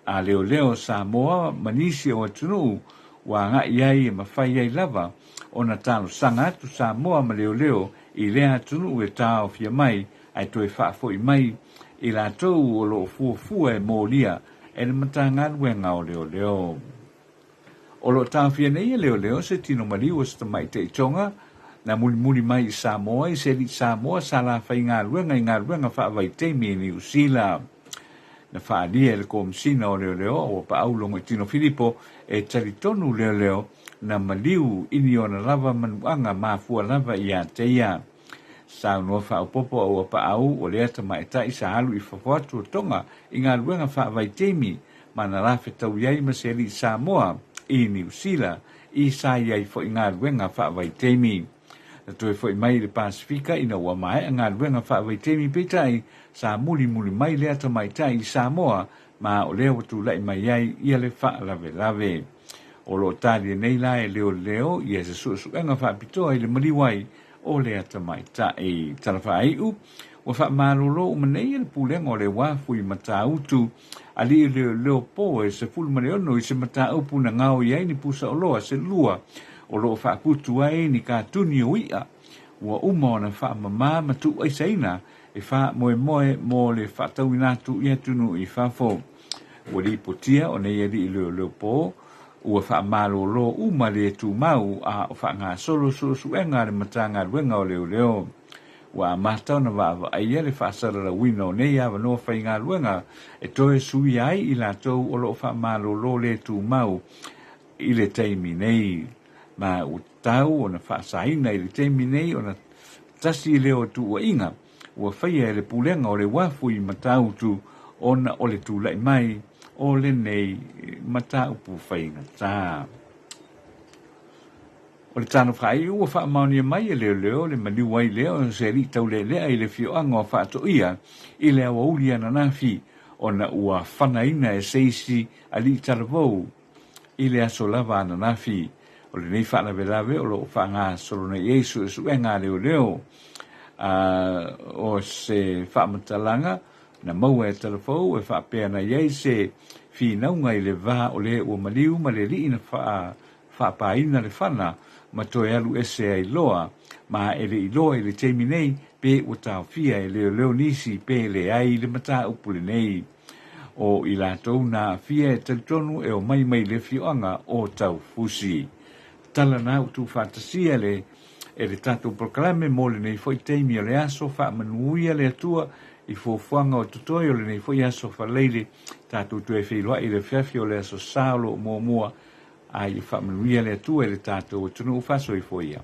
a leoleo Samoa ma nisi o atunuu ua agai ai e mafai ai lava ona talosaga atu Samoa ma leoleo i lea atunuu e taofia mai ae toe faafoi mai i latou o lo o fuafua e molia e le Matagaluega o Leoleo. O lo o taofia nei e leoleo se tino maliu o se tamaitai Tonga na mulimuli mai i Samoa i se alii Samoa sa la faigaluega i galuega faavaitaimi i Niu Sila. Na faaalia e le Komesina o Leoleo a ua paau Logoitino Filipo e talitonu leoleo na maliu i ni ona lava manuaga mafua lava ia te ia. Saunoa faaopoopo a ua paau o lea tamaitai sa alu i fafo atu o Tonga i galuega faavaitaimi ma na la fetaui ai ma se alii Samoa i Niu Sila i sa i ai foi galuega faavaitaimi. Na toe foi mai i le Pasefika ina ua maea galuega faavaitaimi peitai sa mulimuli mai lea tamaitai i Samoa ma o lea ua tulai mai ai ia le faalavelave. O lo o talia nei la e leoleo ia se suesuega faapitoa i le maliu ai o lea tamaitai. Tala faaiu, ua faamalolo uma nei e le Pulega o le Uafu i Matautu alii leoleo po e 16 i se mataupu na gaoi ai ni pusa oloa se lua o lo o faaputu ai ni katuni o i'a ua uma ona faamama ma tuuaisaina e faamoemoe mo le faatauina atu i atunuu i fafo. Ua lipotia o nei alii leoleo po Ua faamalolo uma le tumau a o faagasolo suesuega a le Matagaluega o Leoleo. Ua amata ona vaavaaia le faasalalauina o nei avanoa faigaluega e toe suia ai i latou o lo o faamalolo le tumau i le taimi nei. Ma ua tatau ona faasaina i le taimi nei ona tasi lea o tuuaiga ua faia e le Pulega o le Uafu i Matautu ona o le tulai mai o lenei mataupu faigata. O le talofa-ai ua faamaonia mai e leoleo le maliu ai lea o se alii taulealea i le afioaga o Faatoia i le aoauli ananafi ona ua fanaina e se isi alii talavou i le aso lava ananafi. O lenei faalavelave o lo o faagasolo nei ai suesuega a leoleo a o se faamatalaga na maua e Talafou e faapea na i ai se finauga i le va o le ua maliu ma le alii na faapāina le fana ma toe alu ese ai loa, ma e le iloa i le taimi nei pe ua taofia e leoleo nisi pe leai le mataupu lenei. O i latou na aafia e talitonu e omai mai le afioaga o Taufusi. Tala na ua tuufaatasia le e le tatou polokalame mo lenei foi taimi o le aso. Faamanuia le Atua i fuafuaga o totoe o lenei foi aso Faraile. Tatou toe feiloai i le afiafi o le aso Sa o lo o muamua, a ia faamanuia le Atua i le tatou atunuu. Faasoifua ia.